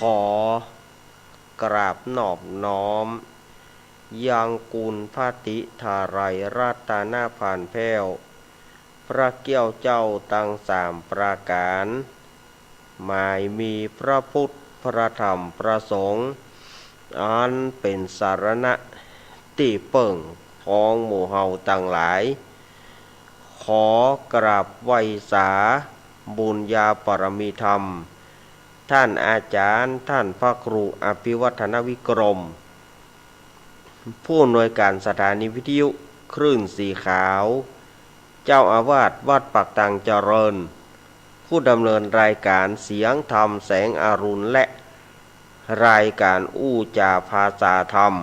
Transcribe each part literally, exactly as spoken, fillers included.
ขอกราบนอบน้อมยังคุณพระติทาไลยรัตนพันแผ้ว พระเกี้ยวเจ้าตังสามประก๋าน หมายมีพระพุทธ พระธรรม พระสงฆ์ อันเป๋นสรณะตี้เปิ้งของหมู่เฮาตังหลาย ขอกราบไหว้สาบุญญาบารมีธรรม ท่านอาจ๋ารย์ ท่านพระครูอภิวัฒนวิกรม ผู้อำนวยการสถานีวิทยุคลื่นสีขาว เจ้าอาวาสวัดปากตางเจริญ ผู้ดำเนินรายการเสียงธรรมแสงอรุณ และรายการอู้จ๋าภาษาธรรม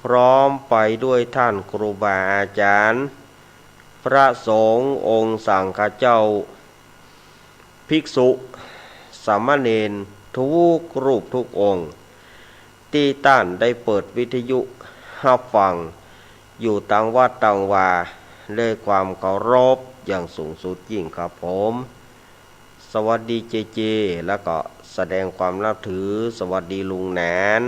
พร้อมไปด้วยท่านครูบาอาจ๋ารย์ พระสงฆ์องค์สังฆเจ้า ภิกษุ สามเณร ทุกรูปทุกองค์ ตี้ต้านได้เปิดวิทยุฮับฟังอยู่ตังวัดตังวา ด้วยความเคารพอย่างสูงสุดยิ่งครับผม สวัสดีเจเจ แล้วก็แสดงความนับถือ สวัสดีลุงแหนน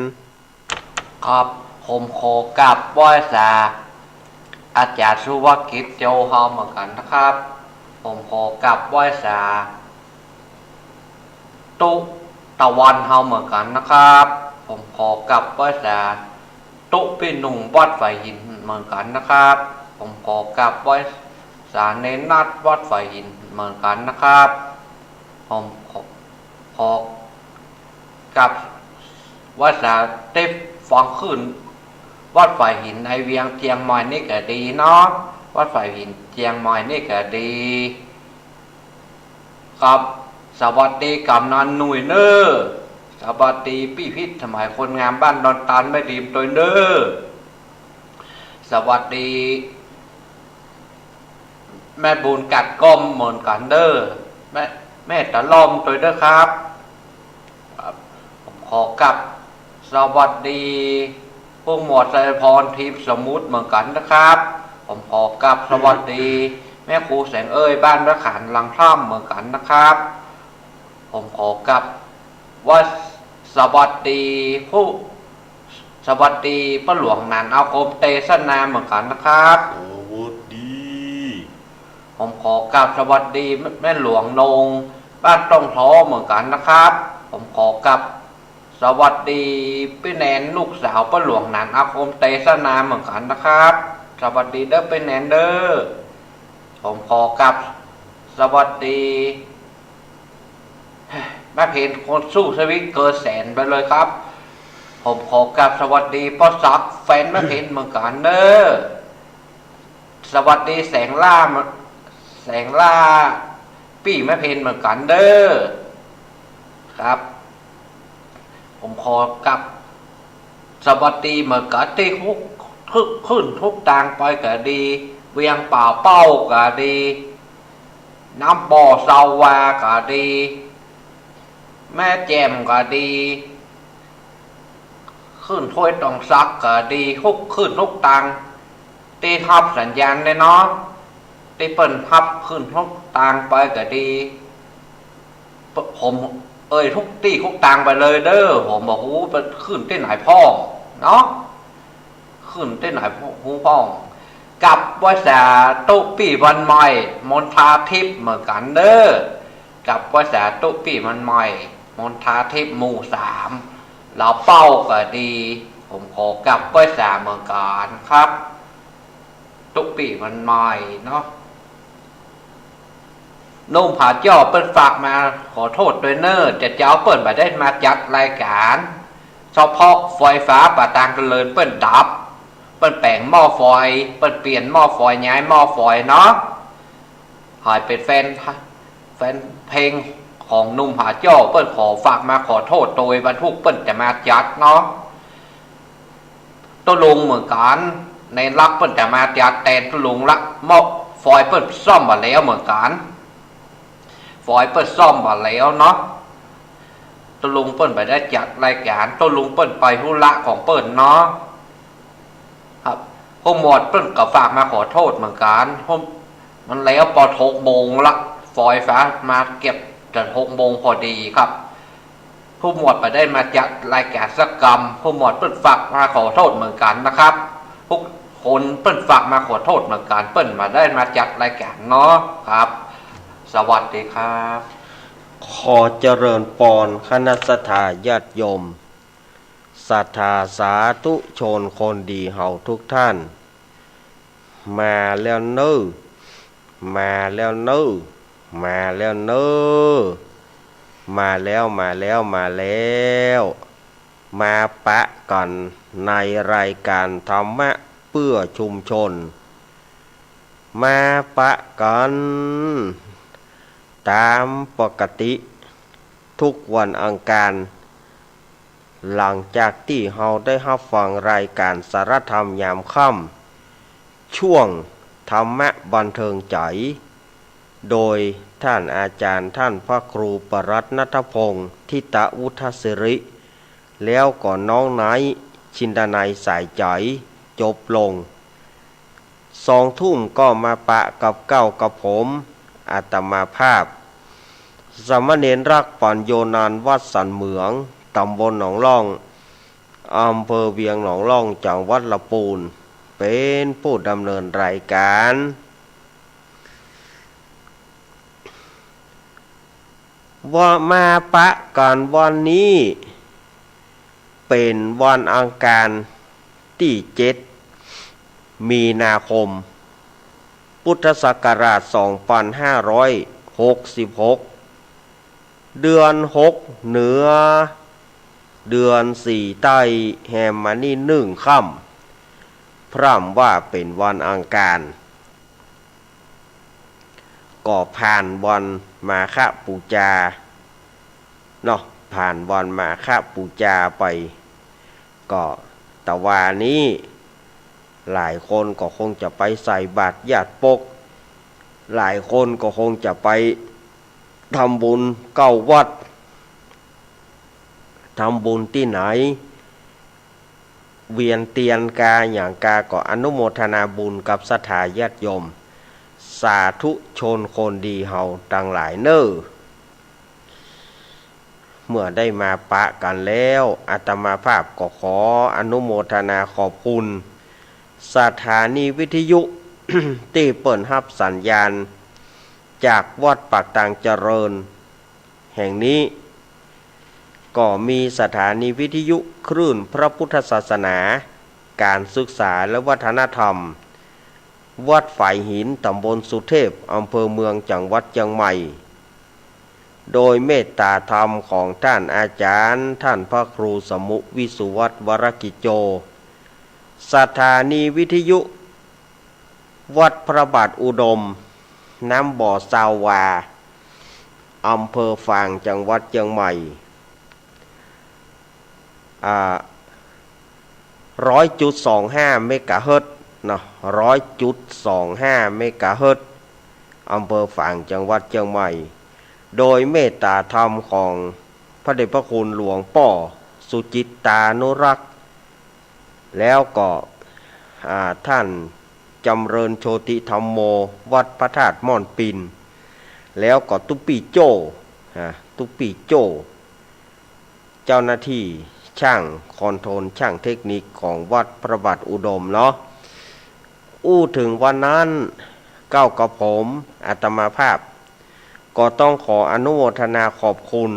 ครับ ผมขอกราบไหว้สาอาจ๋ารย์สุภกิจโจเฮาเหมือนกั๋นนะครับ ผมขอกราบไหว้สาตุ๊ตะวันเฮาเหมือนกั๋นนะครับ ผมขอกราบไหว้สาตุ๊ปี้หนุ่มวัดฝายหินเหมือนกั๋นนะครับ ผมขอกราบไหว้สาเณรนัดวัดฝายหินเหมือนกั๋นนะครับ ผมขอ ขอกราบไหว้สาเต๊ปฟังคลื่นวัดฝายหินในเวียงเจียงใหม่นี่ก็ดีเนาะ วัดฝายหินเจียงใหม่นี่ก็ดี ครับ สวัสดีก๋ำนันหนุ่ยเน้อ สวัสดีปี้พิษสมัยคนงามบ้านดอนตาลแม่ริมตวยเน้อ สวัสดี แม่บุญกัดก้อมเหมือนกั๋นเน้อ แม่ แม่ตะล่อมตวยเน้อครับ ครับ ผมขอกราบสวัสดีผู้หมวดไชยพร ทีมสมุทรเหมือนกั๋นนะครับ ผมขอกราบสวัสดีแม่ครูแสงเอ้ยบ้านพระขานหลังถ้ำเหมือนกั๋นนะครับ ผมขอกราบว่าสวัสดีผู้ สวัสดีป้าหลวงหนานอาคมเตสนาเหมือนกั๋นนะครับ สวัสดี ผมขอกราบสวัสดีแม่ แม่หลวงนงบ้านต้องท้อเหมือนกั๋นนะครับ ผมขอกราบสวัสดีปี้แนนลูกสาวป้าหลวงหนานอาคมเตสนาเหมือนกั๋นนะครับ สวัสดีเน้อปี้แนนเน้อ ผมขอกราบสวัสดี แม่เพ็ญคนสู้ชีวิตเกินแสนไปเลยครับ ผมขอกราบสวัสดีป้อศักดิ์แฟนแม่เพ็ญเหมือนกั๋นเน้อ สวัสดีแสงล่า แสงล่าปี้แม่เพ็ญเหมือนกั๋นเน้อ ครับ ผมขอกราบสวัสดีเหมือนกั๋นตี้ทุก ทุก ขึ้นทุกตางไปก็ดี เวียงป่าเป้าก็ดี น้ำบ่อเซาวาก็ดี แม่แจ่มก็ดี ขึ้นถ้วยตองสักก็ดี ทุก ขึ้นทุกตาง ตี้ฮับสัญญาณแน่เนาะ ตี้เปิ้นฮับขึ้นทุกตางไปก็ดี ผมเอ่ยทุกตี้ทุกตางไปเลยเน้อ ผมบ่ฮู้เปิ้นขึ้นตี้ไหนพ่องเนาะ ขึ้นตี้ไหนฮู้พ่อง กราบไหว้สาตุ๊ปี้วันใหม่ มณฑาทิพย์เหมือนกั๋นเน้อ กราบไหว้สาตุ๊ปี้วันใหม่ มณฑาทิพย์หมู่สาม ลาวเป้าก็ดี ผมขอกราบไหว้สาเหมือนกั๋นครับ ตุ๊ปี้วันใหม่เนาะ หนุ่มผาเจ้าเปิ้นฝากมาขอโทษตวยเน้อ แต่เจ๊าเปิ้นบ่ได้มาจัดรายก๋าน เฉพาะไฟฟ้าป่าตางเจริญเปิ้นดับ เปิ้นแป๋งหม้อไฟ เปิ้นเปลี่ยนหม้อไฟ ย้ายหม้อไฟเนาะ หากเป๋นแฟน แฟนเพลงของหนุ่มผาเจ้าเปิ้นขอฝากมาขอโทษตวย วันศุกร์เปิ้นจะมาจัดเนาะ ตุ๊ลุงเหมือนกั๋น ในรักเปิ้นจะมาจัดแตนตุ๊ลุงละ หม้อไฟเปิ้นซ่อมบ่าแล้วเหมือนกั๋น ไฟเปิ้นซ่อมบ่าแล้วเนาะ ตุ๊ลุงเปิ้นบ่ได้จัดรายก๋าน ตุ๊ลุงเปิ้นไปธุระของเปิ้นเนาะ ครับ ผู้หมวดเปิ้นก็ฝากมาขอโทษเหมือนกั๋น มันแล้วปอดหกโมงละ ไฟฟ้ามาเก็บจ๋นหกโมงพอดีครับ ผู้หมวดบ่ได้มาจัดรายก๋านสักกำ ผู้หมวดเปิ้นฝากมาขอโต้ษเหมือนกั๋นนะครับ ทุกคนเปิ้นฝากมาขอโต้ษเหมือนกั๋น เปิ้นบ่ได้มาจัดรายก๋านเนาะครับ สวัสดีครับ ขอเจริญปอนคณะศรัทธาญาติโยม ศรัทธาสาธุชนคนดีเฮาทุกท่าน มาแล้วเน่อ มาแล้วเน่อ มาแล้วเน่อ มาแล้ว มาแล้ว มาแล้ว มาปะกั๋นในรายก๋านธรรมะเปื้อชุมชน มาปะกั๋นต๋ามปกติ ทุกวันอังคาร หลังจากตี้เฮาได้ฮับฟังรายก๋านสาระธรรมยามค่ำ ช่วงธรรมะบันเทิงใจ๋ โดยท่านอาจ๋ารย์ท่านพระครูปรัตน์ณัฐพงษ์ ทิตะวุฒศิริ แล้วก็น้องไนท์ ชินดานัยสายใจ๋ จบลง สองทุ่มก็มาปะกับเก้ากับผม อาตมาภาพ สามเณรรักษ์ ปัญโญ นานวัดสันเหมือง ต๋ำบลหนองล่อง อำเภอเวียงหนองล่อง จังหวัดละปูน เป๋นผู้ดำเนินรายก๋าน ว่ามาปะกั๋นวันนี้ เป๋นวันอังคารตี้เจ็ด มีนาคม พุทธศักราช สองพันห้าร้อยหกสิบหก เดือนหกเหนือ เดือนสี่ใต้ แฮมมานี่นึ่งค่ำ พร่ำว่าเป๋นวันอังคาร ก็ผ่านวันมาฆปู๋จาเนาะ ผ่านวันมาฆปู๋จาไป ก็ตะวานี้ หลายคนก็คงจะไปใส่บาตรญาติปก หลายคนก็คงจะไปทำบุญเก้าวัด ทำบุญตี้ไหน เวียนเตียนกาหยังกา ก็อนุโมทนาบุญกับศรัทธาญาติโยม สาธุชนคนดีเฮาตังหลายเน่อ เมื่อได้มาปะกั๋นแล้ว อาตมาภาพก็ขออนุโมทนาขอบคุณ สถานีวิทยุ ตี้เปิ้นฮับสัญญาณ จากวัดปากตางเจริญ แห่งนี้ ก็มีสถานีวิทยุคลื่นพระพุทธศาสนา ก๋านศึกษาและวัฒนธรรม วัดฝายหิน ต๋ำบลสุเทพ อำเภอเมือง จังหวัดเจียงใหม่ โดยเมตตาธรรมของท่านอาจ๋ารย์ ท่านพระครูสมุห์ วิสุวัฒน์ วรกิจโจ สถานีวิทยุ วัดพระบาทอุดม น้ำบ่อซาววา อำเภอฝาง จังหวัดเจียงใหม่ อ่า ร้อยจุดสองห้า เมกะเฮิรตซ์เนาะ ร้อยจุดสองห้า เมกะเฮิรตซ์ อำเภอฝาง จังหวัดเจียงใหม่ โดยเมตตาธรรมของพระเดชพระคุณหลวงป้อสุจิตตานุรักษ์ แล้วก็ อ่า ท่านจำเริญโชติธัมโม วัดพระธาตุม่อนปิน แล้วก็ตุ๊ปี้โจ้ อ่า ตุ๊ปี้โจ้ เจ้าหน้าที่ช่างคอนโทรล ช่างเทคนิคของวัดพระบาทอุดมเนาะ อู้ถึงวันนั้น เก้ากับผม อาตมาภาพ ก็ต้องขออนุโมทนาขอบคุณ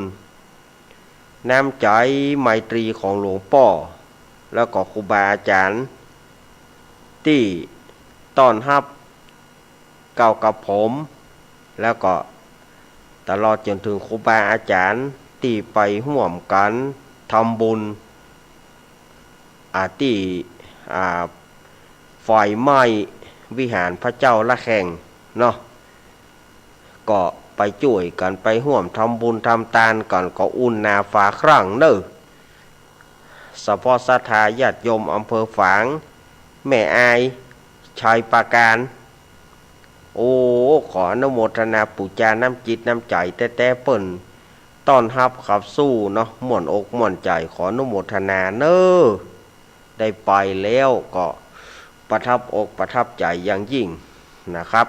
น้ำใจ๋ไมตรีของหลวงป้อ แล้วก็ครูบาอาจ๋ารย์ ตี้ต้อนฮับเก้ากับผม แล้วก็ตลอดจ๋นเถิงครูบาอาจ๋ารย์ ตี้ไปฮ่วมกั๋นทำบุญ อ่า ตี้ อ่า ไฟไหม้วิหารพระเจ้าระแข่งเนาะ ก็ไปจ้วยกั๋น ไปฮ่วมทำบุญทำตานกั๋น ก็อุ่นหนาฝาครั่งเน่อ เฉพาะศรัทธาญาติโยมอำเภอฝาง แม่อาย ชัยปราการ โอ้ ขออนุโมทนาปู๋จาน้ำจิตน้ำใจ๋แต๊ๆ เปิ้นต้อนฮับขับสู้เนาะ ม่วนอกม่วนใจ๋ ขออนุโมทนาเน่อ ได้ไปแล้วก็ประทับอกประทับใจ๋อย่างยิ่งนะครับ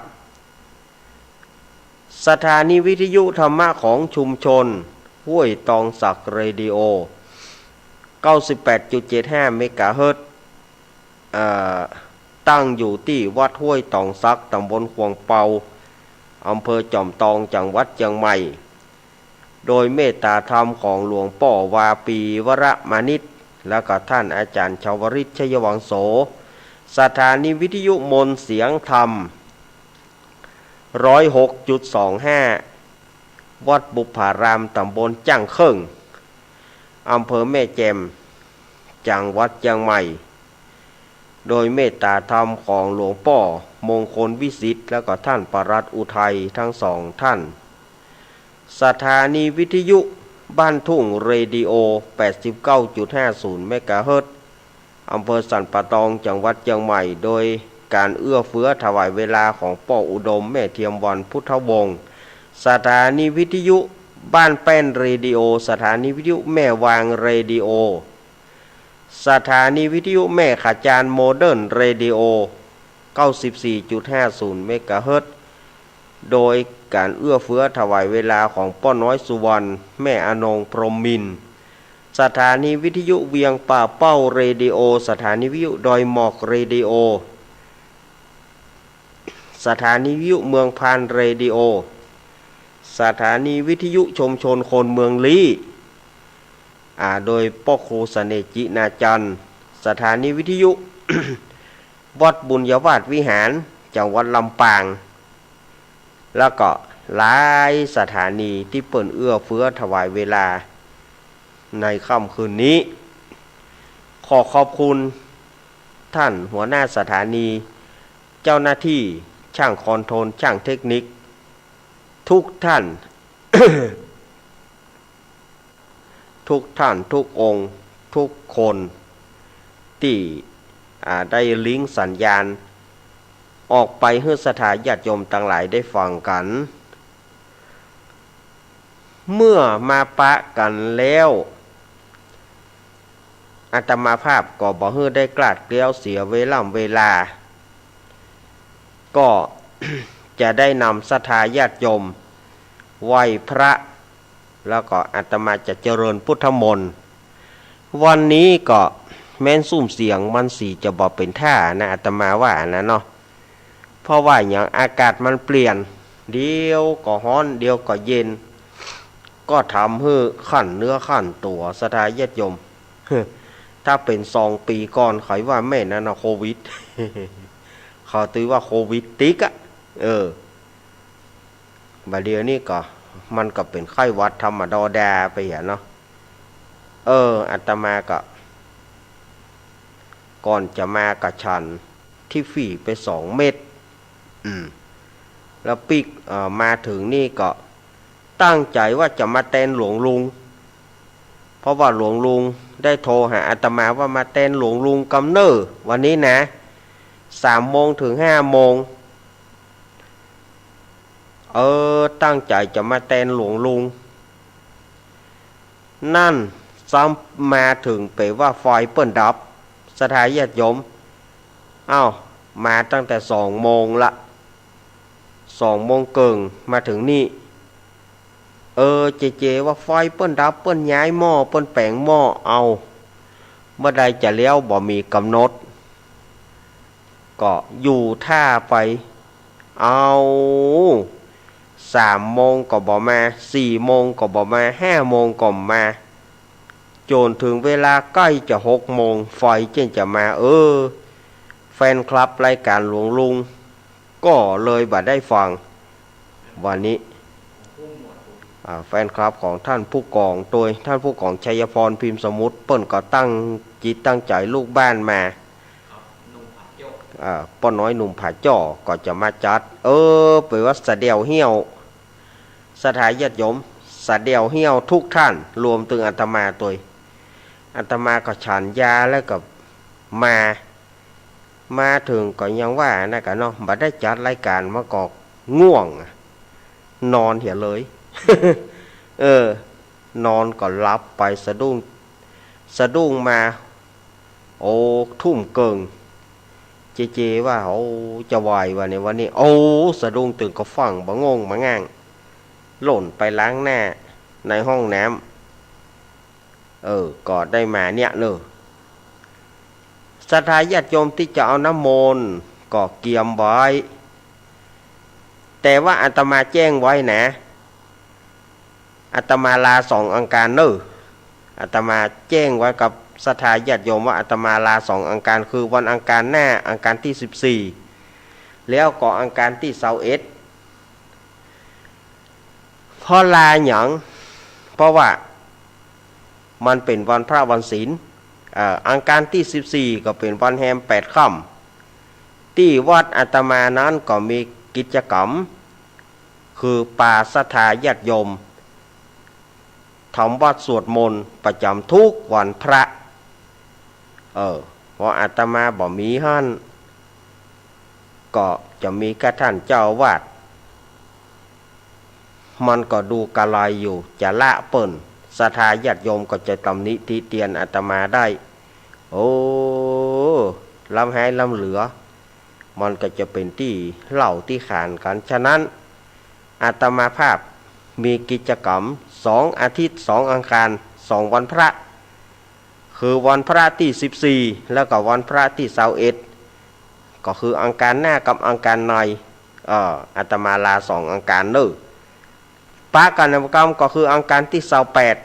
สถานีวิทยุธรรมะของชุมชน ห้วยตองสักเรดิโอ เก้าสิบแปดจุดเจ็ดห้าเมกะเฮิรตซ์ เอ่อ ตั้งอยู่ตี้วัดห้วยตองสัก ต๋ำบลขวงเปา อำเภอจอมตอง จังหวัดเจียงใหม่ โดยเมตตาธรรมของหลวงป้อวาปี วรมานิช แล้วก็ท่านอาจ๋ารย์ชาวริต ชัยวังโส สถานีวิทยุมนต์เสียงธรรม ร้อยหกจุดสองห้า วัดบุพพาราม ต๋ำบลจ้างเคิ่ง อำเภอแม่แจ่ม จังหวัดเจียงใหม่ โดยเมตตาธรรมของหลวงป้อมงคลวิสิทธิ์ แล้วก็ท่านปลัดอุทัย ทั้งสองท่าน สถานีวิทยุบ้านทุ่งเรดิโอ แปดสิบเก้าจุดห้าศูนย์เมกะเฮิรตซ์ อำเภอสันป่าตอง จังหวัดเจียงใหม่ โดยก๋านเอื้อเฟื้อถวายเวลาของป้ออุดม แม่เทียมวรรณ พุทธวงศ์ สถานีวิทยุบ้านแป้นเรดิโอ สถานีวิทยุแม่วางเรดิโอ สถานีวิทยุแม่ขะจานโมเดิร์นเรดิโอ เก้าสิบสี่จุดห้าศูนย์เมกะเฮิรตซ์ โดยก๋านเอื้อเฟื้อถวายเวลาของป้อน้อยสุวรรณ แม่อนงพรหมมินทร์ สถานีวิทยุเวียงป่าเป้าเรดิโอ สถานีวิทยุดอยหมอกเรดิโอ สถานีวิทยุเมืองพานเรดิโอ สถานีวิทยุชุมชนคนเมืองลี้ อ่า โดยป้อครูเสน่ห์ จินาจันทร์ สถานีวิทยุ วัดบุญญาวาสวิหาร จังหวัดลำปาง แล้วก็หลายสถานีตี้เปิ้นเอื้อเฟื้อถวายเวลาในค่ำคืนนี้ ขอขอบคุณท่านหัวหน้าสถานี เจ้าหน้าตี้ ช่างคอนโทรล ช่างเทคนิค ทุกท่าน ทุกท่าน ทุกองค์ ทุกคน ตี้ อ่า ได้ลิงก์สัญญาณ ออกไปหื้อศรัทธาญาติโยมตังหลายได้ฟังกั๋น เมื่อมาปะกั๋นแล้ว อาตมาภาพก็บ่หื้อได้กลาดเกลี้ยวเสียเวล่ำเวลา ก็ จะได้นำศรัทธาญาติโยมไหว้พระ แล้วก็อาตมาจะเจริญพุทธมนต์ วันนี้ก็แม้นซุ่มเสียงมันสีจะบ่เป๋นท่านะ อาตมาว่านะเนาะ เพราะว่าหยัง อากาศมันเปลี่ยน เดี๋ยวก็ฮ้อน เดี๋ยวก็เย็น ก็ทำหื้อคันเนื้อคันตั๋ว ศรัทธาญาติโยม ถ้าเป๋นสองปี๋ก่อน ใผว่าแม่นนะเนาะ โควิด เขาตื้อว่าโควิดติ๊กอะ เออ บ่าเดี่ยวนี้ก็ มันก็เป๋นไข้หวัดธรรมดาไปเหียเนาะ เออ อาตมาก็ ก่อนจะมาก็ฉันทิฟฟี่ไปสองเม็ด อืม แล้วปิ๊ก เอ่อ มาเถิงนี่ก็ตั้งใจ๋ว่าจะมาแตนหลวงลุง เพราะว่าหลวงลุงได้โทรหาอาตมาว่ามาแตนหลวงลุงกำเน่อวันนี้นะ สามโมงเถิงห้าโมง เออ ตั้งใจ๋จะมาแตนหลวงลุง นั่นซ้ำมาเถิงเป๋ว่าไฟเปิ้นดับ ศรัทธาญาติโยม อ้าว มาตั้งแต่สองโมงละ สองโมงเกิ่งมาเถิงนี่ เออ เจเจว่าไฟเปิ้นดับ เปิ้นย้ายหม้อ เปิ้นแป๋งหม้อ เอา เมื่อใดจะแล้วบ่มีกำหนด ก็อยู่ท่าไป เอา สามโมงก็บ่มา สี่โมงก็บ่มา ห้าโมงก็บ่มา จ๋นเถิงเวลาใก้จะหกโมง ไฟเจ้นจะมา เออ แฟนคลับรายก๋านหลวงลุง ก็เลยบ่ได้ฟัง วันนี้ อ่า แฟนคลับของท่านผู้กอง โดยท่านผู้กองชัยพร พิมพ์สมุทร เปิ้นก็ตั้งจิตตั้งใจ๋ลูกบ้านมา อ่า ป้อน้อยหนุ่มผาจ้อก็จะมาจัด เออ เป๋นว่าสะเดี่ยวเฮี้ยว ศรัทธาญาติโยม สะเดี่ยวเฮี้ยวทุกท่าน รวมเถิงอาตมาตวย อาตมาก็ฉันยาแล้วก็มา มาเถิงก็ยังว่านะกะเนาะ บ่ได้จัดรายก๋านมาก็ง่วงอะ นอนเหียเลย เออ นอนก็หลับไป สะดุ้ง สะดุ้งมา โอ้ ทุ่มเกิ่ง เจเจว่า โอ้ จะไหวบ่เนี่ยวันนี้ โอ้ สะดุ้งตื่นก็ฟั่งบ่ง่งบ่ง่าง หล่นไปล้างหน้า ในห้องน้ำ เออ ก็ได้มาเนี่ยเนอะ ศรัทธาญาติโยมตี้จะเอาน้ำมนต์ก็เกียมไว้ แต่ว่าอาตมาแจ้งไว้นะ อาตมาลาสองอังคารเนอะ อาตมาแจ้งไว้กับศรัทธาญาติโยมว่าอาตมาลาสองอังคาร คือวันอังคารหน้า อังคารตี้สิบสี่ แล้วก็อังคารตี้ซาวเอ็ด เพราะลาหยัง เพราะว่ามันเป๋นวันพระวันศีล เอ่อ อังคารตี้สิบสี่ ก็เป๋นวันแฮมแปดค่ำ ตี้วัดอาตมานั้นก็มีกิจกรรม คือปาศรัทธาญาติโยม ทำวัตรสวดมนต์ประจ๋ำทุกวันพระ เออ เพราะอาตมาบ่มีหั้น ก็จะมีแค่ต้านเจ้าอาวาส มันก็ดูกะไรอยู่ จะละเปิ้น ศรัทธาญาติโยมก็จะตำหนิติเตียนอาตมาได้ โอ้ ล้ำหายล้ำเหลือ มันก็จะเป๋นตี้เล่าตี้ขานกั๋น ฉะนั้น อาตมาภาพมีกิจกรรมสองอาทิตย์ สองอังคาร สองวันพระ คือวันพระตี้สิบสี่ แล้วก็วันพระตี้ซาวเอ็ด ก็คืออังคารหน้ากับอังคารใน เอ่อ อาตมาลาสองอังคารเนอะ ปะกั๋นทำกรรมก็คืออังคารตี้ซาวแปด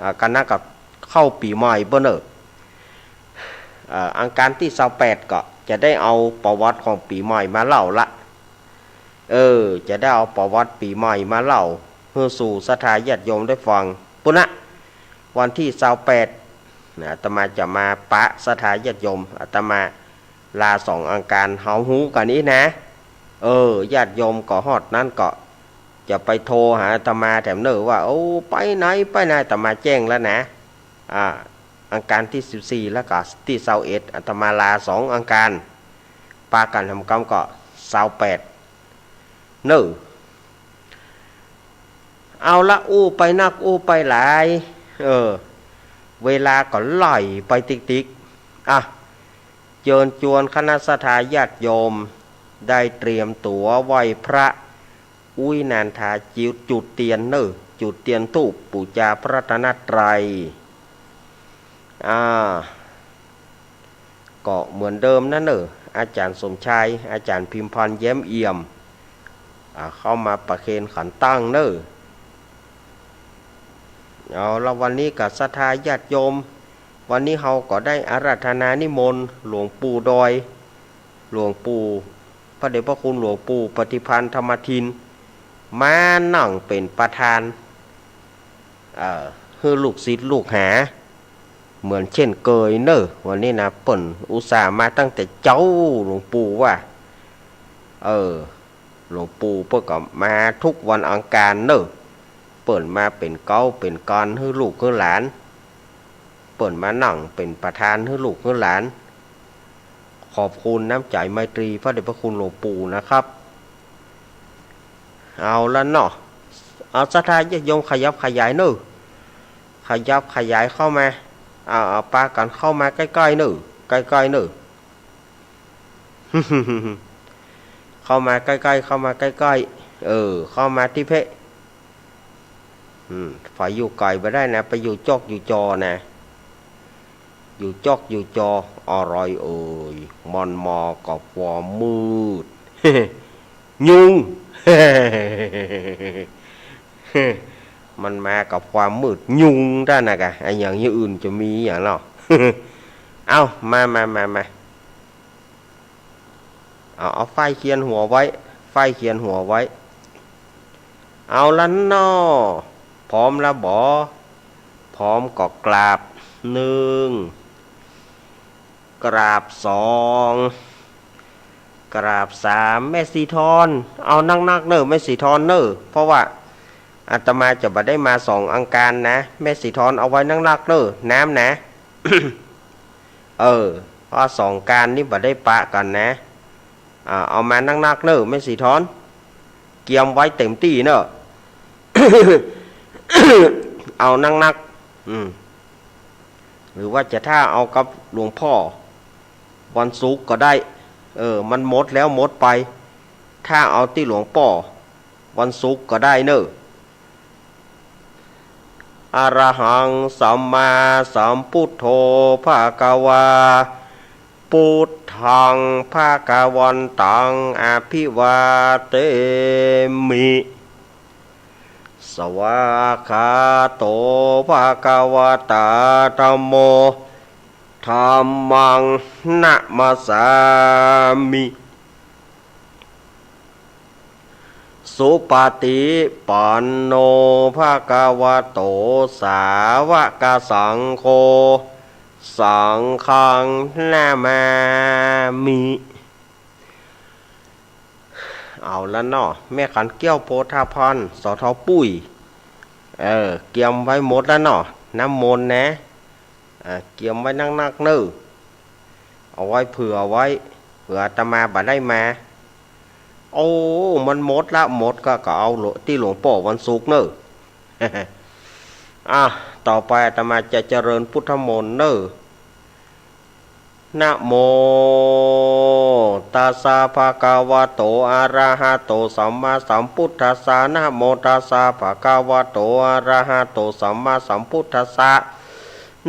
อ่า ก็นับกับเข้าปี๋ใหม่เบ้อเนอะ เอ่อ อังคารตี้ซาวแปดก็จะได้เอาประวัติของปี๋ใหม่มาเล่าละ เออ จะได้เอาประวัติปี๋ใหม่มาเล่าหื้อสู่ศรัทธาญาติโยมได้ฟัง ปุ้นนะ วันตี้ซาวแปดนะ อาตมาจะมาปะศรัทธาญาติโยม อาตมาลาสองอังคาร เฮาฮู้กั๋นอี้นะ เออ ญาติโยมก็ฮอดนั้นก็จะไปโทรหาอาตมาแถมเนอะว่า โอ้ ไปไหน ไปไหน อาตมาแจ้งแล้วนะ อ่า อังคารตี้สิบสี่ แล้วก็ตี้ซาวเอ็ด อาตมาลาสองอังคาร ปะกั๋นทำกรรมก็ซาวแปด เนอะ เอาละ อู้ไปนักอู้ไปหลาย เออ เวลาก็ไหลไปติ๊กๆ อ่ะ เจิญจวนคณะศรัทธาญาติโยม ได้เตรียมตั๋วไหว้พระ อุ๊ย นันทา จุด จุดเตียนเนอะ จุดเตียนธูปปู๋จาพระรัตนตรัย อ่า ก็เหมือนเดิมนะเนอะ อาจ๋ารย์สมชาย อาจ๋ารย์พิมพร แย้มเอี่ยม อ่า เข้ามาประเคนขันตั้งเนอะ เอาละ วันนี้ก็ศรัทธาญาติโยม วันนี้เฮาก็ได้อาราธนานิมนต์หลวงปู่ดอย หลวงปู่ พระเดชพระคุณหลวงปู่ปฏิภาณธรรมทิน มานั่งเป๋นประธาน เอ่อ หื้อลูกศิษย์ลูกหา เหมือนเช่นเกยเนอะ วันนี้นะ เปิ้นอุตส่าห์มาตั้งแต่เจ๊า หลวงปู่ว่า เออ หลวงปู่เปิ้นก็มาทุกวันอังคารเนอะ เปิ้นมาเป๋นเก๊าเป๋นกอนหื้อลูกหื้อหลาน เปิ้นมานั่งเป๋นประธานหื้อลูกหื้อหลาน ขอบคุณน้ำใจ๋ไมตรีพระเดชพระคุณหลวงปู่นะครับ เอาละเนาะ เอาศรัทธาญาติโยมขยับขยายเนอะ ขยับขยายเข้ามา เอา เอาปากั๋นเข้ามาใก้ๆ เนอะ ใก้ๆ เนอะ เข้ามาใก้ๆ เข้ามาใก้ๆ เออ เข้ามาตี้เป๊ะ อืม ใผอยู่ไก๋บ่ได้นะ ไปอยู่จอกอยู่จอนะ อยู่จอกอยู่จอ อะไรเอ่ย มันมากับความมืด ยุง มันมากับความมืด ยุงด้านนะกะ ไอ้อย่างอย่างอื่นจะมีอย่างเนาะ เอ้า มา มา มา มา เอา เอาฝ้ายเขียนหัวไว้ ฝ้ายเขียนหัวไว้ เอาละเนาะ พร้อมละบ่ พร้อมก็กราบหนึ่ง กราบสอง กราบสาม แม่สีทอน เอานักๆ เน่อ แม่สีทอนเน่อ เพราะว่าอาตมาจะบ่ได้มาสองอังคารนะ แม่สีทอนเอาไว้นักๆ เน่อ น้ำนะ เออ เพราะสองอังคารนี่บ่ได้ปะกั๋นนะ อ่า เอามานักๆ เน่อ แม่สีทอน เกียมไว้เต็มตี้เน่อ เอานักๆ อืม หรือว่าจะถ้าเอากับหลวงป้อวันศุกร์ก็ได้ เออ มันหมดแล้วหมดไป ถ้าเอาตี้หลวงป้อวันศุกร์ก็ได้เน่อ อะระหังสัมมาสัมพุทโธภะคะวา พุทธังภะคะวันตังอะภิวาเทมิ สวากขาโตภะคะวะตาธัมโม ธัมมังนะมัสสามิ สุปะฏิปันโนภะคะวะโต สาวกสังโฆ สังฆังนะมามิ เอาละเนาะ แม่ขันเกี้ยวโพธาภรณ์ สอทอปุ้ย เออ เกียมไว้หมดแล้วเนาะ น้ำมนต์นะ อ่า เกียมไว้นักๆ เน่อ เอาไว้เผื่อไว้ เผื่ออาตมาบ่ได้มา โอ้ มันหมดละ หมดก็ ก็เอาตี้หลวงป้อวันศุกร์เน่อ อ่ะ ต่อไปอาตมาจะเจริญพุทธมนต์เน่อ นะโมตัสสะภะคะวะโต อะระหะโต สัมมาสัมพุทธัสสะ นะโมตัสสะภะคะวะโต อะระหะโต สัมมาสัมพุทธัสสะ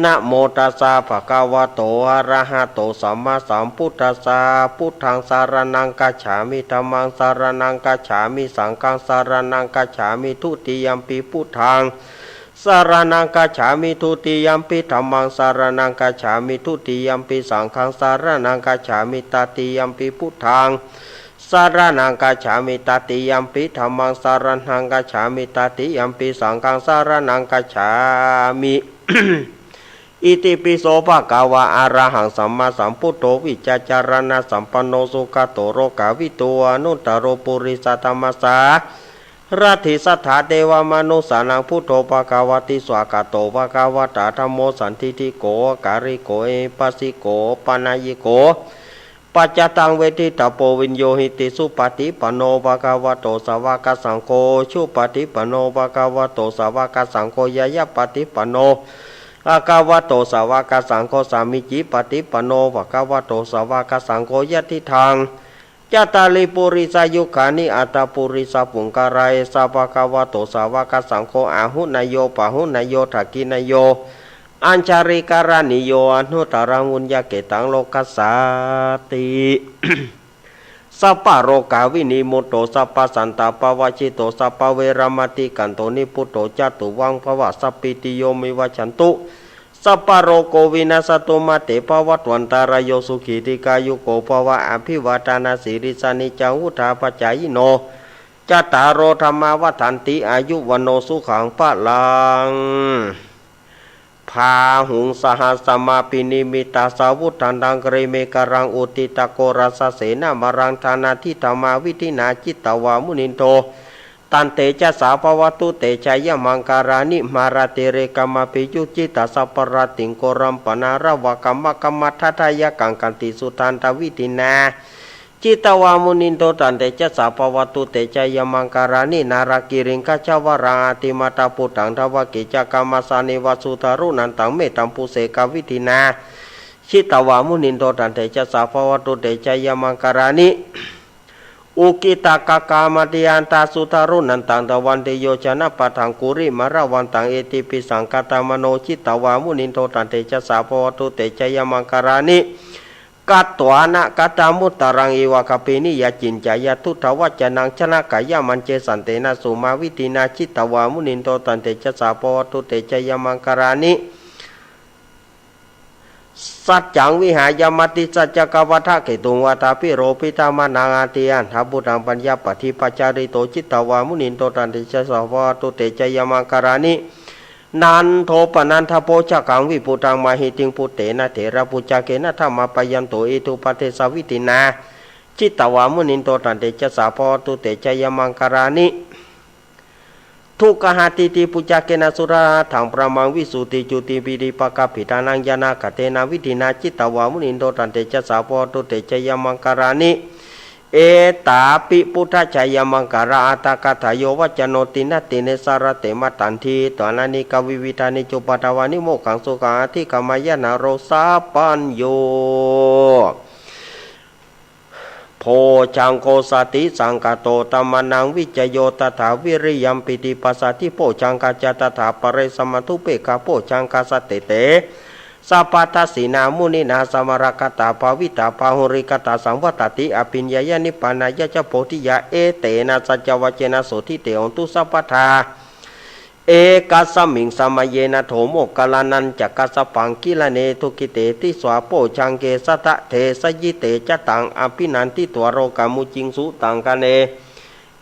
นะโมตัสสะภะคะวะโต อะระหะโต สัมมาสัมพุทธัสสะ พุทธังสะระณังคัจฉามิ ธัมมังสะระณังคัจฉามิ สังฆังสะระณังคัจฉามิ ทุติยัมปิพุทธัง สะระณังคัจฉามิ ทุติยัมปิธัมมัง สะระณังคัจฉามิ ทุติยัมปิสังฆัง สะระณังคัจฉามิ ตติยัมปิพุทธัง สะระณังคัจฉามิ ตติยัมปิธัมมัง สะระณังคัจฉามิ ตติยัมปิสังฆัง สะระณังคัจฉามิ อิติปิโสภะคะวะ อะระหังสัมมาสัมพุทโธ วิชชาจารณะสัมปันโน สุขะโต โลกาวิทู อนุตตะโร ปุริสะธัมมะสา รัตถิสัตถาเทวมนุสสานัง พุทโธภะคะวะติ สวากขาโตภะคะวะตา ธัมโม สันทิฏฐิโก อะกาลิโก เอหิปัสสิโก โอปะนัยยิโก ปัจจตังเวทิตะโป วิญญูหิติ สุปะฏิปันโนภะคะวะโต สาวกสังโฆ อุจุปะฏิปันโนภะคะวะโต สาวกสังโฆ ญาณะปะฏิปันโนภะคะวะโต สาวกสังโฆ สามีจิปะฏิปันโนภะคะวะโต สาวกสังโฆ ยัตถิตัง จัตตาริปุริสายุคานิ อัตถะปุริสะปุงคละ เอสะภะคะวะโต สาวกสังโฆ อาหุเนยโย ปาหุเนยโย ทักขิเนยโย อัญชลีกรณีโย อนุตตรังปุญญะเขตตัง โลกัสสาติ สัพพะโรคาวินิมุตโต สัพพะสันตาปะวะจิตโต สัพพะเวระมะติกันโต นิพพุโต จะตุวังภะวะ สัพพีติโย วิวัชชันตุ สัพพะโรโค วินัสสะตุ มาเต ภะวัตวันตะราโย สุขี ทีฆายุโก ภะวะ อะภิวาทะนะสีลิสสะ นิจจัง วุฑฒาปะจายิโน จัตตาโร ธัมมา วัฑฒันติ อายุ วัณโณ สุขัง พะลัง บาหุง สะหัสสะมา อภินิมมิตาสาวุฒันตัง กะริเมฆะรัง อุทิฏฐะโครสะเสนะมารัง ฐานาธิฏฐะมา วิธินา จิตตะวา มุนินโท ตันเตจะสสะ ภะวะตุ เตจะยะมังคะลานิ มาราติเรกะมาภิยุจจิตะสัพพะราตติง โกรมปะนาระวะกะมะกะมัฏฐะทะยะกัง ขันติสุทันตะวิธินา จิตตะวา มุนินโท ตันเตจะสสะ ภะวะตุ เตจะยะมังคะลานิ นาลากิริงคัจฉะวะรัง อะติมัตตะปุตถัง ทะวะกิจจะกะมะสสานิวะ สุทารุนันตัง เมตตัมปุเสกะวิธินา จิตตะวา มุนินโท ตันเตจะสสะ ภะวะตุ เตจะยะมังคะลานิ อุกิตตะกะกามาติยันตะ สุทารุนันตัง ทะวันติโยจะนะปะทัง กุริมะละวันตัง เอติปิสังคะตะมะโน จิตตะวา มุนินโท ตันเตจะสสะ ภะวะตุ เตจะยะมังคะลานิ กัตถานะคะตะมุตตะรัง อีวะคะปินิยะจินจายะ ทุตถะวัจจะนัง จะนะกะยะมัญเจสันเตนะ สุมาวิธินา จิตตะวา มุนินโท ตันเตจะสสะ ภะวะตุ เตจะยะมังคะลานิ สัจจังวิหายะ มติสัจจะกะวัฏฐะเขตุง วาทาภิโรพิธะมะนัง อะทิอัฏฐะบุตตัง ปัญญาปะทิปะจาริโต จิตตะวา มุนินโท ตันเตจะสสะ ภะวะตุ เตจะยะมังคะลานิ นันโทปะนันทะโภชะกัง วิปุตตังมะหิติง ปุตเตนะเถระปุจจะเกนะ ธะมาปะยันตุ อิทธุปะเดสะวิธินา จิตตะวา มุนินโท ตันเตจะสสะ ภะวะตุ เตจะยะมังคะลานิ ทุกขะหะติติปุจจะเกนะ สุทธารัตถัง ปะรมังวิสุทธิจุติปิติปะกะปิตานัง ญาณะกะเตนะวิธินา จิตตะวา มุนินโท ตันเตจะสสะ ภะวะตุ เตจะยะมังคะลานิ เอตาปิ พุทธจะยะมังคะละอัตถะกะถา โยวัจจะโน ติณฑัตถิเนสสะระเต มะตันทิฏฐานะ อเนกะวิวิธานิ จุปปะทวานิ โมกขังสุขัง อะทิกะมะยะ นะโร สัพพัญญู โภ โพชฌังโค สติสังคาโต ธัมมานังวิจโย ตถา วิริยัง ปีติ ปัสสัทธิ โพชฌังคา จะ ตถา ปะเร สะมัฏฐุ เปกขา โพชฌังคา สะเตเต สัพพัทธัสสินา มุนีนา สมนัสสะกะตา ภาวิตา บาหุลีกตา สังวัตตันติ อภิญญายะ นิพพานายะจะ โพธิยา เอเตนะ สัจจวะเจนะ โสตถิ เต โหนตุ สัพพะทา เอกัสสะมิง สะมะเยนะ โถ โมคคัลลานัญจะกัสสะปัง กิลาเน ทุกขิเต ติสสา โพชฌังเก สัตถะเทสะยิ เตจะตัง อภินันทิ ตวา โรกามุจิง สุตังคะเน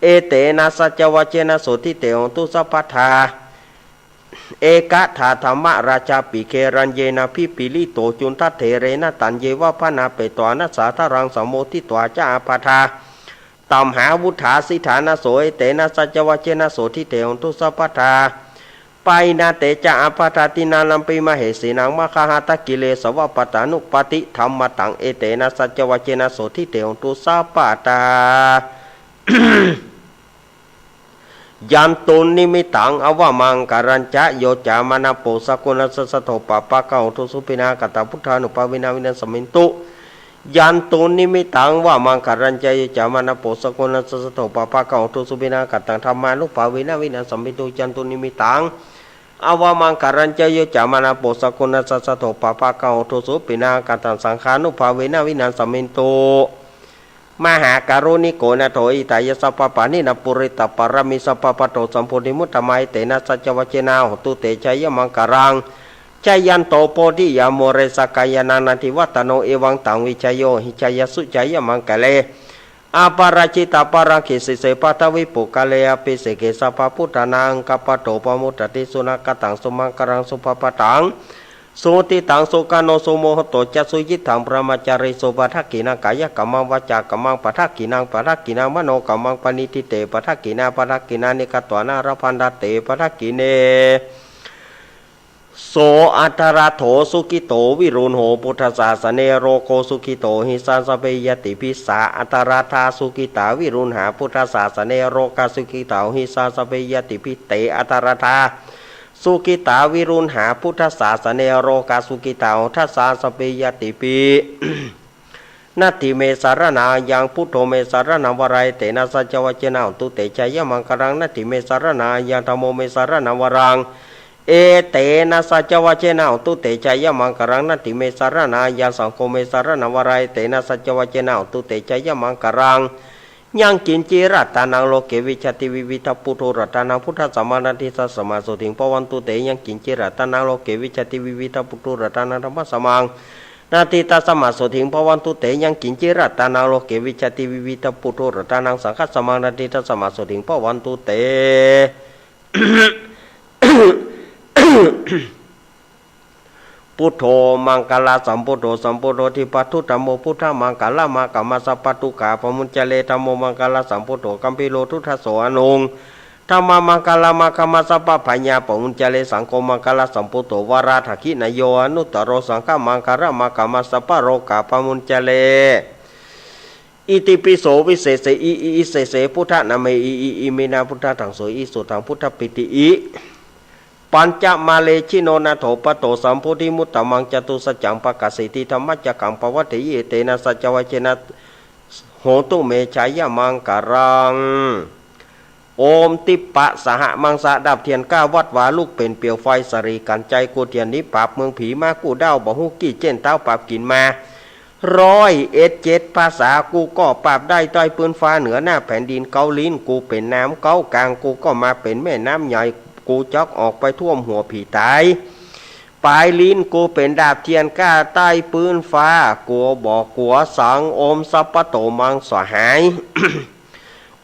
เอเตนะ สัจจวะเจนะ โสตถิ เต โหนตุ สัพพะทา เอกทา ธัมมะราชาปิ เกรัญเยนะ ภิปปะลิโต จุณฑะเทเรนะ ตัญเยวะ บาณาเปตวา นะสาทะรัง สะโมทิตวา จะ อาปาทา ตัมหาวุฑฒา สิฏฐานะโส เอเตนะ สัจจวะเจนะ โสตถิ เต โหนตุ สัพพะทา ปะหินา เตจะ อาปาทา ติณานัมปิ มะเหสีนัง มะคะหะทะ กิเลสวะ ปัตตานุปัตติธัมมะตัง เอเตนะ สัจจวะเจนะ โสตถิ เต โหนตุ สัพพะทา ยันตุนนิมิตตัง อวะมังคะลัญจะ โยจะมะนะโป สะกุณัสสะ สัทโธ ปะปะกะ โหนตุ สุขินา กัตตัง พุทธานุภาเวนะ วินาสสะเมนตุ ยันตุนนิมิตตัง วะมังคะลัญจะ โยจะมะนะโป สะกุณัสสะ สัทโธ ปะปะกะ โหนตุ สุขินา กัตตัง ธัมมานุภาเวนะ วินาสสะเมนตุ ยันตุนนิมิตตัง อวะมังคะลัญจะ โยจะมะนะโป สะกุณัสสะ สัทโธ ปะปะกะ โหนตุ สุขินา กัตตัง สังฆานุภาเวนะ วินาสสะเมนตุ มหาการุณิโก นาโถ หิตายะ สัพพะปาณินะ ปูริตะปะระมิ สัพพะพัตโต สัมโพธิมุตตะมัย เตนะ สัจจวะเจนะ โหนตุ เตจะยะมังคะลัง จะยันโต โพธิยา มูเล สะกกายานัง นันทิวัตตะโน เอวัง ตัง วิชโย หิตายะ สุขายะ มังคะเล อะปะราจิตะปะรัง กิสสิเส ปะทะวิปุคคะเล อะภิเสเก สะพะพุทธานัง อังคะปะโต ปะมุตตะติ สุนะกะตัง สุมังคะลัง สุภะปะตัง สุหุตติตัง สุขะโน สุมุหโต จะ สุยิตถัง บรหมะจาริสุ ปะทักขิณัง กายะกัมมัง วาจากัมมัง ปะทักขิณัง ปะทักขิณัง มโนกัมมัง ปะณิทิเต ปะทักขิณา ปะทักขิณานิ กัตวานะ ละพันทะเต ปะทักขิเณ โส อะทะระโถ สุขิโต วิรุณโห พุทธสาสะเน โรโค สุขิโต หิสา สะเป ญาติภิสสา อะทะระทา สุขิตา วิรุณหา พุทธสาสะเน โรกา สุขิตา หิสา สะเป ญาติภิ เต อะทะระทา สุขิตา วิรุณหา พุทธสาสะเน โรกา สุขิตา โหทสสา สะเป ญาติภิ นัตถิเม สะระณัง ยัง พุทโธ เม สะระณัง วะรัง เอเตนะ สัจจวะเจนะ โหนตุ เตจะยะมังคะลัง นัตถิเม สะระณัง ยัง ธัมโม เม สะระณัง วะรัง เอเตนะ สัจจวะเจนะ โหนตุ เตจะยะมังคะลัง นัตถิเม สะระณัง ยัง สังโฆ เม สะระณัง วะรัง เอเตนะ สัจจวะเจนะ โหนตุ เตจะยะมังคะลัง ยังกิญจิรัตตานัง โลเก วิชชาติ วิวิธัง ปุโธ รัตตานัง พุทธัสสะมัง นัตถิตัสสะ มะ โสตถิง ภะวันตุ เต ยังกิญจิรัตตานัง โลเก วิชชาติ วิวิธัง ปุโธ รัตตานัง ธัมมัสสะมัง นัตถิตัสสะ มะ โสตถิง ภะวันตุ เต ยังกิญจิรัตตานัง โลเก วิชชาติ วิวิธัง ปุโธ รัตตานัง สังฆัสสะมัง นัตถิตัสสะ มะ โสตถิง ภะวันตุ เต พุทโธ มังคะละสัมพุทโธ สัมพุทโธ ทิฏฐัพพะทุตตะโม พุทธัง มังคะละมะ กะมะสสะ ปะทุกขา ปะมุญจะเร ธัมโม มังคะละสัมพุทโธ กัมภีโร ทุตถะโส อะนุง ธัมมัง มังคะละมะ กะมะสสะ ปะผะยา ปะมุญจะเร สังโฆ มังคะละสัมพุทโธ วะราทักขิณะโย อะนุตตะโร สังฆัง มังคะละมะ กะมะสสะ ปะโรกา ปะมุญจะเร อิติปิโส วิเศษเส อิ อิ อิเศษเส พุทธะนะเม อิ อิ อิเมนะ พุทธะถังโส อิ สุทัง พุทธะปีติ อิ ปัญจะมาเล ชิโน นาโถ ปะโต สัมโพธิมุตตะมัง จะตุสัจจัง ปะกาเสติ ธัมมะจักขัง ปะวัตเถยิ เอเตนะ สัจจวะเจนะ โหนตุ เม จะยะมังคะลัง โอม ติปปะสะหะมังสะ ดาบเตียนก้าวัดวา ลุกเป๋นเปียวไฟ สะหรี่กั๋นใจ๋ กู้เตียนหนีปาบเมืองผี มากู้ด้าวบ่ฮู้กี้ เจ๊นต้าวปาบกิ๋นมา ร้อยเอ็ดเจ็ดภาษา กู้ก็ปาบได้ใต้ปื้นฟ้า เหนือหน้าแผ่นดินเก๊า ลิ้นกูเป๋นน้ำเก๊ากาง กูก็มาเป๋นแม่น้ำใหญ่ กูจ๊อกออกไปท่วมหัวผีต๋าย ป๋ายลิ้นกูเป๋นดาบเตียนก้าใต้ปื้นฟ้า กั๋วบ่กั๋วสัง โอมสัพพะโต มังสะหาย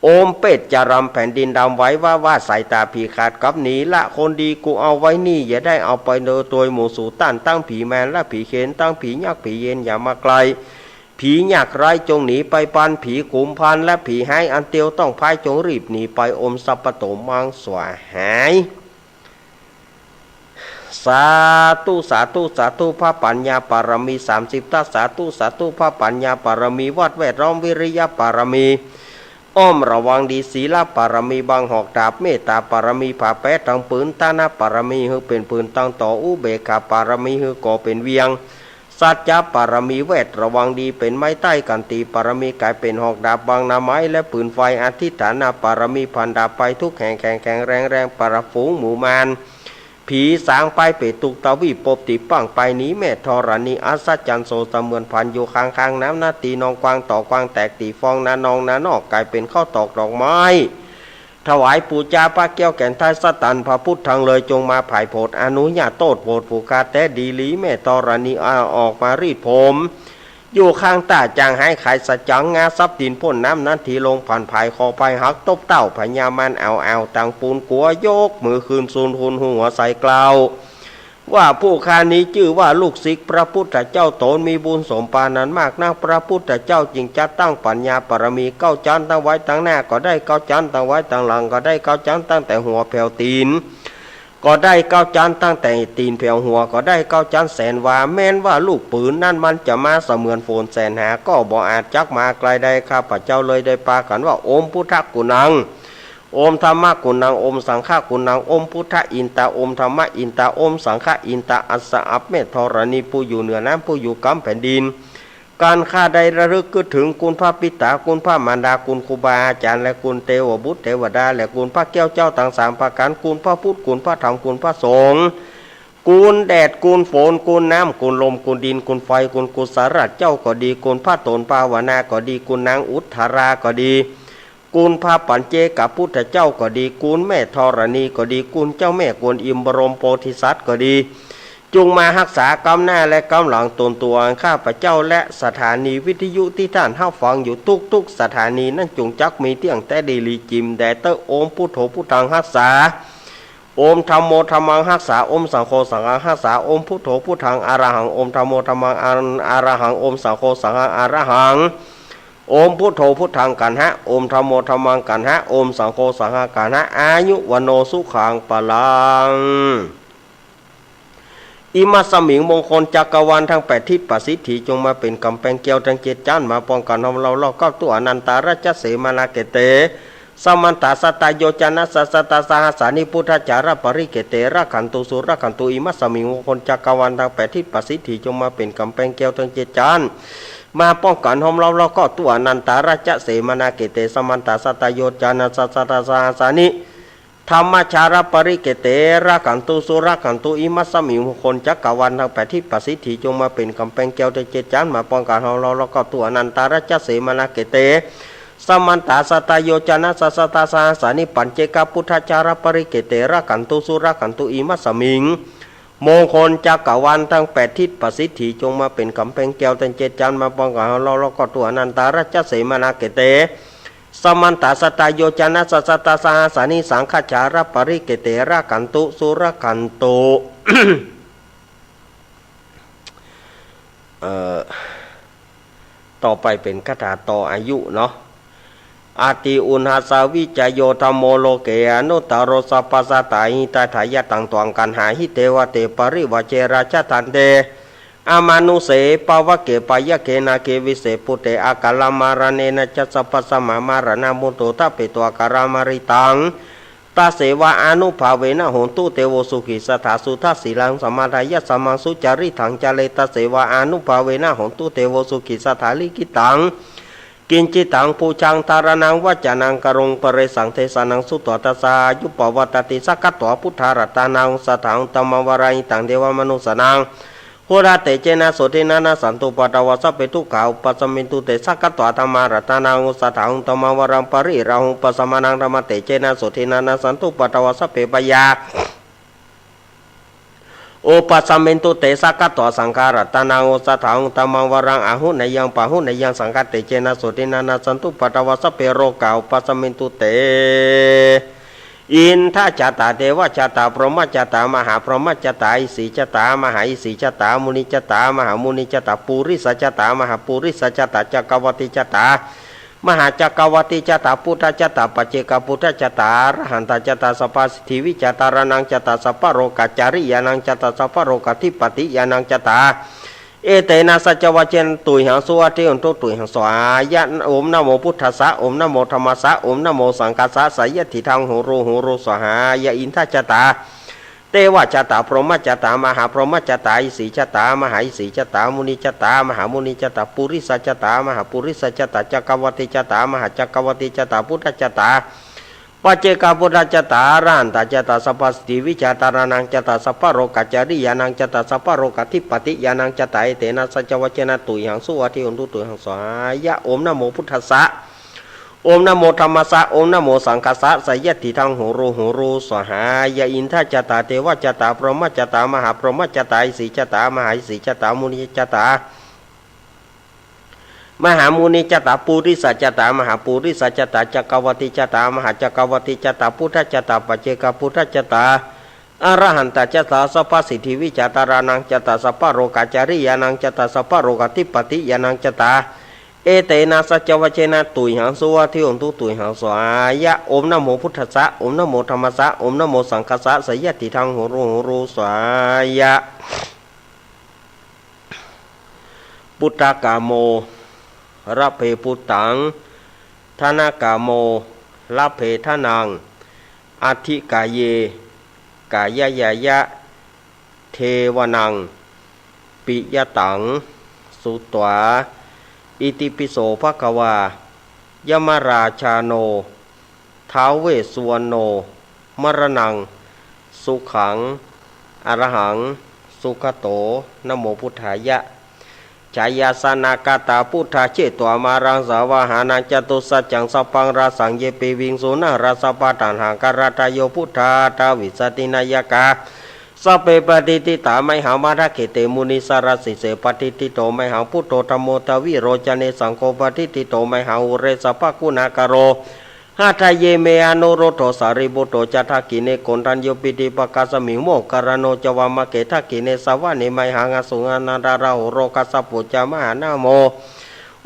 โอมเปชฌะรำ แผ่นดินดำไหวว้าๆ สายต๋าผีขาดกลับหนี ละคนดีกูเอาไว้นี่ อย่าได้เอาไปโดยตวย หมู่สูต้านตังผีมารและผีเขน ตังผียักษ์ผีเยนอย่ามาใกล้ ผียักษ์ร้ายจงหนีไปปัน ผีกุมภารและผีฮ้ายอันเตียวต้องพายจงรีบหนีไป โอมสัพพะโต มังสะหาย สาธุ สาธุ สาธุ พระปัญญาบารมีสามสิบทัศน์ สาธุ สาธุ พระปัญญาบารมี วัดแวดล้อม วิริยะบารมี อ้อมระวังดี ศีลบารมี บังหอกดาบ เมตตาบารมี ผาแปะตังปืน ตะนะบารมี หื้อเป๋นปืนตังต่อ อุเบกขาบารมี หื้อก่อเป๋นเวียง สัจจะปารมีแวดระวังดีเป๋นไม้ใต้ ขันติปารมีก๋ายเป๋นหอกดาบบังหน้าไม้และปืนไฟ อธิษฐานปารมีผ่านดาบไปทุกแห่ง แข็งแข็งแรงแรงปราบฝูงหมู่มาร ผีสางไปเปรตทุกตวีป ปบติดป้างไปหนีแม่ธรณี อัศจรรย์โสดเสมือนผ่านอยู่ข้างๆ น้ำนาตี้นองกว้าง ต่อกว้างแตกตี้ฟอง นานองนานอกก๋ายเป๋นข้าวตอกดอกไม้ ถวายปู๋จาพระแก้วแก่นไท้สตันพระพุทธังเลย จงมาผายโผดอนุญาโตษโผดผู้ข้าแต๊ดีหลี แม่ธรณีอาออกมารีดผม อยู่ข้างต้า จ๋างหายขายสัจจัง งาทรัพย์สินป๊นน้ำนาตี้ลงผ่านผาย คอพายหักตบเต้า พญามารเอาเอาตังปูนกั๋ว ยกมือขึ้นสูนฮูนหัวใส่กล่าว ว่าผู้ข้านี้จื้อว่าลูกศิษย์พระพุทธเจ้า ต๋นมีบุญสมปานนันมากนัก พระพุทธเจ้าจึงจัดตั้งปัญญาปารมีเก้าจั๊น ตั้งไว้ตังหน้าก็ได้เก้าจั๊น ตั้งไว้ตังหลังก็ได้เก้าจั๊น ตั้งแต่หัวแผวตี๋นก็ได้เก้าจั๊น ตั้งแต่ตี๋นแผวหัวก็ได้เก้าจั๊น แสนวา แม้นว่าลูกปืนนั้นมันจะมาเสมือนฝนแสนหา ก็บ่อาจจักมาไกลได้ ข้าพเจ้าเลยได้ปากั๋นว่า โอมพุทธกุณัง โอมธัมมกุณัง โอมสังฆกุณัง โอมพุทธอินตา โอมธัมมอินตา โอมสังฆอินตา อัสสะ อับแม่ธรณีผู้อยู่เหนือน้ำ ผู้อยู่กำแผ่นดิน กั๋นข้าได้ระลึกกึ๊ดเถิงคุณพระปิตา คุณพระมารดา คุณครูบาอาจ๋ารย์ และคุณเตวบุตรเตวดา และคุณพระแก้วเจ้าตังสามประก๋าน คุณพระพุทธ คุณพระธรรม คุณพระสงฆ์ คุณแดด คุณฝน คุณน้ำ คุณลม คุณดิน คุณไฟ คุณกุศลเจ้าก็ดี คุณพระต๋นภาวนาก็ดี คุณนางอุทธาราก็ดี คุณพระปัญเจกพุทธเจ้าก็ดี คุณแม่ธรณีก็ดี คุณเจ้าแม่กวนอิมบรมโพธิสัตว์ก็ดี จงมาฮักษากำหน้าและกำหลังต๋นตั๋วอันข้าพเจ้า และสถานีวิทยุตี้ต้านฮับฟังอยู่ทุกๆ สถานีนั้น จงจักมีเตี้ยงแต๊ดีหลีจิ่มแด่เต๊อะ โอมพุทโธพุทธังฮักษา โอมธัมโมธัมมังฮักษา โอมสังโฆสังฆังฮักษา โอมพุทโธพุทธังอะระหัง โอมธัมโมธัมมังอะระหัง โอมสังโฆสังฆังอะระหัง โอมพุทโธพุทธังกัณหะ โอมธัมโมธัมมังกัณหะ โอมสังโฆสังฆังกัณหะ อายุวัณโณสุขังพลัง อิมัสสมิง มงคลจักรวาลตังแปดทิศประสิทธิ จงมาเป๋นก๋ำแปงแก้วตังเจ็ดจั๊น มาป้องกั๋นห้อมเร้ารอบเก้า ตู้อนันตารัจจเสมานาเกเต สมันตาสัตตาโยจนะสัสสตาสหัสสานิ พุทธาจารปริเกเต รักขันตุสุรักขันตุ อิมัสสมิง มงคลจักรวาลตังแปดทิศประสิทธิ จงมาเป๋นก๋ำแปงแก้วตังเจ็ดจั๊น มาป้องกั๋นห้อมเร้ารอบเก้า ตู้อนันตารัจจเสมานาเกเต สมันตาสัตตาโยจนะสัสสตาสหัสสานิ ธัมมาจารปริเกเต รักขันตุสุรักขันตุ อิมัสสมิง มงคลจักรวาลตังแปดทิศประสิทธิ จงมาเป๋นก๋ำแปงแก้วตังเจ็ดจั๊น มาป้องกั๋นห้อมเร้ารอบเก้า ตู้อนันตารัจจเสมานาเกเต สมันตาสัตตาโยจนะสัสสตาสหัสสานิ ปัญเจกพุทธาจารปริเกเต รักขันตุสุรักขันตุ อิมัสสมิง มงคลจักรวาลตังแปดทิศประสิทธิ จงมาเป๋นก๋ำแปงแก้วตังเจ็ดจั๊น มาป้องกั๋นห้อมเร้ารอบเก้า ตู้อนันตารัจจเสมานาเกเต สมันตาสัตตาโยจนะสัสสตาสหัสสานิ สังฆาจารปริเกเต รักขันตุสุรักขันตุ เอ่อ ต่อไปเป๋นคาถาต่ออายุเนาะ อติอุณหัสสาวิจโย ธัมโม โลเก อนุตตโร สัพพะสัตตา หิตาทายะ ตัง ตวัง กัณหา หิ เต วะเต ปริวา เจ ราชะ ทันเต อมานุเส ปะวะเก ปะยะเก นาเก วิเส ปุตเต อะกาละมะระเณนะ จัสสะ ภัสสะมะ มะระณะมุตโต ทะเป ตวา กาละมะริตัง ตะเสวะ อานุภาเวนะ โหนตุ เตโว สุขิ สะถา สุทะ สีลัง สะมาทายัสสะ มัง สุจาริตัง จะเร ตะเสวะ อานุภาเวนะ โหนตุ เตโว สุขิ สะถา ลิขิตัง กิญจิตัง ปูชายัง ทาระณัง วัจจะนัง กะโรง ปะเรสัง เทสะนัง สุตวา ทัสสา อายุ ปะวัตติ สักขะตวา พุทธารัตตานัง สะถา ธัมมัง วาราหิตัง เทวะมะนุสสานัง พุทธะ เตเจนะ โสทินะ นะสสันตุ ปะตะวา สัพเพ ทุกขา อุปัสสะมินตุ เต สักขะตวา ธัมมารัตตานัง สะถา ธัมมัง วารัง ปะริราหุ ปัสสะมะนัง ธัมมะ เตเจนะ โสทินะ นะสสันตุ ปะตะวา สัพเพ พยา อุปัสสะมินตุ เต สักขะตวา สังฆารัตตานัง สะถา ธัมมัง วารัง อาหุเนยัง ปะหุเนยัง สังฆะ เตเจนะ โสทินะ นะสสันตุ ปะตะวา สัพเพ โรกา อุปัสสะมินตุ เต อินทะจัตตา เทวะจัตตา พรหมะจัตตา มหาพรหมะจัตตา อิสีจัตตา มหาอิสีจัตตา มุนิจัตตา มหามุนิจัตตา ปุริสะจัตตา มหาปุริสะจัตตา จักกะวัตติจัตตา มหาจักกะวัตติจัตตา พุทธะจัตตา ปัจเจกะพุทธะจัตตา อะระหันตะจัตตา สัพพะสิทธิวิจัตตา ราณังจัตตา สัพพะโรกาจาริยานังจัตตา สัพพะโรกาธิปติยานังจัตตา เอเตนะ สัจจะวะเจนะ ตุยหัง สุวัตถิโหนตุ ตุยหัง สวาหายะ โอมนะโมพุทธัสสะ โอมนะโมธัมมัสสะ โอมนะโมสังฆัสสะ สะยะถิทัง โหโร โหโร สวาหายะ อินทะจัตตา เตวะจะตา พรหมจะตา มหาพรหมจะตา อิสีจะตา มหาอิสีจะตา มุนีจะตา มหามุนีจะตา ปุริสะจะตา มหาปุริสะจะตา จักรวรรติจะตา มหาจักรวรรติจะตา พุทธจะตา ปัจเจกพุทธจะตา อรหันตจะตา สัพพสิทธิวิชาธารณังจะตา สัพพโรกาจริยานังจะตา สัพพโรกาธิปติญาณังจะตา เอเตนะสัจจวัจเจนะ ตุยหัง สุวัตถิโหนตุ ตุยหัง สวาหายะ โอมนะโมพุทธัสสะ โอมนะโมธัมมัสสะ โอมนะโมสังฆัสสะ สยะติทัง โหรู โหรู สวาหายะ อินทะจะตา เตวะจะตา พรหมจะตา มหาพรหมจะตา อิสีจะตา มหาอิสีจะตา มุนีจะตา มหามุนีจะตา ปุริสะจะตา มหาปุริสะจะตา จักรวรรติจะตา มหาจักรวรรติจะตา พุทธจะตา ปัจเจกพุทธจะตา อรหันตจะตา สัพพสิทธิวิชาธารณังจะตา สัพพโรกาจริยานังจะตา สัพพโรกาธิปติญาณังจะตา เอเตนะสัจจวัจเจนะ ตุยหัง สุวัตถิโหนตุ ตุยหัง สวาหายะ โอมนะโมพุทธัสสะ โอมนะโมธัมมัสสะ โอมนะโมสังฆัสสะ สยะติทัง โหรู โหรู สวาหายะ ปุตตะกาโม ละเพปุตตัง ทะนะกาโม ละเพทะนัง อัตถิกาเย กายะยายะ เทวะนัง ปิยะตัง สุตวา อิติปิโสภะคะวา ยะมะราชาโน ท้าวเวสสุวรรณโณ มะระณัง สุขัง อรหัง สุขโต นะโมพุทธายะ ชายาสนากาตา พุทธาเจตวามะรัง สาวาหานัง จตุสัจจัง สัพพัง ราสัง เย ปิ วิงสุ นารา สัพพะตัณหาการาตาโย พุทธา ทาวิสสตินายกา สัพเพ ปะฏิฏฐิตา ไมหัง มัทธะเขเต มุนิสสะระ สิสเส ปะฏิฏฐิโต ไมหัง พุทโธ ธัมโม ทวิโรจเน สังโฆ ปะฏิฏฐิโต ไมหัง อุเร สัพพะกุณากะโร หะทะเย เม อนุรุทโธ สารีปุตโต จะ ทักขิเณ โกณฑัญโญ ปิฏฐิปะกาสมิง โมคคัลลาโน จะ วามะเข ทักขิเณ สะวะเน ไมหัง อสุง อานันทะราหุโร คัสสะปุ จะ มหานะโม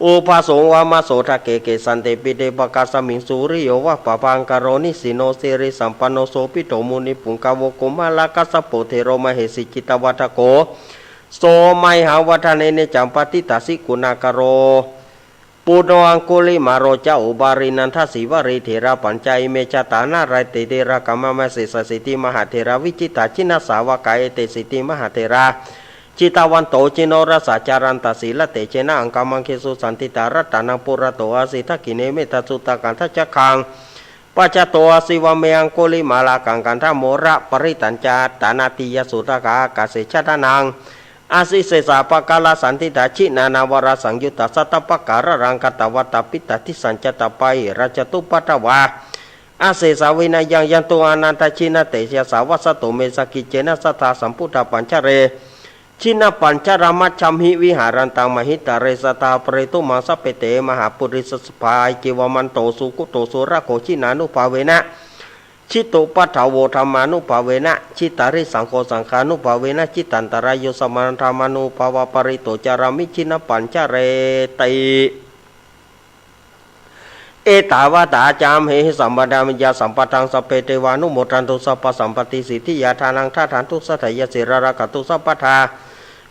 อุบาสุง วามะโส ทะเข เกสันเต ปิฏฐิปะกาสมิง สุริโย วะปะภังคะโร นิสินโน สิริสัมปันโน โสภิตโต มุนิปุงกะโว กุมารคัสสะปู เถโร มะเหสี จิตตวัฏฐโก โส ไมหัง วัฑฒะเน เนจัง ปะฏิฏฐาสิ กุณากะโร ปุณโณ อังคุลิมาโล จะ อุบาลี นันทะสีวะลี เถราปัญจะ อิเม จะตา นะเรติ ติลกะ มะมะ เสสะสีติ มหาเถรา วิจิตตา จินสาวกา เอเต สีติ มหาเถรา จิตตะวันโต จินโนรสา จารันตะ สีลเตเจนะ อังกะมังคิสุ สันติตา รัตตะนัง ปุระโต อาสิ ทักขิเณ เมตตาสุตะกันทะ จะขัง ปัจจะโต อาสิ วะเม อังคุลิมาลากัง กันทะโมระ ปะริตตัญจะ ตานาติยะ สุตะกา อากาเส ชะดานัง อาสิ เสสาปะกาลา สันติตา จินานา วะระสังยุตตา สัตตะปะกาละรัง กัตตะวัตตะ ปิตตะทิสสัญจะตะ ปะหิระจะตุปะทะวา อาเสสา วินะยัง ยันตุง อานันทะ จินะเตจะสา วัสสะตุเม สะกิจเจนะ สัตถา สัมพุทธา ปัญจะเร จินะปัญจะระ มัชฌัมหิ วิหารันตัง มหิตะเร สะทา ปะเรตุมัง สัพเพเต มหาปุริสะสะภา เอกิวะมันโต สุกุตโต สุรโข จินานุภาเวนะ จิตตุปะทะโว ธัมมานุภาเวนะ จิตตาริสังโข สังฆานุภาเวนะ จิตตันตะราโย สะมะนะ ธัมมานุภาเวนะ ปะริตโต จารามิ จินะปัญจะเรติ เอตาวะตา จะ อัมเหหิ สัมปะทา มะยา สัมปะทัง สัพเพ เตวานุโมดันตุ สัพพะสัมปะติ สิทธิยา ทานัง ทะถันตุ สัตถายา สีลัง รักขันตุ สัพพะทา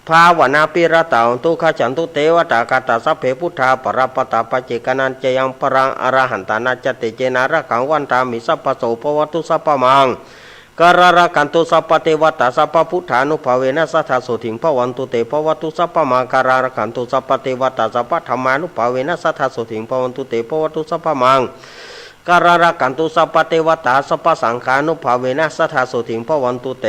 ภาวะนา อภิรัตตา โหนตุ คัจฉันตุ เตวะตา คาตา สัพเพ พุทธา ปะระปะตา ปัจเจกานัญจะยัง ปะรัง อรหันตานัญจะ เตจะนา รักขัง วันทามิ สัพพะโส ภะวะตุ สัพพะมัง คะลัง รักขันตุ สัพพะเตวะตา สัพพะพุทธานุภาเวนะ สัตถา โสติง ภะวันตุ เต ภะวะตุ สัพพะมังคะลัง รักขันตุ สัพพะเตวะตา สัพพะธัมมานุภาเวนะ สัตถา โสติง ภะวันตุ เต ภะวะตุ สัพพะมังคะลัง รักขันตุ สัพพะเตวะตา สัพพะสังฆานุภาเวนะ สัตถา โสติง ภะวันตุ เต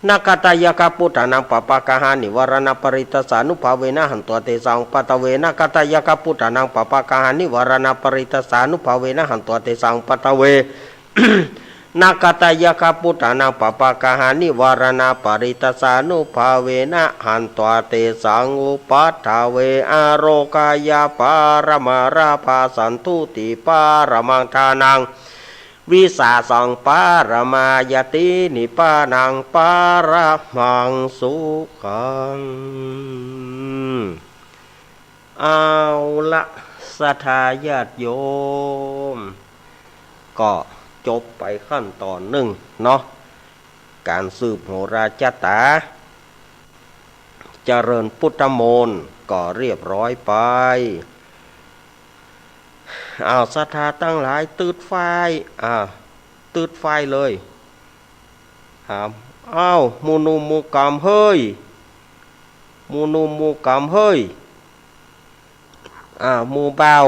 นะคะตะยักขะพุทธานัง ปะปะกะหานิวะระณะปะริตตัสสานุภาเวนะ หันत्वाเตสังอุปาทเว นะคะตะยักขะพุทธานัง ปะปะกะหานิวะระณะปะริตตัสสานุภาเวนะ หันत्वाเตสังอุปาทเว นะคะตะยักขะพุทธานัง ปะปะกะหานิวะระณะปะริตตัสสานุภาเวนะ หันत्वाเตสังอุปาทเว อาโรกะยะปะระมาลาภา สันตุติปะระมัง ทานัง วิสาสังปะระมา ญาตีนิปปานังปะระมังสุขัง เอาละ ศรัทธาญาติโยม ก็จบไปขั้นตอนนึ่งเนาะ ก๋านสืบโหราจะต๋า เจริญพุทธมนต์ก็เรียบร้อยไป อ้าว ศรัทธาตังหลาย ตึ๊ดไฟ อ่า ตึ๊ดไฟเลย ถาม เอ้า หมู่หนุ่มหมู่ก๋ำเฮ้ย หมู่หนุ่มหมู่ก๋ำเฮ้ย อ่า หมู่บ่าว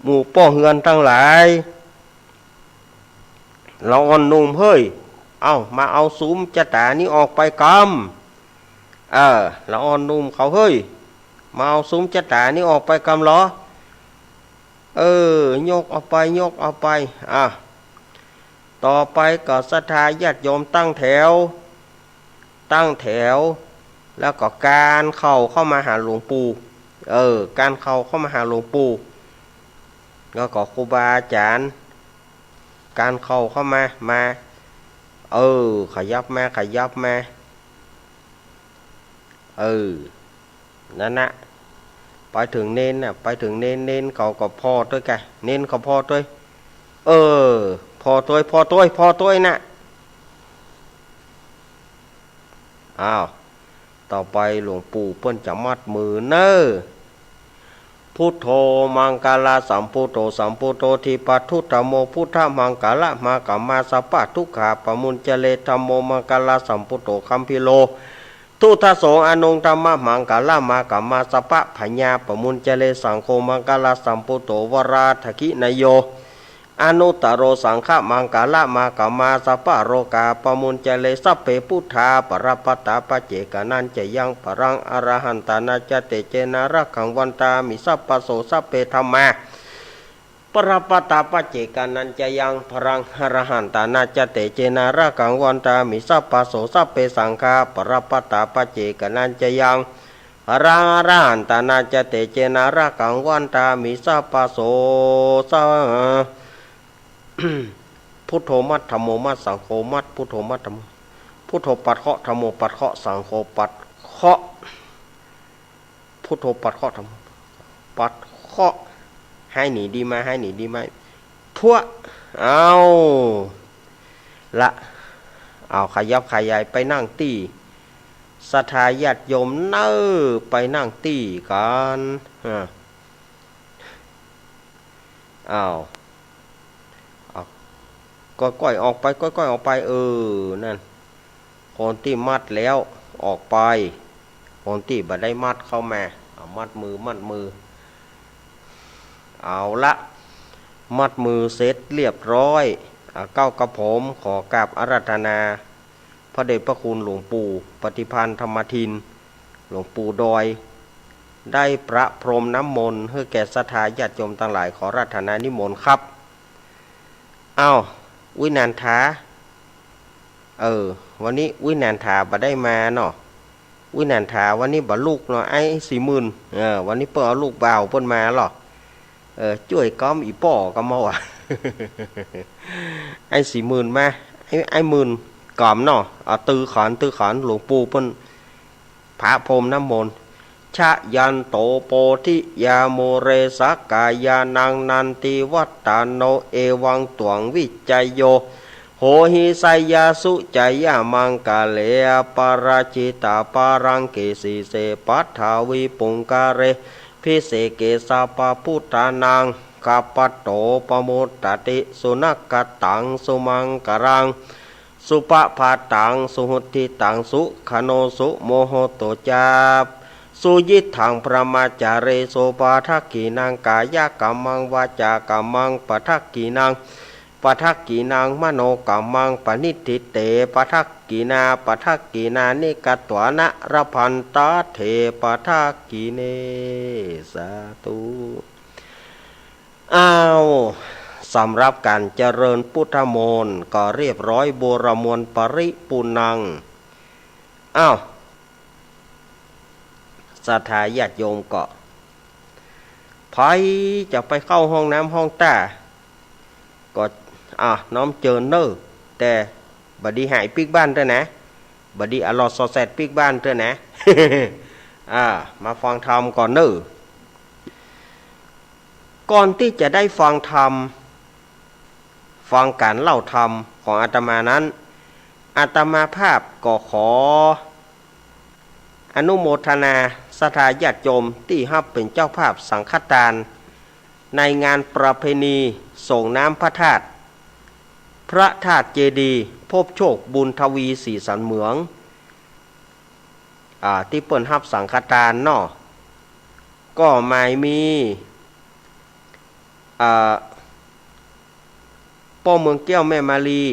หมู่ป้อเฮือนตังหลาย ละอ่อนหนุ่มเฮ้ย เอ้า มาเอาสุมจะต๋านี้ออกไปกำ เออ ละอ่อนหนุ่มเขาเฮ้ย มาเอาสุมจะต๋านี้ออกไปกำลอ เออ ยกเอาไป ยกเอาไป อ่ะ ต่อไปก็ศรัทธาญาติโยมตั้งแถว ตั้งแถว แล้วก็กานเข้าเข้ามาหาหลวงปู่ เออ กานเข้าเข้ามาหาหลวงปู่ แล้วก็ครูบาอาจ๋ารย์ กานเข้าเข้ามา มา เออ ขยับมา ขยับมา เออ นั่นนะ ไปเถิงเณรน่ะ ไปเถิงเณร เณรเขาก็ผ่อตวยกะ เณรเขาผ่อตวย เออ ผ่อตวย ผ่อตวย ผ่อตวยน่ะ อ้าว ต่อไปหลวงปู่เปิ้นจะมัดมือเน่อ พุทโธ มังคละสัมพุทโธ สัมพุทโธ ทีปทุตถโม พุทธมังคละมาคมา สัพพะทุกขาปะมุญจเร ธัมโม มังคละสัมพุทโธ คัมภีโร ทุตถโส อนุตตมะมังคละมาคมา สัพพะพยาปะมุญจเร สังโฆ มังคละสัมพุทโธ วราทะขินโย อนุตตโร สังฆมังคละมาคมา สัพพะโรคาปะมุญจเร สัพเพบุทธาปะระปะตา ปัจเจกะนัญจะยัง ปะรังอระหันตานา จะเตเจนะ รักขังวันตามิ สัพพะโส สัพเพธัมมา ปะระปะตา ปัจเจกะนัญจะยัง ปะรังอระหันตานา จะเตเจนะ รักขังวันตามิ สัพพะโส สัพเพสังฆาปะระปะตา ปัจเจกะนัญจะยัง ปะรังอระหันตานา จะเตเจนะ รักขังวันตามิ สัพพะโส สะ พุทโธมัด ธัมโมมัด สังโฆมัด พุทโธมัด ธัมโม พุทโธปัดเคราะห์ ธัมโมปัดเคราะห์ สังโฆปัดเคราะห์ พุทโธปัดเคราะห์ ธัมโมปัดเคราะห์ หายหนีดีมา หายหนีดีมา พัว เอา ละ เอา ขยับขยายไปนั่งตี้ ศรัทธาญาติโยมเน่อ ไปนั่งตี้กั๋น อ่า อ้าว เอา ก้อยๆ ออกไป ก้อยๆ ออกไป เออ นั่น คนตี้มัดแล้วออกไป คนตี้บ่ได้มัดเข้ามา เอา มัดมือ มัดมือ เอาละ มัดมือเสร็จเรียบร้อย อ่า เก้ากระผมขอกราบอาราธนา พระเดชพระคุณหลวงปู่ปฏิภาณธรรมทิน หลวงปู่ดอย ได้ประพรมน้ำมนต์หื้อแก่ศรัทธาญาติโยมตังหลาย ขออาราธนานิมนต์ครับ อ้าว วินันทา เออ วันนี้วินันทาบ่ได้มาเนาะ วินันทาวันนี้บ่ลูกเนาะ ไอ้สี่หมื่น เออ วันนี้เปิ้นเอาลูกบ่าวเปิ้นมาลอ เออ จ้วยกำอี่ป้อก็มาว่า ไอ้สี่หมื่นมา ไอ้ ไอ้หมื่นกำเนาะ อ่ะ ตื้อขัน ตื้อขัน หลวงปู่เปิ้นประพรมน้ำมนต์ ชะยันโตโพธิยามูเล สักกายานัง นันติวัตตาโน เอวังตวังวิจโย โหหิ ชัยยะสุจยะมังคะเล อปาราจิตาปารังเก สีเส ปัทวิปุงคะเล ภิเสเก สัพพะพุทธานัง กัปปะโต ปะมุตตะติ สุนักขะตัง สุมังคะลัง สุปะภาตัง สุหุตถิตัง สุขะโณ สุโมโหโต จะ สุยิตถัง พรหมจารีสุ ปะทักขิณัง กายะกัมมัง วาจากัมมัง ปะทักขิณัง ปะทักขิณัง มโนกัมมัง ปะณิฏฐิเต ปะทักขิณา ปะทักขิณานิ กัตวานะ ละพันตะเถ ปะทักขิเณ สาธุ อ้าว สำหรับก๋านเจริญพุทธมนต์ก็เรียบร้อย บูรมวลปริปูณัง อ้าว ศรัทธาญาติโยมก็ ใผจะไปเข้าห้องน้ำห้องต้า ก็ อ่ะ น้อมเจิญเน่อ แต่บ่ดีหายปิ๊กบ้านเตื้อนะ บ่ดีอะลอดซอแซดปิ๊กบ้านเตื้อนะ อ่า มาฟังธรรมก่อนเน่อ ก่อนตี้จะได้ฟังธรรม ฟังก๋านเล่าธรรมของอาตมานั้น อาตมาภาพก็ขออนุโมทนาศรัทธาญาติโยมตี้ฮับเป๋นเจ้าภาพสังฆทาน ในงานประเพณีส่งน้ำพระธาตุ พระธาตุเจดีย์ ภพโชค บุญทวี ศรีสันเหมือง อ่า ตี้เปิ้นฮับสังฆทานเนาะ ก็หมายมี อ่า ป้อเมืองแก้ว แม่มาลี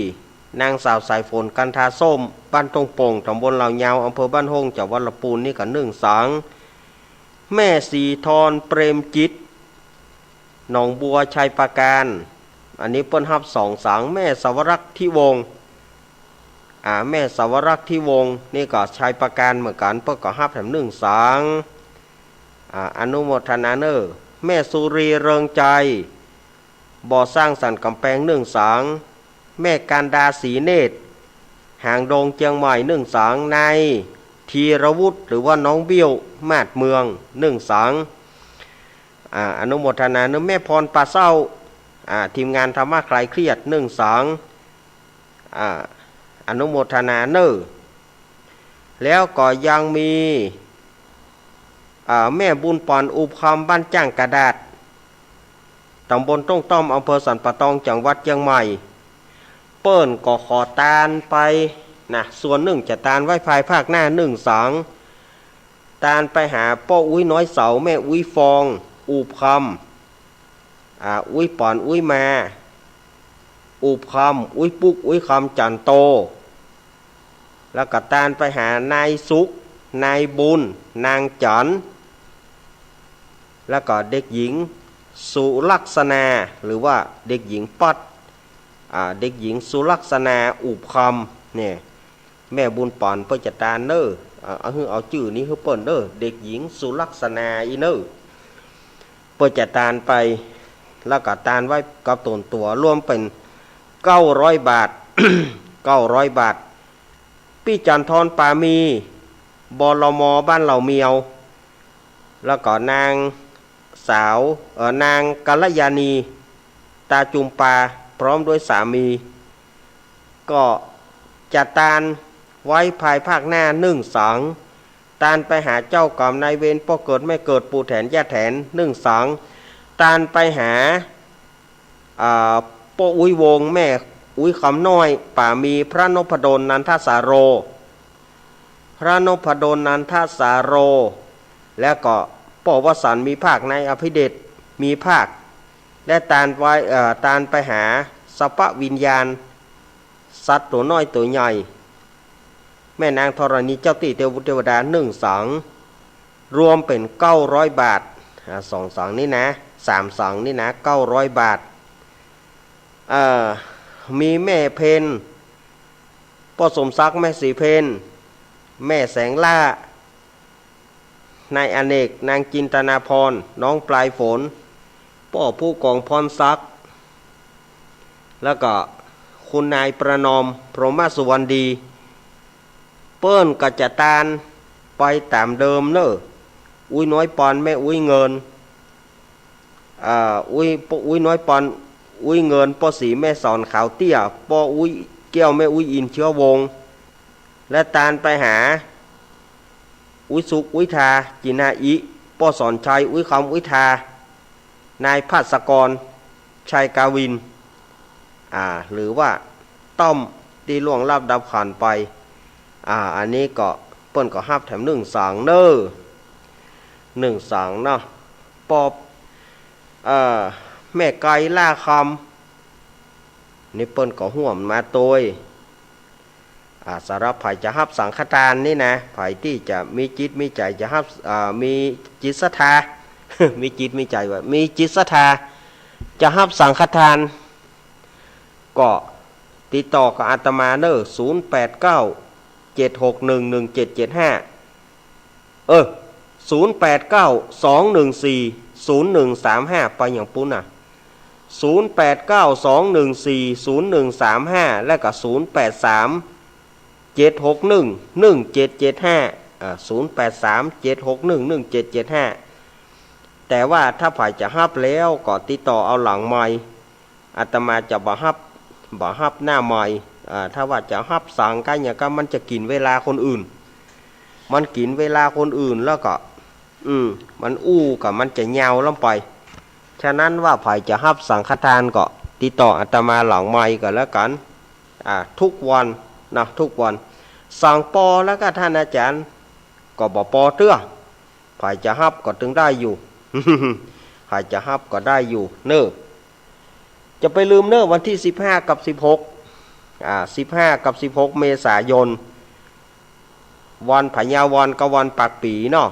นางสาวสายฝน กันทาส้ม บ้านต้งโป่ง ต๋ำบลเหล่ายาว อำเภอบ้านโฮ่ง จังหวัดละปูนนี่ก็นึ่งสัง แม่ศรีทร เปรมจิต หนองบัว ชัยปราการ อันนี้เปิ้นฮับสองสัง แม่สวรักษ์ ทิวงศ์ อ่า แม่สวรักษ์ ทิวงศ์ นี่ก็ชัยปราการเหมือนกั๋น เปิ้นก็ฮับแถมนึ่งสัง อ่า อนุโมทนาเน่อ แม่สุรี เริงใจ บ่อสร้างสันก๋ำแปง นึ่งสัง แม่กันดา ศรีเนตร หางดง เจียงใหม่ นึ่งสัง นายธีรวุฒิ หรือว่าน้องเบี้ยว มาดเมือง นึ่งสัง อ่า อนุโมทนาเน่อ แม่พร ป่าเศร้า อ่า ทีมงานธรรมะคลายเครียด นึ่งสัง อ่า อนุโมทนาเน่อ แล้วก็ยังมี อ่า แม่บุญป๋อน อุบคำ บ้านจ้างกระดาษ ต๋ำบลต้งต้อม อำเภอสันป่าตอง จังหวัดเจียงใหม่ เปิ้นก็ขอตานไปนะ ส่วนนึ่งจะตานไว้ภายภาคหน้า นึ่งสัง ตานไปหาป้ออุ๊ย น้อยเสา แม่อุ๊ย ฟอง อุบคำ อ่า อุ๊ยป๋อน อุ๊ยมา อุบคำ อุ๊ยปุ๊ก อุ๊ยคำ จันโต แล้วก็ตานไปหานายสุข นายบุญ นางจัน แล้วก็เด็กหญิง สุลักษณา หรือว่าเด็กหญิงป๊อด อ่า เด็กหญิง สุลักษณา อุบคำ เนี่ย แม่บุญป๋อนเปิ้นจะตานเน่อ อ่า เอาหื้อเอาจื้อนี้หื้อเปิ้นเน่อ เด็กหญิง สุลักษณา อี้เน่อ เปิ้นจะตานไป แล้วก็ตานไว้กับต๋นตั๋ว รวมเป๋นเก้าร้อยบาท เก้าร้อยบาท ปี้จันทร ปามี บลม บ้านเหล่าเมียว แล้วก็นางสาว เอ่อ นางกัลยาณี ตาจุมปา พร้อมด้วยสามี ก็จะตานไว้ภายภาคหน้า นึ่งสัง ตานไปหาเจ้ากรรมนายเวร ป้อเกิดแม่เกิด ปู่แถนย่าแถน นึ่งสัง ตานไปหา อ่า ป้ออุ๊ยวง แม่อุ๊ยคำน้อย ปามี พระนพดล นันทสาโร พระนพดล นันทสาโร แล้วก็ป้อวสันต์ มีภาค นายอภิเดช มีภาค และตานไว้ เอ่อ ตานไปหาสัพพวิญญาณ สัตว์ตั๋วน้อยตั๋วใหญ่ แม่นางธรณี เจ้าตี้เตวุเทวดา นึ่งสัง รวมเป๋นเก้าร้อยบาท อ่า สองสังนี่นะ สามสังนี่นะ เก้าร้อยบาท เอ่อ มีแม่เพ็ญ ป้อสมศักดิ์ แม่ศรีเพ็ญ แม่แสงล่า นายอเนก นางจินตนาพร น้องปลายฝน ป้อผู้กองพรศักดิ์ แล้วก็คุณนายประนอม พรหมสุวรรณดี เปิ้นก็จะตานไปต๋ามเดิมเน่อ อุ๊ยน้อยปอน แม่อุ๊ยเงิน อ่า อุ๊ย ป้ออุ๊ยน้อยปอน อุ๊ยเงิน ป้อศรีแม่สอน ขาวเตี้ย ป้ออุ๊ยแก้ว แม่อุ๊ยอิน เชื้อวงศ์ และตานไปหา อุ๊ยสุข อุ๊ยทา จินาอิ ป้อสอนชัย อุ๊ยคำ อุ๊ยทา นายภัสกร ชัยกาวิน อ่า หรือว่าต้อมตี้ล่วงลับดับขันธ์ไป อ่า อันนี้ก็เปิ้นก็ฮับแถมนึ่งสังเน่อ นึ่งสังเนาะ ป้อ เอ่อ แม่ไกร ล่าคำ นี่เปิ้นก็ฮ่วมมาตวย อ่า สำหรับใผจะฮับสังฆทานนี่นะ ใผตี้จะมีจิตมีใจ๋จะฮับ อ่า มีจิตศรัทธา มีจิตมีใจ๋ว่า มีจิตศรัทธา จะฮับสังฆทาน ก็ติดต่อกับอาตมาเน่อ ศูนย์แปดเก้า เจ็ดหกหนึ่ง หนึ่งเจ็ดเจ็ดห้า เออ ศูนย์แปดเก้า สองหนึ่งสี่ ศูนย์หนึ่งสามห้า ไปอย่างปู้นน่ะ ศูนย์แปดเก้า สองหนึ่งสี่ ศูนย์หนึ่งสามห้า และก็ ศูนย์แปดสาม เจ็ดหกหนึ่ง หนึ่งเจ็ดเจ็ดห้า อ่า ศูนย์แปดสาม เจ็ดหกหนึ่ง หนึ่งเจ็ดเจ็ดห้า แต่ว่าถ้าใผจะฮับแล้วก็ติดต่อเอาหลังไมค์ อาตมาจะบ่ฮับ บ่ฮับหน้าไมค์ อ่า ถ้าว่าจะฮับสังฆะหยังก็มันจะกิ๋นเวลาคนอื่น มันกิ๋นเวลาคนอื่นแล้วก็ อืม มันอู้ก็มันจะยาวล้ำไป ฉะนั้นว่าใผจะฮับสังฆทานก็ติดต่ออาตมาหลังไมค์ก็แล้วกั๋น อ่า ทุกวันนะ ทุกวัน สั่งปอแล้วก็ท่านอาจารย์ก็บ่ปอเตื้อ ใผจะฮับก็ตึงได้อยู่ ใผจะฮับก็ได้อยู่เน่อ จะไปลืมเน่อ วันตี้สิบห้ากับสิบหก อ่า สิบห้ากับสิบหกเมษายน วันพญาวันกับวันปากปี๋เนาะ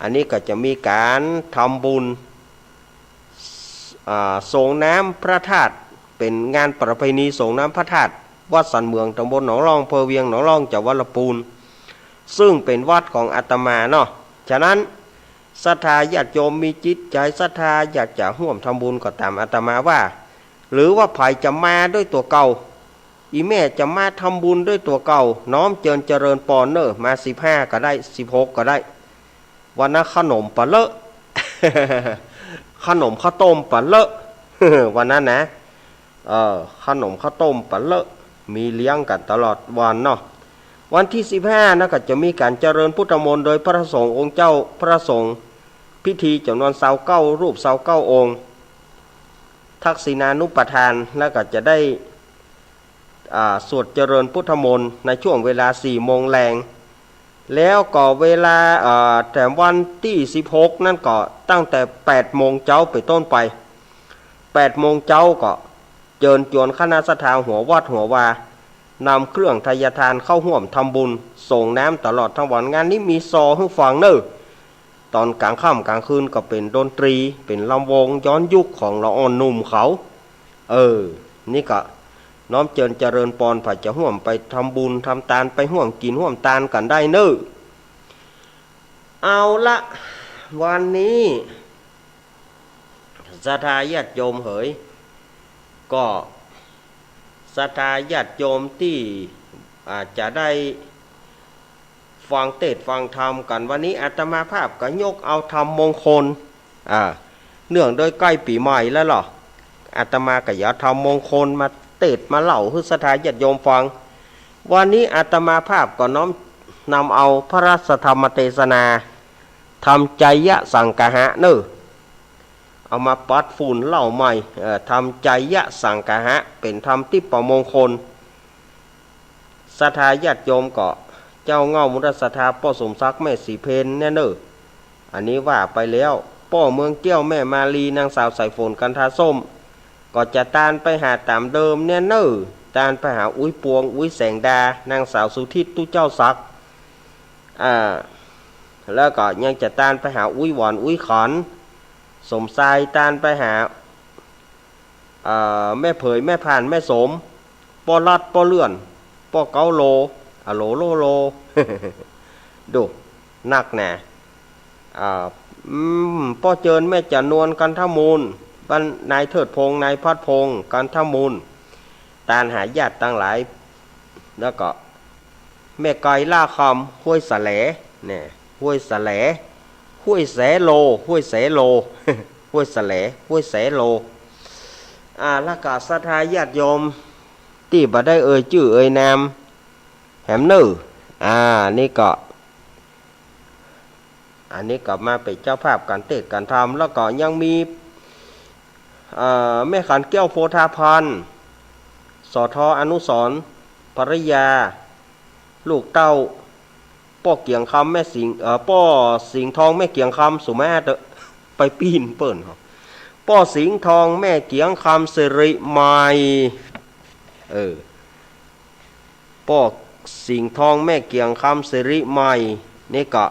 อันนี้ก็จะมีก๋านทำบุญ อ่า ส่งน้ำพระธาตุ เป๋นงานประเพณีส่งน้ำพระธาตุ วัดสันเหมือง ตำบลหนองล่อง อำเภอเวียงหนองล่อง จังหวัดลำปูน ซึ่งเป๋นวัดของอาตมาเนาะ ฉะนั้นศรัทธาญาติโยมมีจิตใจ๋ศรัทธาอยากจะฮ่วมทำบุญก็ต๋ามอาตมาว่า หรือว่าใผจะมาด้วยตั๋วเก่า อี่แม่จะมาทำบุญด้วยตั๋วเก่า น้อมเจิญเจริญปอนเน่อ มาสิบห้าก็ได้ สิบหกก็ได้ วันนั้นขนมปะเลอะ ขนมข้าวต้มปะเลอะ วันนั้นนะ เออ ขนมข้าวต้มปะเลอะ มีเลี้ยงกั๋นตลอดวันเนาะ วันตี้สิบห้านั้นก็จะมีก๋านเจริญพุทธมนต์โดยพระสงฆ์องค์เจ้า พระสงฆ์พิธีจ๋ำนวนซาวเก้ารูป ซาวเก้าองค์ ทักษิณานุปทาน แล้วก็จะได้ อ่า สวดเจริญพุทธมนต์ในช่วงเวลาสี่โมงแลง แล้วก็เวลา อ่า แถมวันตี้สิบหกนั้นก็ตั้งแต่แปดโมงเจ๊าเป๋นต้นไป แปดโมงเจ๊าก็เจิญจวนคณะศรัทธาหัววัดหัววา นำเครื่องไทยทานเข้าฮ่วมทำบุญ ส่งน้ำตลอดทั้งวัน งานนี้มีซอหื้อฟังเน่อ ต๋อนก๋างค่ำก๋างคืนก็เป๋นดนตรี เป๋นลำวงย้อนยุคของละอ่อนหนุ่มเขา เออ นี่ก็น้อมเจิญเจริญปอน ใผจะฮ่วมไปทำบุญทำตาน ไปฮ่วมกิ๋นฮ่วมตานกั๋นได้เน่อ เอาละ วันนี้ศรัทธาญาติโยมเหย ก็ศรัทธาญาติโยมตี้อาจจะได้ ฟังเตสน์ฟังธรรมกั๋น วันนี้อาตมาภาพก็ยกเอาธรรมมงคล อ่า เนื่องด้วยใก้ปี๋ใหม่แล้วเนาะ อาตมาก็หยิบธรรมมงคลมาเตสน์มาเล่าหื้อศรัทธาญาติโยมฟัง วันนี้อาตมาภาพก็น้อมนำเอาพระราชธรรมเตสนา ธัมมัจจยสังกหะเน่อ เอามาปัดฝุ่นเล่าใหม่ เอ่อ ธัมมัจจยสังกหะ เป๋นธรรมทิพยมงคล ศรัทธาญาติโยมก็ เจ้าเหง้ามูลศรัทธาป้อสมศักดิ์ แม่ศรีเพญเนี่ยเน่อ อันนี้ว่าไปแล้ว ป้อเมืองแก้ว แม่มาลี นางสาวสายฝน กันทาส้ม ก็จะตานไปหาต๋ามเดิมเนี่ยเน่อ ตานไปหาอุ๊ยปวง อุ๊ยแสงดา นางสาวสุทิศ ตุ๊เจ้าศักดิ์ อ่า แล้วก็ยังจะตานไปหาอุ๊ยหวาน อุ๊ยขัน สมชาย ตานไปหา เอ่อ แม่เผย แม่ผ่าน แม่สม ป้อรัด ป้อเลื่อน ป้อเก๊าโล อะโหลโลโล ดู นักแหน่ อ่า อืม ป้อเจิญ แม่จันนวล กันทมูล บ้านนายเทิดพงษ์ นายพัดพงษ์ กันทมูล ตานหาญาติตังหลาย แล้วก็ แม่ไก่ล่าคำ ห้วยแสล เนี่ย ห้วยแสล ห้วยแสโล ห้วยแสโล ห้วยแสล ห้วยแสโล อ่า แล้วก็ศรัทธาญาติโยม ตี้บ่ได้เอ่ยจื้อเอ่ยนามแหมเน่อ อ่า นี่ก็ อันนี้ก็มาเป๋นเจ้าภาพก๋านเตสน์ก๋านธรรม แล้วก็ยังมี เอ่อ แม่ขันแก้ว โพธาภรณ์ สอทอ อนุสรณ์ ภริยา ลูกเต้า ป้อเกียงคำ แม่สิงห์ เอ่อ ป้อสิงห์ทอง แม่เกียงคำ สุมาเต๊อะ ไปปี้นเปิ้น ป้อสิงห์ทอง แม่เกียงคำ สิริใหม่ เออ ป้อสิงห์ทอง แม่เกียงคำ สิริใหม่ นี่ก็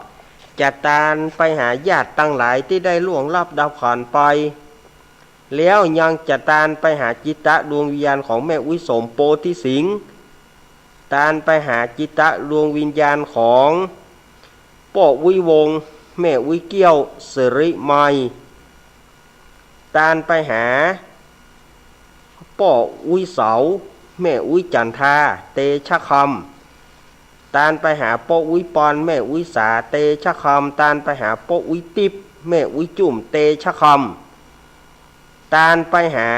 จะตานไปหาญาติตังหลายตี้ได้ล่วงลับดับขันธ์ไป แล้วยังจะตานไปหาจิตตะดวงวิญญาณของแม่อุ๊ยสม โพธิสิงห์ ตานไปหาจิตตะดวงวิญญาณของป้ออุ๊ยวงศ์ แม่อุ๊ยเกี้ยว สิริใหม่ ตานไปหาป้ออุ๊ยเสา แม่อุ๊ยจันทา เตชะคำ ตานไปหาป้ออุ๊ยปอน แม่อุ๊ยสา เตชะคำ ตานไปหาป้ออุ๊ยติ๊บ แม่อุ๊ยจุ่ม เตชะคำ ตานไปหา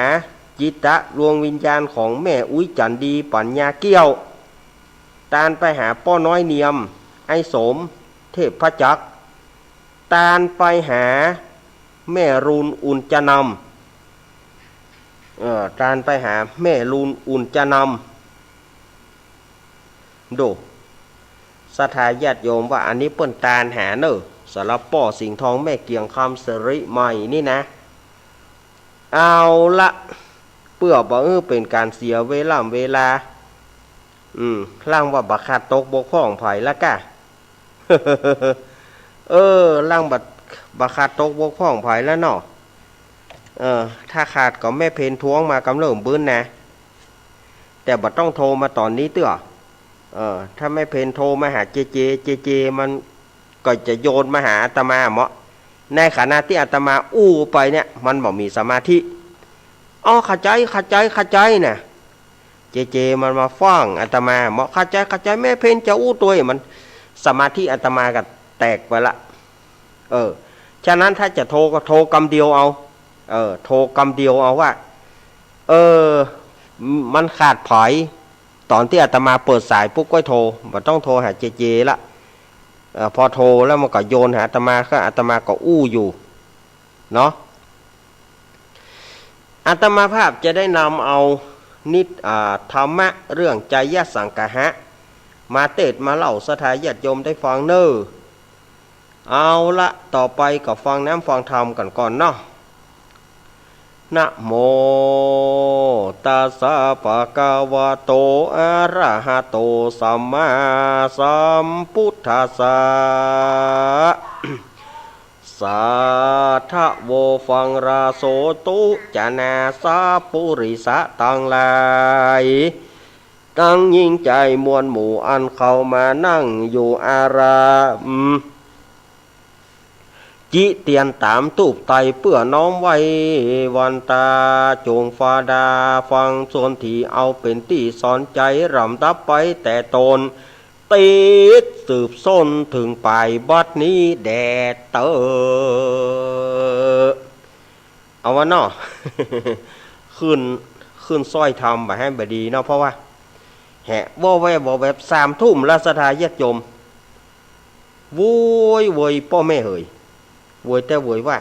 จิตตะดวงวิญญาณของแม่อุ๊ยจันดี ปัญญาเกี้ยว ตานไปหาป้อน้อยเนียม ไอ้สม เทพจักร ตานไปหาแม่รูน อุ่นจะนำ เอ่อ ตานไปหาแม่รูน อุ่นจะนำ ดู ศรัทธาญาติโยมว่าอันนี้เปิ้นตานหาเน่อ สำหรับป้อสิงห์ทองแม่เกียงคำสิริใหม่นี่นะ เอาละ เปื้อบ่หื้อเป๋นก๋านเสียเวล่ำเวลา อืม ลางว่าบ่ขาดตกบกพร่องใผละก้า เออ ลางบ่ บ่ขาดตกบกพร่องใผละเนาะ เออ ถ้าขาดก็แม่เพนทวงมากำเริ่มบึ้นนะ แต่บ่ต้องโทรมาต๋อนนี้เตื้อ เออ ถ้าแม่เพนโทรมาหาเจเจ เจเจมันก็จะโยนมาหาอาตมาเมาะ ในขณะตี้อาตมาอู้ไปเนี่ย มันบ่มีสมาธิ อ้อ เข้าใจ๋ เข้าใจ๋ เข้าใจ๋ น่ะ เจเจมันมาฟ้องอาตมาเมาะ เข้าใจ๋ เข้าใจ๋ แม่เพนจะอู้ตวย มัน สมาธิอาตมาก็แตกไปละ เออ ฉะนั้นถ้าจะโทรก็โทรกำเดียวเอา เออ โทรกำเดียวเอาว่า เออ มันขาดใผ ต๋อนตี้อาตมาเปิดสายปุ๊บก็โทร บ่ต้องโทรหาเจเจละ เออ พอโทรแล้วมันก็โยนหาอาตมา ก็อาตมาก็อู้อยู่ เนาะ อาตมาภาพจะได้นำเอานิท- อ่า ธรรมะเรื่องไจยสังกหะ มาเตศน์มาเล่าศรัทธาญาติโยมได้ฟังเน่อ เอาละ ต่อไปก็ฟังน้ำฟังธรรมกั๋นก่อนเนาะ นะโมตัสสะ ภะคะวะโต อะระหะโต สัมมาสัมพุทธัสสะ สาธะโว ฟังราโส ตุ จะนา สัปปุริสะตังหลาย ตังญิงจายมวลหมู่อันเข้ามานั่งอยู่อาราม จิเตียนต๋ามตูปไตรเปื้อน้อมไหว้วันตา จุ่งฟาดาฟังสนธิ เอาเป๋นตี้สอนใจ๋ ลำดับไปแต่ต้น ติดสืบส้นเถิงป๋ายบัดนี้แด่เต๊อะ เอาวะเนาะ ขึ้น ขึ้นสร้อยธรรมบ่หื้อบ่ดีเนาะ เพราะว่า แหะ ว่อแว่วว่อแวบ สามทุ่มละศรัทธาญาติโยม โวยเวยป้อแม่เหย โวยแต๊โวยว่า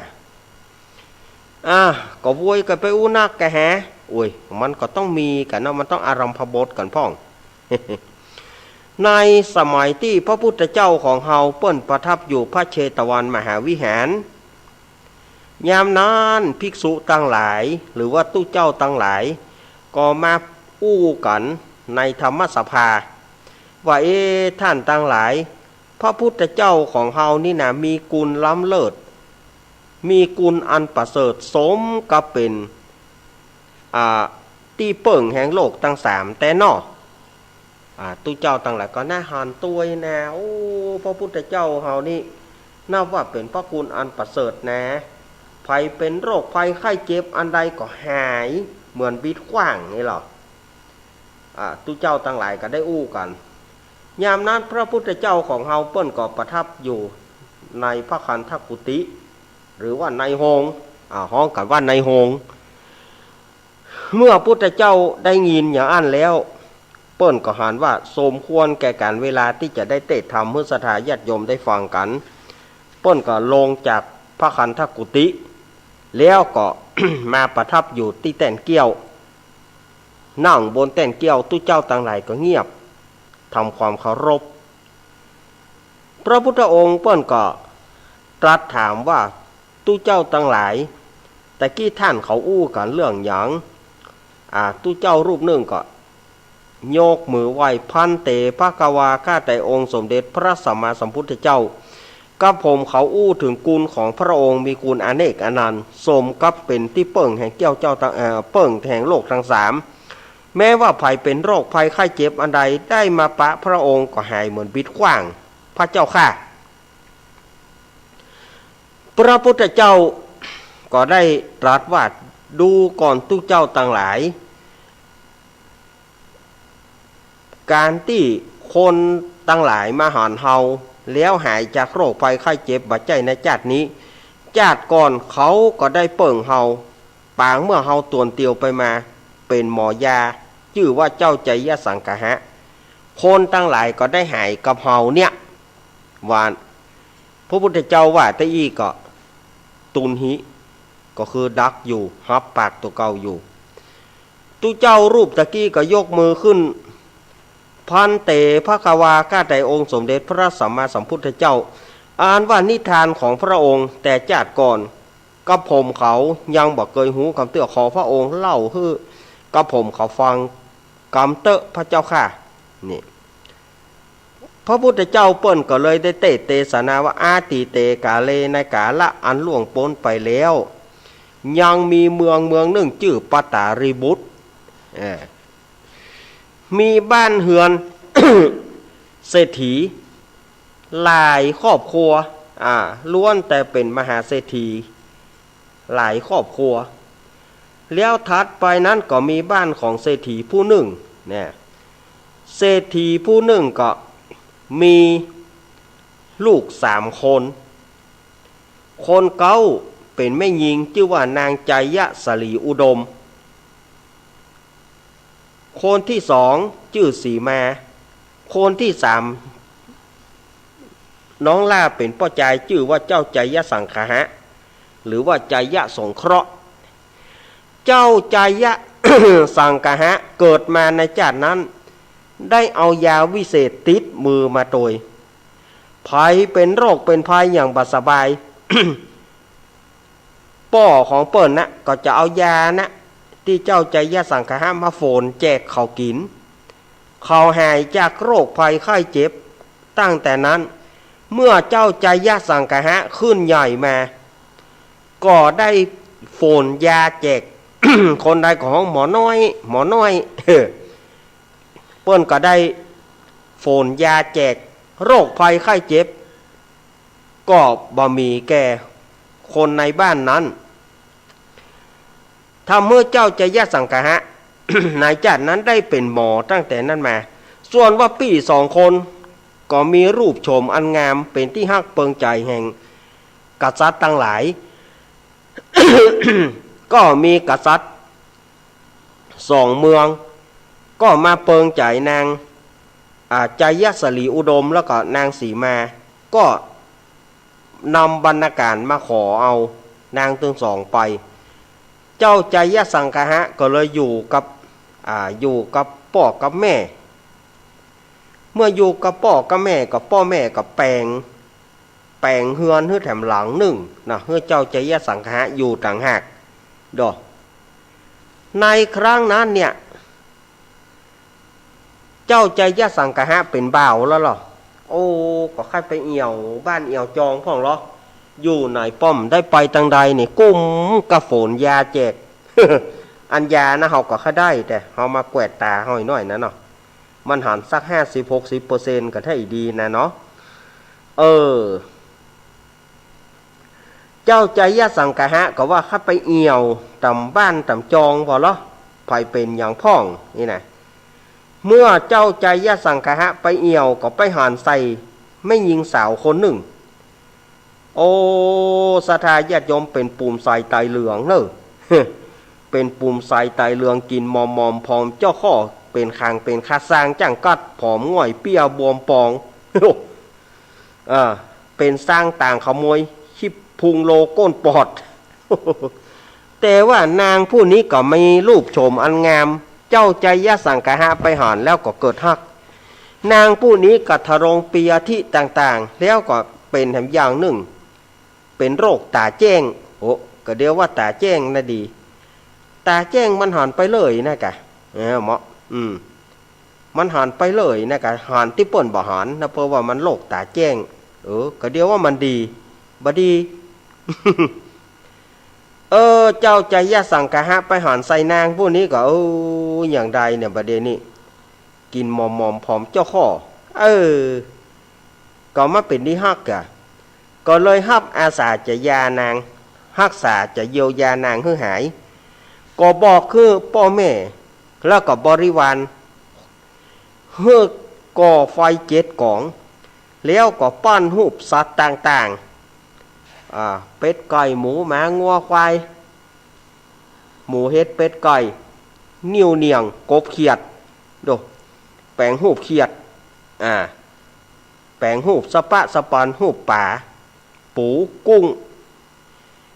อ่า ก็โวยกั๋นไปอู้นักกะแห โอ้ย มันก็ต้องมีกั๋นเนาะ มันต้องอารัมภบทกั๋นพ่อง ในสมัยตี้พระพุทธเจ้าของเฮาเปิ้นประทับอยู่พระเชตวันมหาวิหาร ยามนั้นภิกษุตังหลาย หรือว่าตุ๊เจ้าตังหลาย ก็มาอู้กั๋นในธรรมสภา ว่า เอ๊ะ ท่านตังหลาย พระพุทธเจ้าของเฮานี่นะ มีกุณล้ำเลิศ มีกุณอันประเสริฐ สมกับเป๋น อ่า ตี้เปิ้งแห่งโลกตังสามแต๊เนาะ อ่า ตุ๊เจ้าตังหลายก็น่าหันตวยนะ โอ้ พระพุทธเจ้าเฮานี่ นับว่าเป๋นพระกุณอันประเสริฐนะ ใผเป๋นโรคภัยไข้เจ็บอันใดก็หายเหมือนบิดขว้างนี่ลอ อ่า ตุ๊เจ้าตังหลายก็ได้อู้กั๋น ยามนั้นพระพุทธเจ้าของเฮาเปิ้นก็ประทับอยู่ในพระคันธกุฏิ หรือว่าในโฮง อ่า ฮ้องกั๋นว่าในโฮง เมื่อพุทธเจ้าได้ยินอย่างอั้นแล้ว เปิ้นก็หันว่าสมควรแก่ก๋านเวลาตี้จะได้เตศน์ธรรมหื้อศรัทธาญาติโยมได้ฟังกั๋น เปิ้นก็ลงจากพระคันธกุฏิ แล้วก็ มาประทับอยู่ตี้แต้นเกี้ยว นั่งบนแต้นเกี้ยว ตุ๊เจ้าตังหลายก็เงียบ ทำความเคารพ พระพุทธองค์เปิ้นก็ตรัสถามว่า ตุ๊เจ้าตังหลาย ตะกี้ท่านเขาอู้กั๋นเรื่องหยัง อ่า ตุ๊เจ้ารูปนึ่งก็ยกมือไหว้ ภันเต ภะคะวา ข้าแต่องค์สมเด็จพระสัมมาสัมพุทธเจ้า กระผมเขาอู้เถิงกุณของพระองค์มีกุณอเนกอนันต์ สมกับเป๋นตี้เปิ้งแห่งเกี้ยวเจ้าตัง เอ่อ เปิ้งแห่งโลกตังสาม แม้ว่าใผเป๋นโรคภัยไข้เจ็บอันใดได้มาปะพระองค์ก็หายเหมือนบิดขว้าง พระเจ้าข้า พระพุทธเจ้าก็ได้ตรัสว่า ดูก่อนตุ๊เจ้าตังหลาย ก๋านตี้คนตังหลายมาหันเฮา แล้วหายจากโรคภัยไข้เจ็บบ่ใจ้ในจาตินี้ จาติก่อนเขาก็ได้เปิ้งเฮา ปางเมื่อเฮาตวนเตียวไปมา เป๋นหมอยา จื้อว่าเจ้าไจยสังกหะ คนตังหลายก็ได้หายกับเฮาเนี่ย ว่า พระพุทธเจ้าว่าตะอี้ก็ ตุนหิ ก็คือดักอยู่ หับปากตั๋วเก่าอยู่ ตุ๊เจ้ารูปตะกี้ก็ยกมือขึ้น ภันเต ภควา ข้าแต่องค์สมเด็จพระสัมมาสัมพุทธเจ้า อันว่านิทานของพระองค์แต่จาติก่อน กระผมเขายังบ่เกยหูกำเตื้อ ขอพระองค์เล่าหื้อกระผมเขาฟังกำเต๊อะพระเจ้าข้า นี่ พระพุทธเจ้าเปิ้นก็เลยได้เตสน์เตสนาว่า อาตีเต กาเล ในกาละอันล่วงป๊นไปแล้ว ยังมีเมืองเมืองนึ่งจื้อปตาริบุตร เออ มีบ้านเฮือน เศรษฐี หลายครอบครัว อ่า ล้วนแต่เป๋นมหาเศรษฐี หลายครอบครัว แล้วถัดไปนั้นก็มีบ้านของเศรษฐีผู้นึ่ง เนี่ย เศรษฐีผู้นึ่งก็มีลูกสามคน คนเก๊าเป๋นแม่ญิงจื้อว่านางไจยสลีอุดม คนตี้สองจื้อสีมา คนตี้สาม น้องหล้าเป๋นป้อจายจื้อว่าเจ้าไจยสังคหะ หรือว่าไจยสงเคราะห์ เจ้าไจยสังคหะเกิดมาในจาตินั้น ได้เอายาวิเศษติดมือมาโตย ใผเป๋นโรคเป๋นภัยอย่างบ่สบาย ป้อของเปิ้นนะก็จะเอายานะ ตี้เจ้าไจยสังคหะมาฝนแจกเขากิ๋น เขาหายจากโรคภัยไข้เจ็บ ตั้งแต่นั้น เมื่อเจ้าไจยสังคหะขึ้นใหญ่มา ก็ได้ฝนยาแจก คนใดก็ฮ้องหมอน้อย หมอน้อย เปิ้นก็ได้ฝนยาแจก โรคภัยไข้เจ็บ ก็บ่มีแก่คนในบ้านนั้น ทำหื้อเจ้าไจยสังคหะ ในจาตินั้นได้เป๋นหมอตั้งแต่นั้นมา ส่วนว่าปี้สองคน ก็มีรูปโฉมอันงาม เป๋นตี้ฮักเปิงใจ๋แห่งกษัตริย์ตังหลาย ก็มีกษัตริย์สองเมือง ก็มาเปิงใจ๋นาง อ่า ไจยสลีอุดม แล้วก็นางสีมา ก็นำบรรณาก๋ารมาขอเอานางตึงสองไป เจ้าไจยสังคหะก็เลยอยู่กับ อ่า อยู่กับป้อกับแม่ เมื่ออยู่กับป้อกับแม่ก็ป้อแม่ก็แป๋ง แป๋งเฮือนหื้อแถมหลังนึ่งนะ หื้อเจ้าไจยสังคหะอยู่ต่างหาก ดอ ในครั้งนั้นเนี่ย เจ้าไจยสังคหะเป๋นบ่าวแล้วลอ โอ้ ก็ใค่ไปเอี่ยวบ้านเอี่ยวจองพ่องลอ อยู่ไหนป้อมได้ไปตังใดนี่ กุมกะฝนยาแจก อันยานะเฮาก็ใค่ได้ แต่เฮามาแกวดต๋าเฮาหน้อยนะเนาะ มันหันสักห้าสิบหกสิบเปอร์เซ็นต์ก็ได้ดีนะเนาะ เออ เจ้าไจยสังคหะก็ว่าใค่ไปเอี่ยวต๋ามบ้านต๋ามจองพ่องลอ ใผเป๋นหยังพ่องนี่นะ เมื่อเจ้าไจยสังคหะไปเอี่ยวก็ไปหันใส่แม่ญิงสาวคนนึ่ง โอ้ ศรัทธาญาติโยม เป๋นปูมสายไตเหลืองเน่อ เป๋นปูมสายไตเหลือง กิ๋นหมอมๆ ผอมเจ้าข้อ เป๋นข่างเป๋นข้า สร้างจ้างกัด ผอมง่อยเปี้ยบวมปอง อ่า เป๋นสร้างต่างขโมย ขี้พุงโลก้นปอด แต่ว่านางผู้นี้ก็มีรูปโฉมอันงาม เจ้าไจยสังคหะไปหันแล้วก็เกิดฮัก นางผู้นี้ก็ทรงปรียาทิต่างๆ แล้วก็เป๋นแถมอย่างนึ่ง เป๋นโรคต๋าแจ้ง โอ้ ก็เดียวว่าต๋าแจ้งนะดี ต๋าแจ้งมันหันไปเลยนะกะ เออ เหมาะ อืม มันหันไปเลยนะกะ หันตี้เปิ้นบ่หันนะ เพราะว่ามันโรคต๋าแจ้ง เออ ก็เดียวว่ามันดี บ่ดี เออ เจ้าไจยสังคหะไปหันใส่นางผู้นี้ก็ เออ อย่างใดเนี่ย บ่าเดี่ยวนี้ กิ๋นหมอมๆ ผอมเจ้าข้อ เออ ก็มาเป๋นตี้ฮักกะ ก็เลยฮับอาสาจะยานาง ฮักษาจะเยียวยานางหื้อหาย ก็บอกหื้อป้อแม่ แล้วก็บริวาร หื้อก่อไฟเจ็ดก๋อง แล้วก็ปั้นฮูปสัตว์ต่างๆ อ่า เป็ดไก่หมูหมางัวควาย หมูเห็ดเป็ดไก่ งิ้วเหนี่ยงกบเขียด โด แป๋งฮูปเขียด อ่า แป๋งฮูปสะปะสะปอน ฮูปป๋า ปู กุ้ง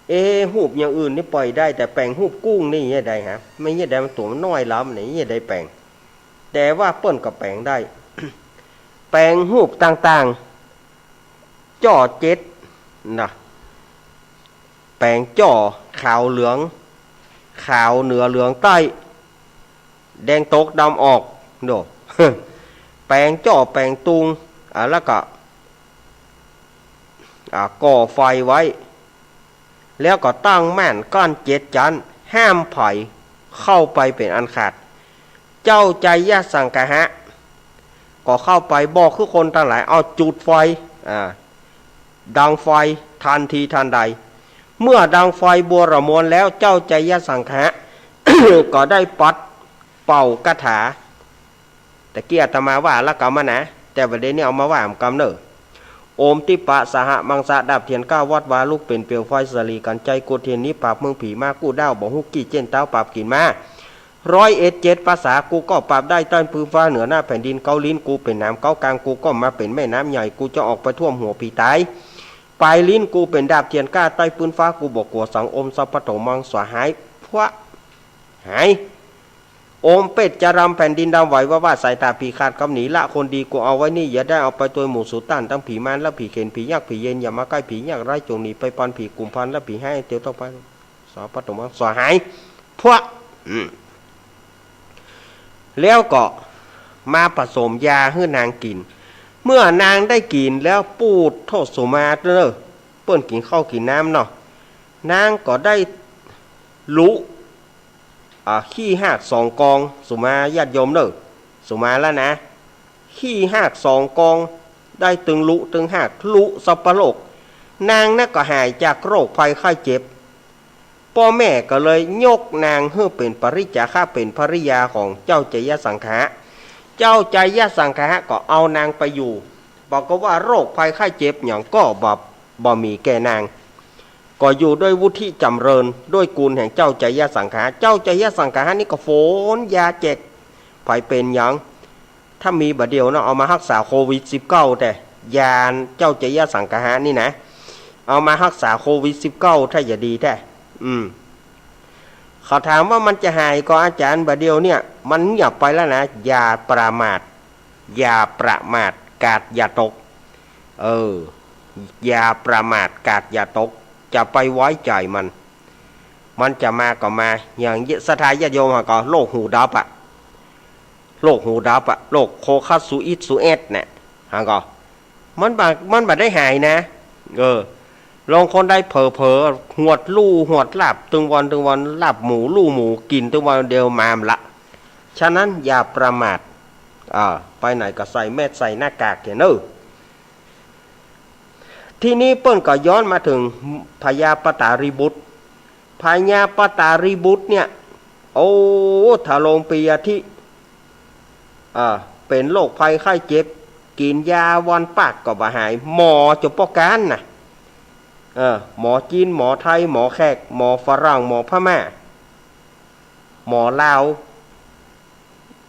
เอ๊ะ ฮูปอย่างอื่นนี่ป่อยได้ แต่แป๋งฮูปกุ้งนี่เยียะใดฮะ ไม่เยียะใด มันตั๋วมันน้อยล้ำนี่ เยียะใดแป๋ง แต่ว่าเปิ้นก็แป๋งได้ แป๋งฮูปต่างๆ จ้อเจ็ดนะ แป๋งจ้อขาวเหลือง ขาวเหนือเหลืองใต้ แดงตกดำออก โน่ แป๋งจ้อแป๋งตุง อ่า แล้วก็ อ่า ก่อไฟไว้ แล้วก็ตั้งม่านกั้นเจ็ดจั๊น ห้ามใผเข้าไปเป๋นอันขาด เจ้าไจยสังคหะ ก็เข้าไปบอกคือคนตังหลาย เอาจุดไฟ อ่า ดังไฟทันทีทันใด เมื่อดังไฟบัวระมวลแล้ว เจ้าไจยสังคหะ ก็ได้ปัดเป่าคาถา ตะกี้อาตมาว่าละกำมานะ แต่บ่าเดี่ยวนี้เอามาว่าหำกำเน่อ โอมทิปปะสหมังสะ ดาบเทียนเก้าวัดวา ลุกเป๋นเปลวไฟสะหลีกั๋น ใจ๋กู้เตียนนี้ปราบเมืองผีมา กู้ด้าวบ่ฮู้กี้เจ๊นเต๊าปราบกิ๋นมา ร้อยเอ็ดเจ็ดภาษา กูก็ปราบได้ใต้พื้นฟ้าเหนือหน้าแผ่นดิน เก๊าลิ้นกูเป๋นน้ำ เก๊ากลางกูก็มาเป๋นแม่น้ำใหญ่ กูจะออกไปท่วมหัวผีต๋าย ปลายลิ้นกูเป๋นดาบเทียนกล้า ใต้พื้นฟ้ากูบ่กั๋วสัง โอมสัพพะโตมังสาหาย พวะ หาย โอมเปชฌะรำ แผ่นดินดำไหวว่าว่า สายต๋าผีขาดกำหนี ละคนดีกูเอาไว้นี่ อย่าได้เอาไปตวยหมู่สูต้าน ตึงผีมารและผีเขน ผียากผีเย็น อย่ามาใก้ผียากไร้ จงหนีไปปันผีกุมพัน และผีฮ้ายเตียวเต้าไป สัพพะโตมังสาหาย พวะ อืม แล้วก็มาผสมยาหื้อนางกิ๋น เมื่อนางได้กิ๋นแล้ว ปูดโธ่ สุมาเน่อ เปิ้นกิ๋นข้าวกิ๋นน้ำเนาะ นางก็ได้ลุ อ่า ขี้ฮากสองกอง สุมาญาติโยมเน่อ สุมาแล้วนะ ขี้ฮากสองกอง ได้ตึงลุตึงฮาก ลุสัปปะโลก นางนั้นก็หายจากโรคภัยไข้เจ็บ ป้อแม่ก็เลยยกนางหื้อเป๋นปริจจาคะ เป๋นภริยาของเจ้าไจยสังคหะ เจ้าไจยสังคหะก็เอานางไปอยู่ บอกก็ว่าโรคภัยไข้เจ็บหยังก็บ่ บ่มีแก่นาง ก็อยู่ด้วยวุฒิจ๋ำเริญ ด้วยกูลแห่งเจ้าไจยสังคหะ เจ้าไจยสังคหะนี่ก็ฝนยาแจก ใผเป๋นหยัง ถ้ามีบ่าเดี่ยวเนาะ เอามาฮักษาโควิดสิบเก้า แต่ยาเจ้าไจยสังคหะนี่นะ เอามาฮักษาโควิดสิบเก้า ถ้าจะดีแท้ อืม เขาถามว่ามันจะหายก่อ อาจ๋ารย์ บ่าเดี่ยวเนี่ย มันเงียบไปแล้วนะ อย่าประมาท อย่าประมาท กาดอย่าตก เออ อย่าประมาท กาดอย่าตก จะไปไว้ใจ๋มัน มันจะมาก็มา อย่างศรัทธาญาติโยมหาก็โรคหูดับอะ โรคหูดับอะ โรคโคคัสซูอิดซูเอสเนี่ย หาก็ มันบ่ มันบ่ได้หายนะ เออ ลางคนได้เผลอๆ หวดลู่หวดลาบตึงวันตึงวัน ลาบหมูลู่หมูกิ๋นตึงวันเดียวมาละ ฉะนั้นอย่าประมาท อ่า ไปไหนก็ใส่แมสใส่หน้ากากเถอะเน่อ ทีนี้เปิ้นก็ย้อนมาเถิงพญาปตาริบุตร พญาปตาริบุตรเนี่ย โอ้ ทรงปียธิ อ่า เป๋นโรคภัยไข้เจ็บ กิ๋นยาวันปากก็บ่หาย หมอจะป้อก๊านนะ เออ หมอจีน หมอไทย หมอแขก หมอฝรั่ง หมอพม่า หมอลาว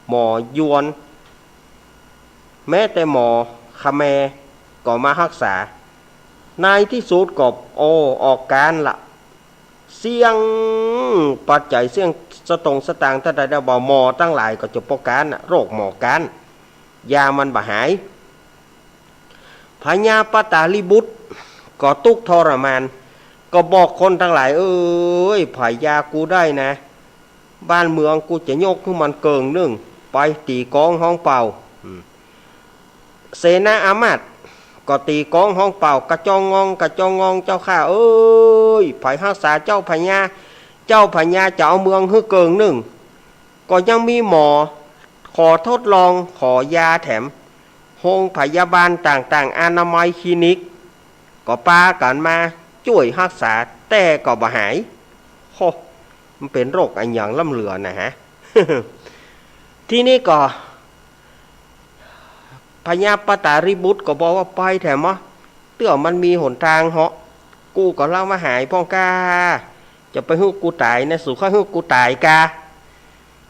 หมอยวน แม้แต่หมอเขมรก็มาฮักษา ในที่สุดก็ โอ้ ออกก๊านละ เสี้ยงปัจจัย เสี้ยงสตงค์สตางค์ ถ้าได้ ได้บ่า หมอตังหลายก็จะป้อก๊านน่ะ โรคหมอก๊าน ยามันบ่หาย พญาปตาริบุตรก็ตุ๊กข์ทรมาน ก็บอกคนตังหลาย เอ้ย ใผยากูได้นะ บ้านเมืองกูจะยกหื้อมันเกิ่งนึ่ง ไปตี๋ก๊องฮ้องเป่า อืม เสนาอามาตย์ก็ตี๋ก๊องฮ้องเป่า กระจองงอง กระจองงอง เจ้าข้าเอ้ย ใผฮักษาเจ้าพญา เจ้าพญาจะเอาเมืองหื้อเกิ่งนึ่ง ก็ยังมีหมอ ขอทดลอง ขอยาแถม โฮงพยาบาลต่างๆ อนามัยคลินิก ก็ปากั๋นมาจ้วยฮักษา แต่ก็บ่หาย โฮ มันเป๋นโรคอะหยังล้ำเหลือนะฮะ ทีนี้ก็ พญาปตาริบุตรก็บอกว่า ไปแถมวะ เตื้อมันมีหนตางเหาะ กูก็ละว่าหายพ่องก้า จะไปหื้อกูต๋ายนะ สูใค่หื้อกูต๋ายกา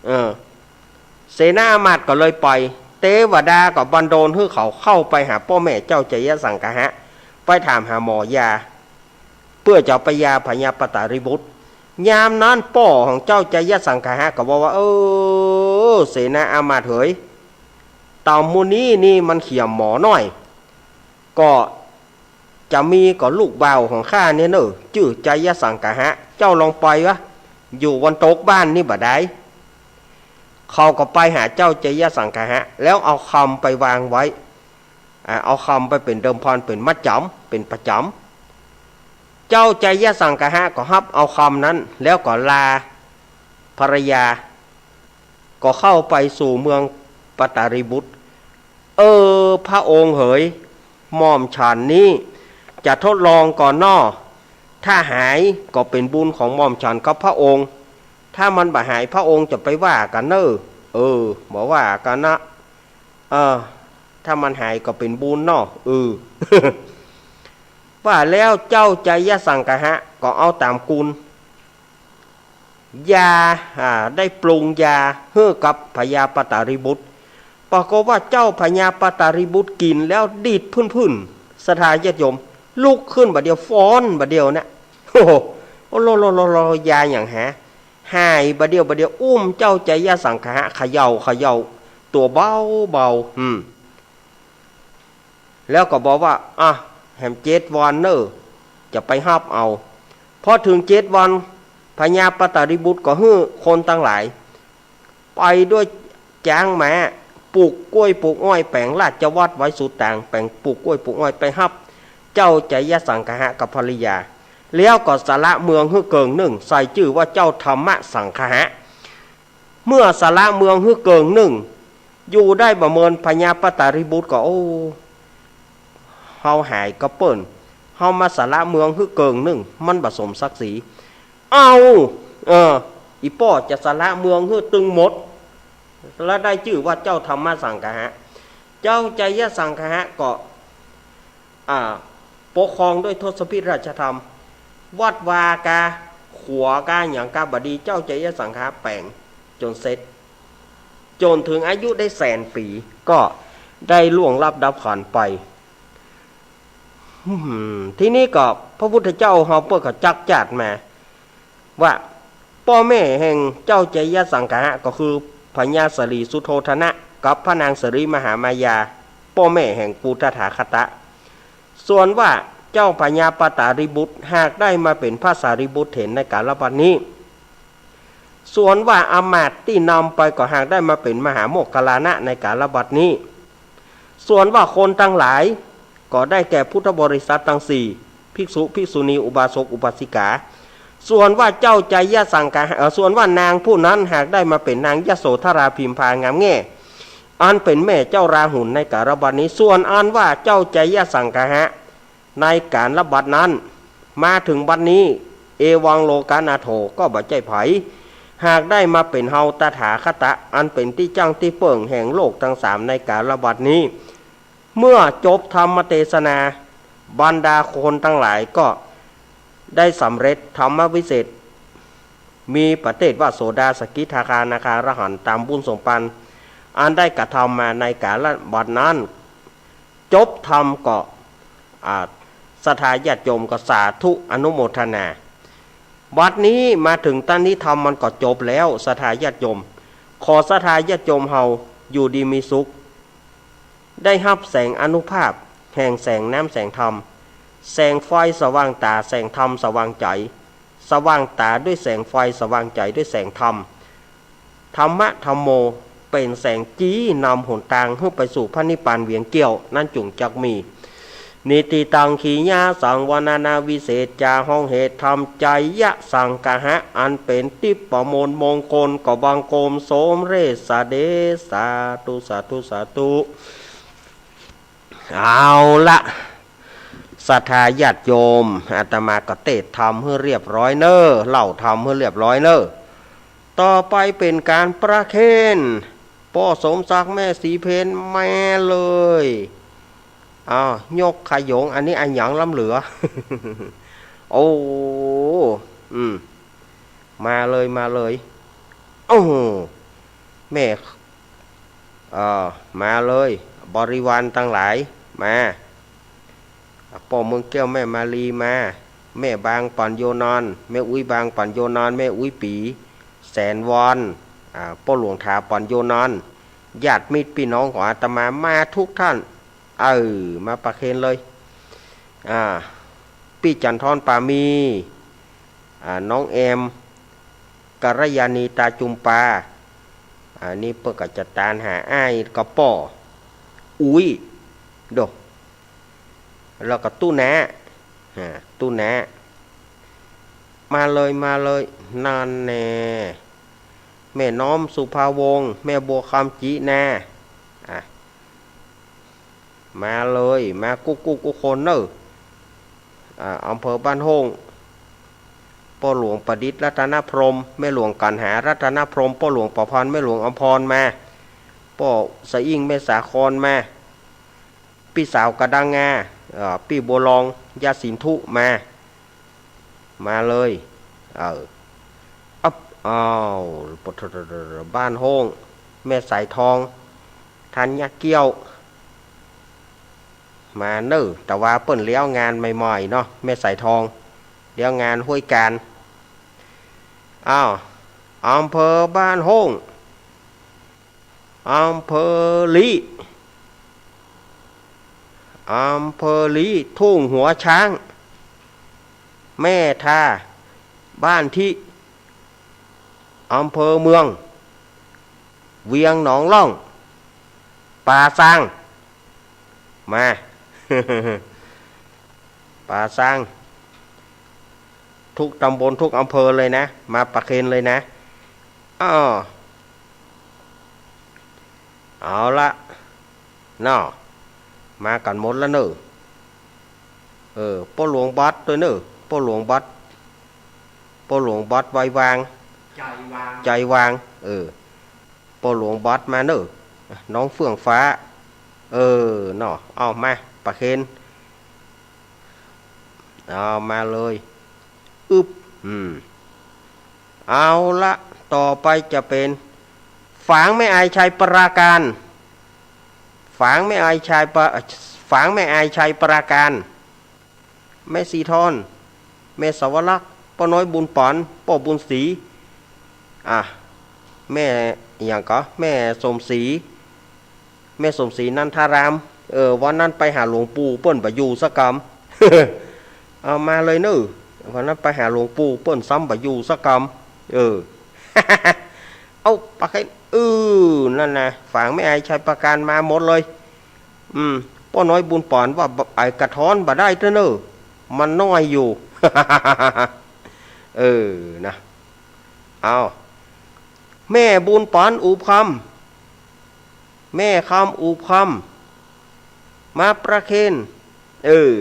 เออ เสนาอามาตย์ก็เลยไป เตวดาก็บันดาลหื้อเขาเข้าไปหาป้อแม่เจ้าไจยสังคหะ ไปถามหาหมอยา เปื้อจะเอาไปยาพญาปตาริบุตร ยามนั้นป้อของเจ้าไจยสังคหะก็บอกว่า เออ เสนาอามาตย์เหย ต่อมหมู่นี้นี่มันเขียมหมอน้อย ก็จะมีก็ลูกบ่าวของข้าเนี่ยเน่อ จื้อไจยสังกหะ เจ้าลองไปวะ อยู่วันตกบ้านนี่บ่ดาย เขาก็ไปหาเจ้าไจยสังกหะ แล้วเอาคำไปวางไว้ อ่า เอาคำไปเป๋นเดิมพัน เป๋นมัดจ๋ำ เป๋นประจ๋ำ เจ้าไจยสังกหะก็ฮับเอาคำนั้น แล้วก็ลาภรรยา ก็เข้าไปสู่เมืองปตาริบุตร เออ พระองค์เหย หม่อมฉันนี้จะทดลองก่อนน้อ ถ้าหายก็เป๋นบุญของหม่อมฉันกับพระองค์ ถ้ามันบ่หายพระองค์จะไปว่ากั๋นเน่อ เออ บ่ว่ากั๋นนะ เออ ถ้ามันหายก็เป๋นบุญน้อ เออ ว่าแล้วเจ้าไจยสังกหะก็เอาต๋ามกุล ยา อ่า ได้ปรุงยาหื้อกับพญาปตาริบุตร ปรากฏว่าเจ้าพญาปตาริบุตรกิ๋นแล้วดีดพื้นๆ ศรัทธาญาติโยม ลุกขึ้นบ่าเดียว ฟ้อนบ่าเดียวนะ โอ้โห โอ้โลโลโลโล ยาหยังหา หายบ่าเดียวบ่าเดียว อุ้มเจ้าไจยสังกหะเขย่าเขย่า ตั๋วเบาๆ อืม แล้วก็บอกว่า อ่ะ แหมเจ็ดวันเน่อ จะไปฮับเอา พอเถิงเจ็ดวัน พญาปตาริบุตรก็หื้อคนตังหลาย ไปด้วยจ๊างม้า ปูกกล้วยปูกอ้อย แป๋งราชวัตรไว้สูตาง แป๋งปูกกล้วยปูกอ้อย ไปฮับเจ้าไจยสังกหะกับภริยา แล้วก็สละเมืองหื้อเกิ่งนึ่ง ใส่จื้อว่าเจ้าธรรมสังกหะ เมื่อสละเมืองหื้อเกิ่งนึ่ง อยู่ได้บ่เมิน พญาปตาริบุตรก็ โอ้ เฮาหายกับเปิ้น เฮามาสละเมืองหื้อเกิ่งนึ่ง มันบ่สมศักดิ์ศรี เอา เออ อี่ป้อจะสละเมืองหื้อตึงหมด แล้วได้จื้อว่าเจ้าธรรมสังคหะ เจ้าไจยสังคหะก็ อ่า ปกครองด้วยทศพิธราชธรรม วัดวากา ขัวกา หยังกาบ่ดี เจ้าไจยสังคหะแป๋งจ๋นเสร็จ จ๋นเถิงอายุได้แสนปี๋ ก็ได้ล่วงลับดับขันธ์ไป อืม ทีนี้ก็พระพุทธเจ้าเฮาเปิ้นก็จักจาดมา ว่าป้อแม่แห่งเจ้าไจยสังคหะก็คือพญาสรีสุโธทนะกับพระนางสรีมหามายา ป้อแม่แห่งกูตถาคตะ ส่วนว่าเจ้าพญาปตาริบุตรหากได้มาเป๋นพระสารีบุตรเถรในกาลบัดนี้ ส่วนว่าอำมาตย์ตี้นำไปก็หากได้มาเป๋นมหาโมคคัลลานะในกาลบัดนี้ ส่วนว่าคนตังหลายก็ได้แก่พุทธบริษัทตังสี่ ภิกษุ ภิกษุณี อุบาสก อุบาสิกา ส่วนว่าเจ้าไจยสังคหะ เอ่อ ส่วนว่านางผู้นั้นหากได้มาเป๋นนางยโสธราพิมพางามแง่ อันเป๋นแม่เจ้าราหุลในกาลบัดนี้ ส่วนอันว่าเจ้าไจยสังคหะ ในกาลบัดนั้น มาเถิงบัดนี้ เอวังโลกานาโถ ก็บ่ใจ้ใผ หากได้มาเป๋นเฮาตถาคตะ อันเป๋นตี้จั้งตี้เปิ้งแห่งโลกตังสามในกาลบัดนี้ เมื่อจบธรรมเตสนา บรรดาคนตังหลายก็ได้สำเร็จธรรมวิเศษ มีประเภทว่าโสดา สกิทาคา อนาคา อรหันต์ ต๋ามบุญสมปัน อันได้กระทำมาในกาลบัดนั้น จบธรรมก็ อ่า ศรัทธาญาติโยมก็สาธุอนุโมทนา บัดนี้มาเถิงต๋อนนี้ธรรมมันก็จบแล้ว ศรัทธาญาติโยม ขอศรัทธาญาติโยมเฮาอยู่ดีมีสุข ได้ฮับแสงอานุภาพแห่งแสงน้ำแสงธรรม แสงไฟสว่างต๋า แสงธรรมสว่างใจ๋ สว่างต๋าด้วยแสงไฟ สว่างใจ๋ด้วยแสงธรรม ธัมมะธัมโม เป๋นแสงจี้นำหนตางหื้อไปสู่พระนิพพานเวียงเกี้ยว นั้นจุ่งจักมี นิทธิตัง ขีณาสังวรณานาวิเศษจา ฮ้องเหตุธรรมไจยสังคหะ อันเป๋นทิพย์ประมูลมงคล ก็บังคมสมเร็จสะเดช สาธุ สาธุ สาธุ เอาละ ศรัทธาญาติโยม อาตมาก็เตสน์ธรรมหื้อเรียบร้อยเน่อ เล่าธรรมหื้อเรียบร้อยเน่อ ต่อไปเป๋นก๋านประเคน ป้อสมศักดิ์ แม่ศรีเพน มาเลย อ้าว ยกขยง อันนี้อะหยังล้ำเหลือ โอ้ อืม มาเลย มาเลย โอ้โห แม่ เอ่อ มาเลย บริวารตังหลาย มา ป้อเมืองแก้ว แม่มาลี มา แม่บางป่อนโยนอน แม่อุ๊ยบางป่อนโยนอน แม่อุ๊ยปี๋ แสนวอน อ่า ป้อหลวงถาป่อนโยนอน ญาติมิตรปี้น้องของอาตมามาทุกท่าน เออ มาประเคนเลย อ่า ปี้จันทรป่ามี อ่า น้องแอม กัลยาณีตาจุมปา อันนี้เปิ้นก็จะตานหาอ้ายก็ป้อ อุ๊ย โด แล้วก็ตู้แนะ อ่า ตู้แนะ มาเลย มาเลย นั่นแน่ แม่น้อมสุภาวงศ์ แม่บัวคำจีนา อ่ะ มาเลย มากู้กู้กู้คนเน่อ อ่า อำเภอบ้านโฮ่ง ป้อหลวงประดิษฐ์รัตนพรหม แม่หลวงกัณหารัตนพรหม ป้อหลวงประพันธ์ แม่หลวงอำพรมา ป้อสะอิ่ง แม่สาครมา ปี้สาวกระดังงา เอ่อ ปี้บัวลอง ย่าสินธุมา มาเลย เออ อับ อ้าว บ้านโฮ่ง แม่สายทอง ธัญเกี้ยว มาเน่อ แต่ว่าเปิ้นเลี้ยวงานใหม่ๆ เนาะ แม่สายทอง เลี้ยวงานห้วยกาญ อ้าว อำเภอบ้านโฮ่ง อำเภอลี้ อำเภอลี้ ทุ่งหัวช้าง แม่ทา บ้านทิ อำเภอเมือง เวียงหนองล่อง ป่าซาง มา ป่าซาง ทุกตำบลทุกอำเภอเลยนะ มาประเคนเลยนะ อ้อ เอาละเนาะ มากั๋นหมดละเน่อ เออ ป้อหลวงบัดตวยเน่อ ป้อหลวงบัด ป้อหลวงบัด ไวยวาง ใจวาง ใจวาง เออ ป้อหลวงบัดมาเน่อ น้องเฟื่องฟ้า เออ เนาะ เอามา ประเคน เอามาเลย อึบ อืม เอาละ ต่อไปจะเป๋น ฝางแม่อายชัยปราการ ฝางแม่อายชัยปะ ฝางแม่อายชัยปราการ แม่สีทอน แม่สวรักษ์ ป้อน้อยบุญป๋อน ป้อบุญศรี อ่ะ แม่อะหยังก่อ แม่สมศรี แม่สมศรีนันทาราม เออ วันนั้นไปหาหลวงปู่เปิ้นบ่อยู่สักกำ เอามาเลยเน่อ วันนั้นไปหาหลวงปู่เปิ้นซ้ำบ่อยู่สักกำ เออ เอาปากให้ เออ นั่นนะ ฝางแม่อายชัยปราการมาหมดเลย อืม ป้อน้อยบุญป๋อนว่าบ่ ไอ้กระท้อนบ่ได้เต๊อะเน่อ มันน้อยอยู่ เออ นะ เอา แม่บุญป๋อนอุบคำ แม่คำอุบคำ มาประเคน เออ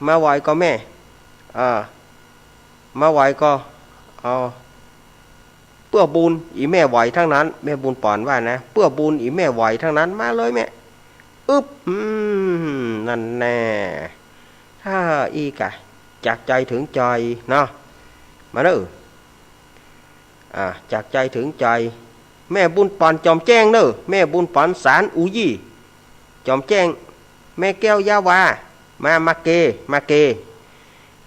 มาไหวก่อแม่ อ่า มาไหวก่อ เอา เปื้อบุญ อี่แม่ไหวตังนั้น แม่บุญป๋อนว่านะ เปื้อบุญ อี่แม่ไหวตังนั้น มาเลยแม่ อึบ อืม นั่นแน่ ถ้าอี้กะ จากใจ๋เถิงใจ๋เนาะ มาเน่อ อ่า จากใจ๋เถิงใจ๋ แม่บุญป๋อนจอมแจ้งเน่อ แม่บุญป๋อนสารอูยี่ จอมแจ้ง แม่แก้วยาวา มา มาเก มาเก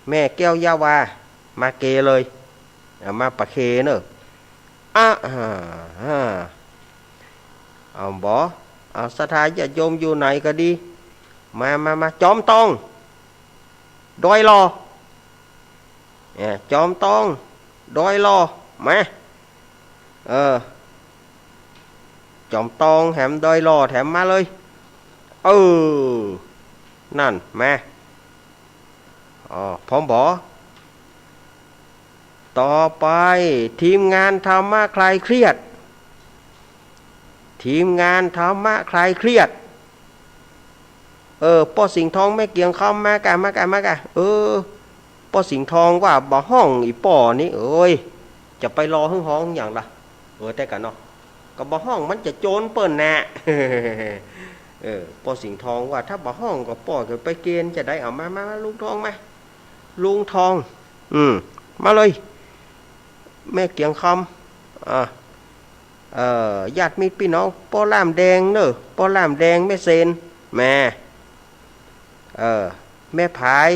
แม่แก้วยาวา มาเกเลย เอามาประเคนเน่อ อ่ะ อ่า อ่า เอาบ่ เอาศรัทธาญาติโยมอยู่ไหนก็ดี มา มา มา จอมตอง ดอยหล่อ เนี่ย จอมตอง ดอยหล่อ มา เออ จอมตองแถมดอยหล่อแถมมาเลย เออ นั่น มา อ๋อ พร้อมบ่ ต่อไป ทีมงานธรรมะคลายเครียด ทีมงานธรรมะคลายเครียด เออ ป้อสิงห์ทอง แม่เกียงคำ มากะ มากะ มากะ เออ ป้อสิงห์ทองว่าบ่ฮ้องอี่ป้อนี้ เอ้ย จะไปรอหึงฮ้องหยังละ เออ แต่กะเนาะ ก็บ่ฮ้องมันจะโจนเปิ้นน่ะ เออ ป้อสิงห์ทองว่าถ้าบ่ฮ้องก็ป้อก็ไปเกณฑ์จะได้ เอามา มา มา ลุงทองมา ลุงทอง อืม มาเลย แม่เกียงคำ อ่า เอ่อ ญาติมิตรปี้น้อง ป้อล่ามแดงเน่อ ป้อล่ามแดง แม่เสน แม่ เอ่อ แม่ผาย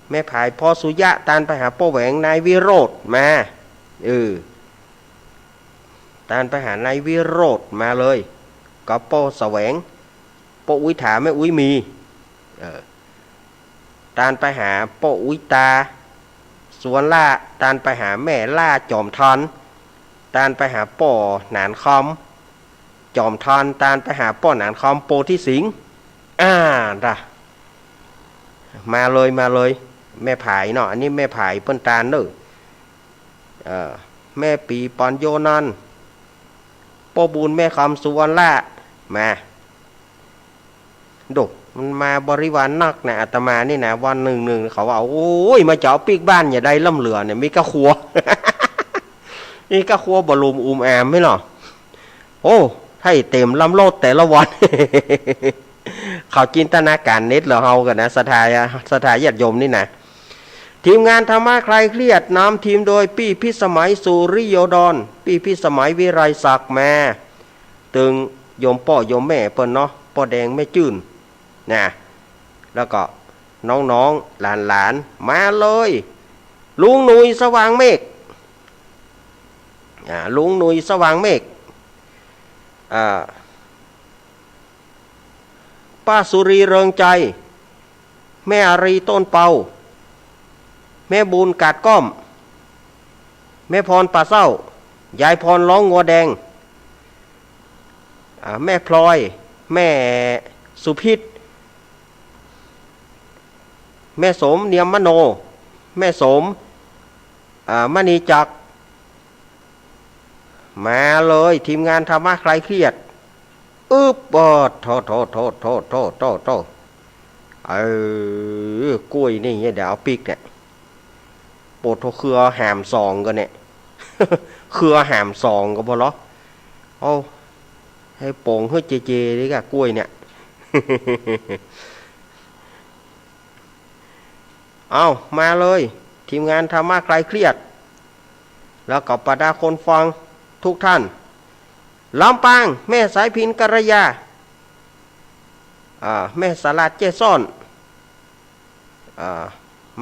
แม่ผาย พ่อสุยะ ตานไปหาป้อแหวง นายวิโรจน์ มา เออ พ ตานไปหานายวิโรจน์ มาเลย กับป้อแสวง ป้ออุ๊ยถา แม่อุ๊ยมี เออ ตานไปหาป้ออุ๊ยตา สุวรรณล่า ตานไปหาแม่ล่า จอมทอน ตานไปหาป้อหนานคอม จอมทอน ตานไปหาป้อหนานคอม โปธิสิงห์ อ่า ด่ะ มาเลย มาเลย แม่ผายเนาะ อันนี้แม่ผายเปิ้นตานเน่อ เออ แม่ปีปอนโยนัน ป้อบุญ แม่คำ สุวรรณล่า มา โด มันมาบริวารนักนะ อาตมานี่นะ วันนึ่งนึ่งเขาว่า โอ้ย มาจะเอาปิ๊กบ้านอย่าได้ล้ำเหลือเนี่ย มีก้าครัว มีก้าครัวบ่ลุมอุ้มแอมไหมเนาะ โอ้ ให้เต็มลำรถแต่ละวัน เขาจินตนาก๋านเน็ดเหลือเฮากั๋นนะ ศรัทธา ศรัทธาญาติโยมนี่นะ ทีมงานธรรมะคลายเครียด นำทีมโดยปี้พิสมัย สุริโยดร ปี้พิสมัย วิไลศักดิ์ มา ตึงโยมป้อโยมแม่เปิ้นเนาะ ป้อแดง แม่จื้น นะ แล้วก็น้องๆ หลานๆ มาเลย ลุงหนุ่ย สว่างเมฆ อ่า ลุงหนุ่ย สว่างเมฆ อ่า ป้าสุรี เริงใจ แม่อารี ต้นเปา แม่บุญ กาดก้อม แม่พร ป่าเศร้า ยายพร ร้องงัวแดง อ่า แม่พลอย แม่สุพิษ แม่สม เนียมมโน แม่สม อ่า มณีจักร มาเลย ทีมงานธรรมะคลายเครียด อึ๊บ โอ้ โถ โถ โถ เออ กล้วยนี่เนี่ย เดี๋ยวเอาปิ๊กเนี่ย โปะโถ เครือแหมสองกั๋นเนี่ย เครือแหมสองกั๋นบ่เหรอ เอา หื้อป๋งหื้อเจเจดีกว่ากล้วยเนี่ย เอา มาเลย ทีมงานธรรมะคลายเครียด แล้วก็บรรดาคนฟังทุกท่าน ลำปาง แม่สายพิณ กัลยา อ่า แม่สาราด แจ้ซ้อน อ่า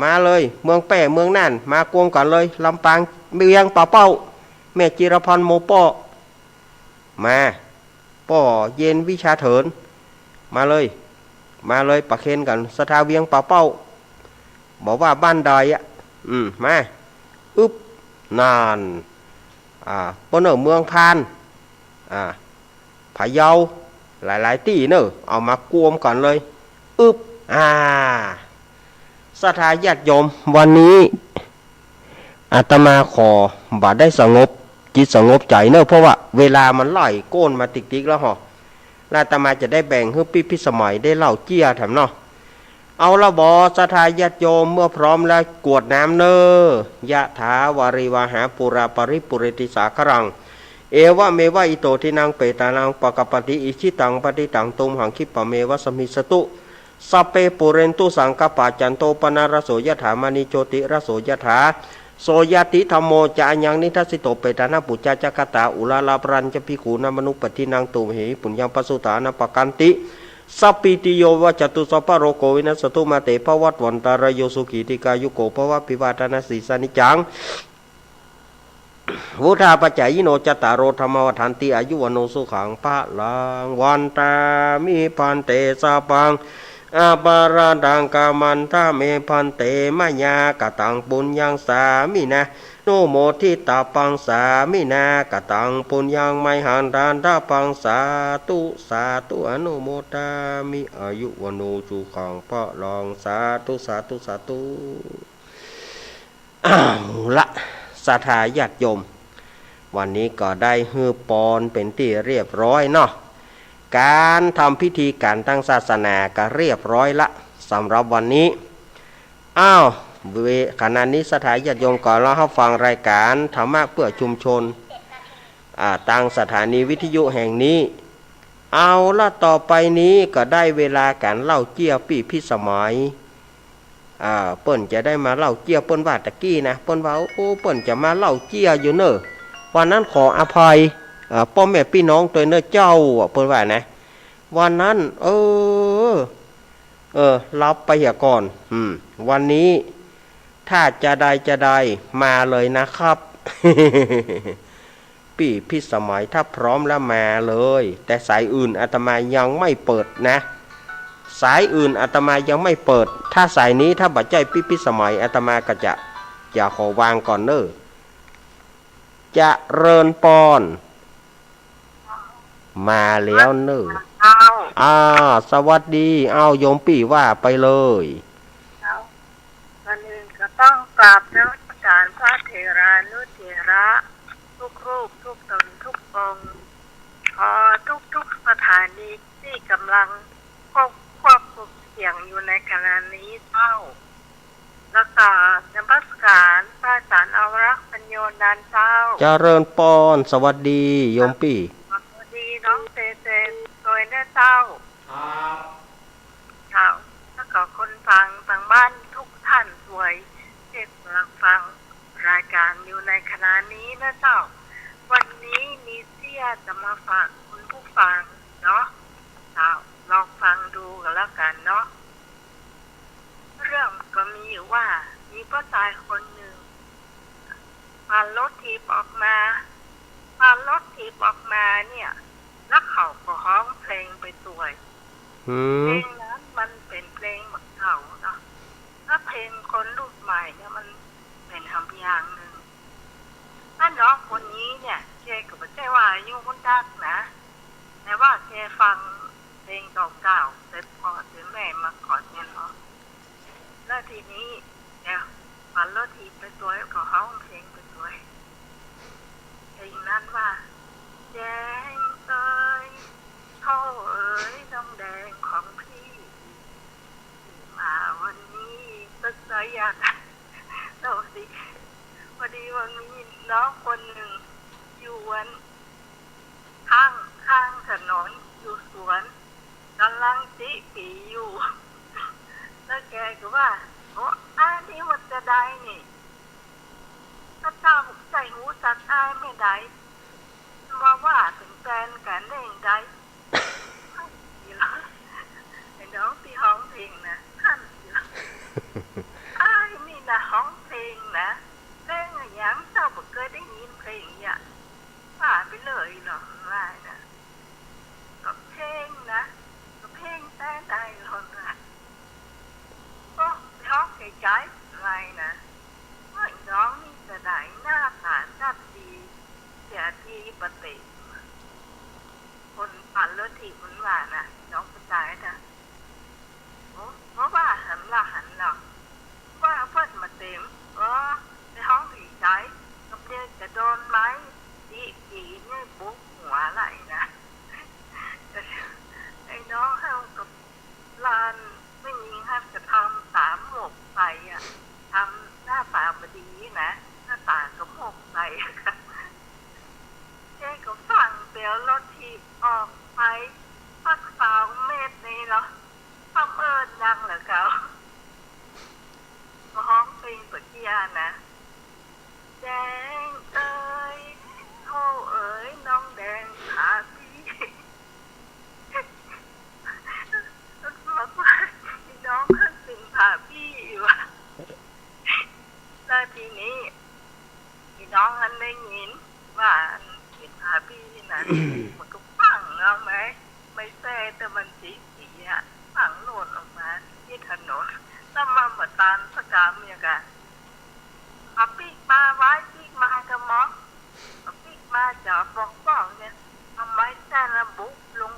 มาเลย เมืองแป้ เมืองน่าน มากวมกั๋นเลย ลำปาง เวียงป่าเป้า แม่จิรพร โมป้อ มา ป้อเย็น วิชาเถิน มาเลย มาเลย ประเคนกั๋น ศรัทธาเวียงป่าเป้า บ่ว่าบ้านใดอะ อืม มา อึ๊บ นั่น อ่า ป้อเน่อ เมืองพาน อ่า พะเยา หลายๆ ตี้เน่อ เอามากวมกั๋นเลย อึ๊บ อ่า ศรัทธาญาติโยม วันนี้ อาตมาขอบ่ได้สงบจิตสงบใจ๋เน่อ เพราะว่าเวลามันไหล่โก้นมาติ๊กๆ แล้วห่อ แล้วอาตมาจะได้แบ่งหื้อปี้พิสมัยได้เล่าเจี้ยแถมเนาะ เอาละบ่ ศรัทธาญาติโยม เมื่อพร้อมแล้วกรวดน้ำเน่อ ยะถาวาริวหาปูราปริปูเรนติสาคารัง เอวะเมวะอิโต ทินนังเปตานัง อุปะกัปปะติ อิจฉิตัง ปัตถิตัง ตุมหัง คิปะเมวะ สมมิสสะตุ สัพเพ ปูเรนตุ สังกัปปา จันโท ปะนะระโส ยะถา มะณิ โชติระโส ยะถา โสยะถิ ธัมโม จะ อะยัง นิทัสสิโต เปตานะ ปุจจา จะ กะตา อุระละ ปะรัญจะ ภิกขุ นะ มะนุปปัตถินัง ตุมเหหิ ปุญญัง ปะสุตานะ ปะกันติ สัพพีติโย วิวัชชันตุ สัพพะโรโค วินัสสะตุ มา เต ภะวัตวันตะราโย สุขี ทีฆายุโก ภะวะ อภิวาทะนะสีลิสสะ นิจจัง วุฑฒาปะจายิโน จัตตาโร ธัมมา วัฑฒันติ อายุ วัณโณ สุขัง พะลัง วันตามิ ภันเต สัพพัง อะปะราธัง ขะมันทะเม ภันเต มะยา กะตัง ปุญญัง สามินา นุโมทิตาปัง สามินา กะตัง ปุญญัง มะยหัง ทาทะปัง สาธุ สาธุ อนุโมทามิ อายุ วัณโณ สุขัง พะลัง สาธุ สาธุ สาธุ เอาละ ศรัทธาญาติโยม วันนี้ก็ได้หื้อปอนเป๋นตี้เรียบร้อยเนาะ ก๋านทำพิธีก๋านตางศาสนาก็เรียบร้อยละ สำหรับวันนี้ อ้าว เว- ขณะนี้ศรัทธาญาติโยมก็รอฮับฟังรายก๋านธรรมะเพื่อชุมชน อ่า ตางสถานีวิทยุแห่งนี้ เอาละ ต่อไปนี้ก็ได้เวลาก๋านเล่าเจี้ยปี้พิสมัย อ่า เปิ้นจะได้มาเล่าเจี้ย เปิ้นว่าตะกี้นะ เปิ้นว่า โอ้ เปิ้นจะมาเล่าเจี้ยอยู่เน่อ วันนั้นขออภัย อ่า ป้อแม่ปี้น้องตวยเน่อเจ้า เปิ้นว่านะ วันนั้น เออ เออ หลับไปเหียก่อน อืม วันนี้ ถ้าจะได้จะได้ มาเลยนะครับ ปี้พิสมัย ถ้าพร้อมแล้วมาเลย แต่สายอื่นอาตมายังไม่เปิดนะ สายอื่นอาตมายังไม่เปิด ถ้าสายนี้ถ้าบ่ใจ้ปี้พิสมัย อาตมาก็จะ จะขอวางก่อนเน่อ เจริญปอน มาแล้วเน่อ เจ้า อ่า สวัสดี อ้าว โยมปี้ว่าไปเลย เจ้า ก่อนอื่นก็ต้องกราบนมัสการพระเถรานุเถระทุกรูปทุกตนทุกองค์ ขอทุกๆสถานีที่กำลังควบ ควบคุมเสียงอยู่ในขณะนี้เจ้า แล้วก็นมัสการพระอาจารย์อวรักษ์ ปัญโญนันท์เจ้า เจริญปอน สวัสดีโยมปี้ สวัสดีน้องเจเจนโดยนะเจ้า ครับ เจ้า แล้วก็คนฟังตางบ้านทุกท่านด้วย ที่กำลังฟังรายการอยู่ในขณะนี้นะเจ้า วันนี้มีเสี้ยจะมาฝากคุณผู้ฟังเนาะ เจ้า ลองฟังดูกันแล้วกันเนาะ เรื่องก็มีอยู่ว่า มีป้อจายคนนึ่ง ผ่านรถถีบออกมา ผ่านรถถีบออกมาเนี่ย แล้วเขาก็ฮ้องเพลงไปตวย หืม เพลงนั้นมันเป๋นเพลงบักเก่าเนาะ ถ้าเพลงคนรุ่นใหม่เนี่ยมันเป๋นหำอย่างนึ่ง ถ้าน้องคนนี้เนี่ย แกก็บ่ใจ้ว่าอายุฮุนดักนะ แต่ว่าแกฟังเพลงเก่าๆ แต่พ่อแต่แม่มาก่อนเนี่ยเนาะ แล้วทีนี้แกผ่านรถถีบไปตวย ก็ฮ้องเพลงไปตวย เพลงนั้นว่า แดงเอ๋ย โธ่เอ๋ย น้องแดงของพี่ มาวันนี้ตึกใจอยาก โธ่สิ พอดีว่ามีน้องคนนึ่งอยู่อัน ข้าง ข้างถนน อยู่สวน ก๋ำลังจิตี๋อยู่ แล้วแกก็ว่า โอ้ อันนี้มันจะได้นี่ พระเจ้าบ่ใจ้ฮู้จักอ้ายแม่ใด มาว่าเป๋นแฟนกั๋นได้อย่างใด ไอ้น้องตี้ฮ้องเพลงนะ หั้น อ้ายนี่นะฮ้องเพลงนะ เพลงอะหยัง เจ้าบ่เกยได้ยินเพลงอะ ว่าไปเลยเหรอ ว่านะ ก็เพลงนะ ก็เพลงแต่ใดเหรอนะ โอ้ ไปฮ้องไกลๆ ว่านะ โอ้ย น้องนี่จะได้หน้าต๋าจับดี เสียทีปะเต๋ คนผ่านรถถีบมันว่านะ น้องผู้จายนะ โอ้ บ่ว่าหั้นละหั้นเนาะ ว่าเปิ้นมาเต๋ม เออ ไปฮ้องอีกใด กำเดียวจะโดนไม้ตี ตีเนี่ยบุกหัวไหลนะ ไอ้น้องเฮาก็ หลานแม่ญิงหั้นก็ทำต๋าหมกใสอะ ทำหน้าต๋าบ่ดีนะ หน้าต๋าก็หมกใสอะค่ะ แกก็ฟั่งเตียวรถถีบออกไปสักสองเมตรนี่เนาะ พร่ำเอิ้นยังเหลือเก่า ก็ฮ้องเพลงตะเกียนะ แดงเอ๋ย โธ่เอ๋ย น้องแดงผาปี้ มันบอกว่า อีน้องหั้นเป๋นผาปี้อยู่อะ แล้วทีนี้ อีน้องหั้นได้ยินว่าอันเป๋นผาปี้นี่นะ มันก็ฟั่งเอาไม้ ไม้แส้แต่มันสีเสีย ฟั่งโน่นออกมาตี้ถนน แล้วมันบ่ตานสักกำเนี่ยกะ เอาปิ๊กมาไว้ปิ๊กมาก็มอง เอาปิ๊กมาจะบอกบอกเนี่ย เอาไม้แส้ระบุลง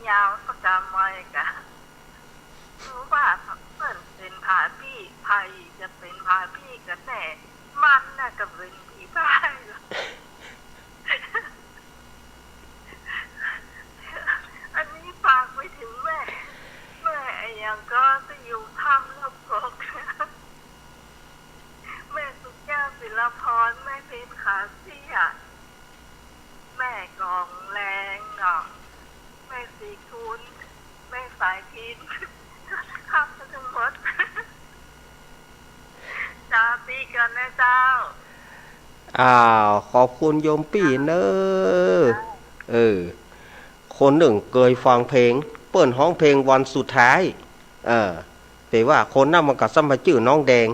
ยาวสักกำไว้กะ คือว่าเปิ้นเป๋นผาปี้ ใผจะเป๋นผาปี้กั๋นแน่ มันน่ะก็เป๋นผีพ่าย อันนี้ฝากไปถึงแม่ แม่อะหยังก็ตี้อยู่ถ้ำลบกก แม่สุแก้ว ศิลาพร แม่เพน ขาเสี้ย แม่กองแรงเนาะ แม่ศรีคูณ แม่สายพิณ ครับ ทั้งหมด จ้า ปี้กั๋นนะเจ้า อ้าว ขอบคุณโยมปี้เน่อ เออ คนนึ่งเกยฟังเพลง เปิ้นฮ้องเพลงวันสุดท้าย เออ แต่ว่าคนนั้นมันก็ซ้ำมาจื้อน้องแดง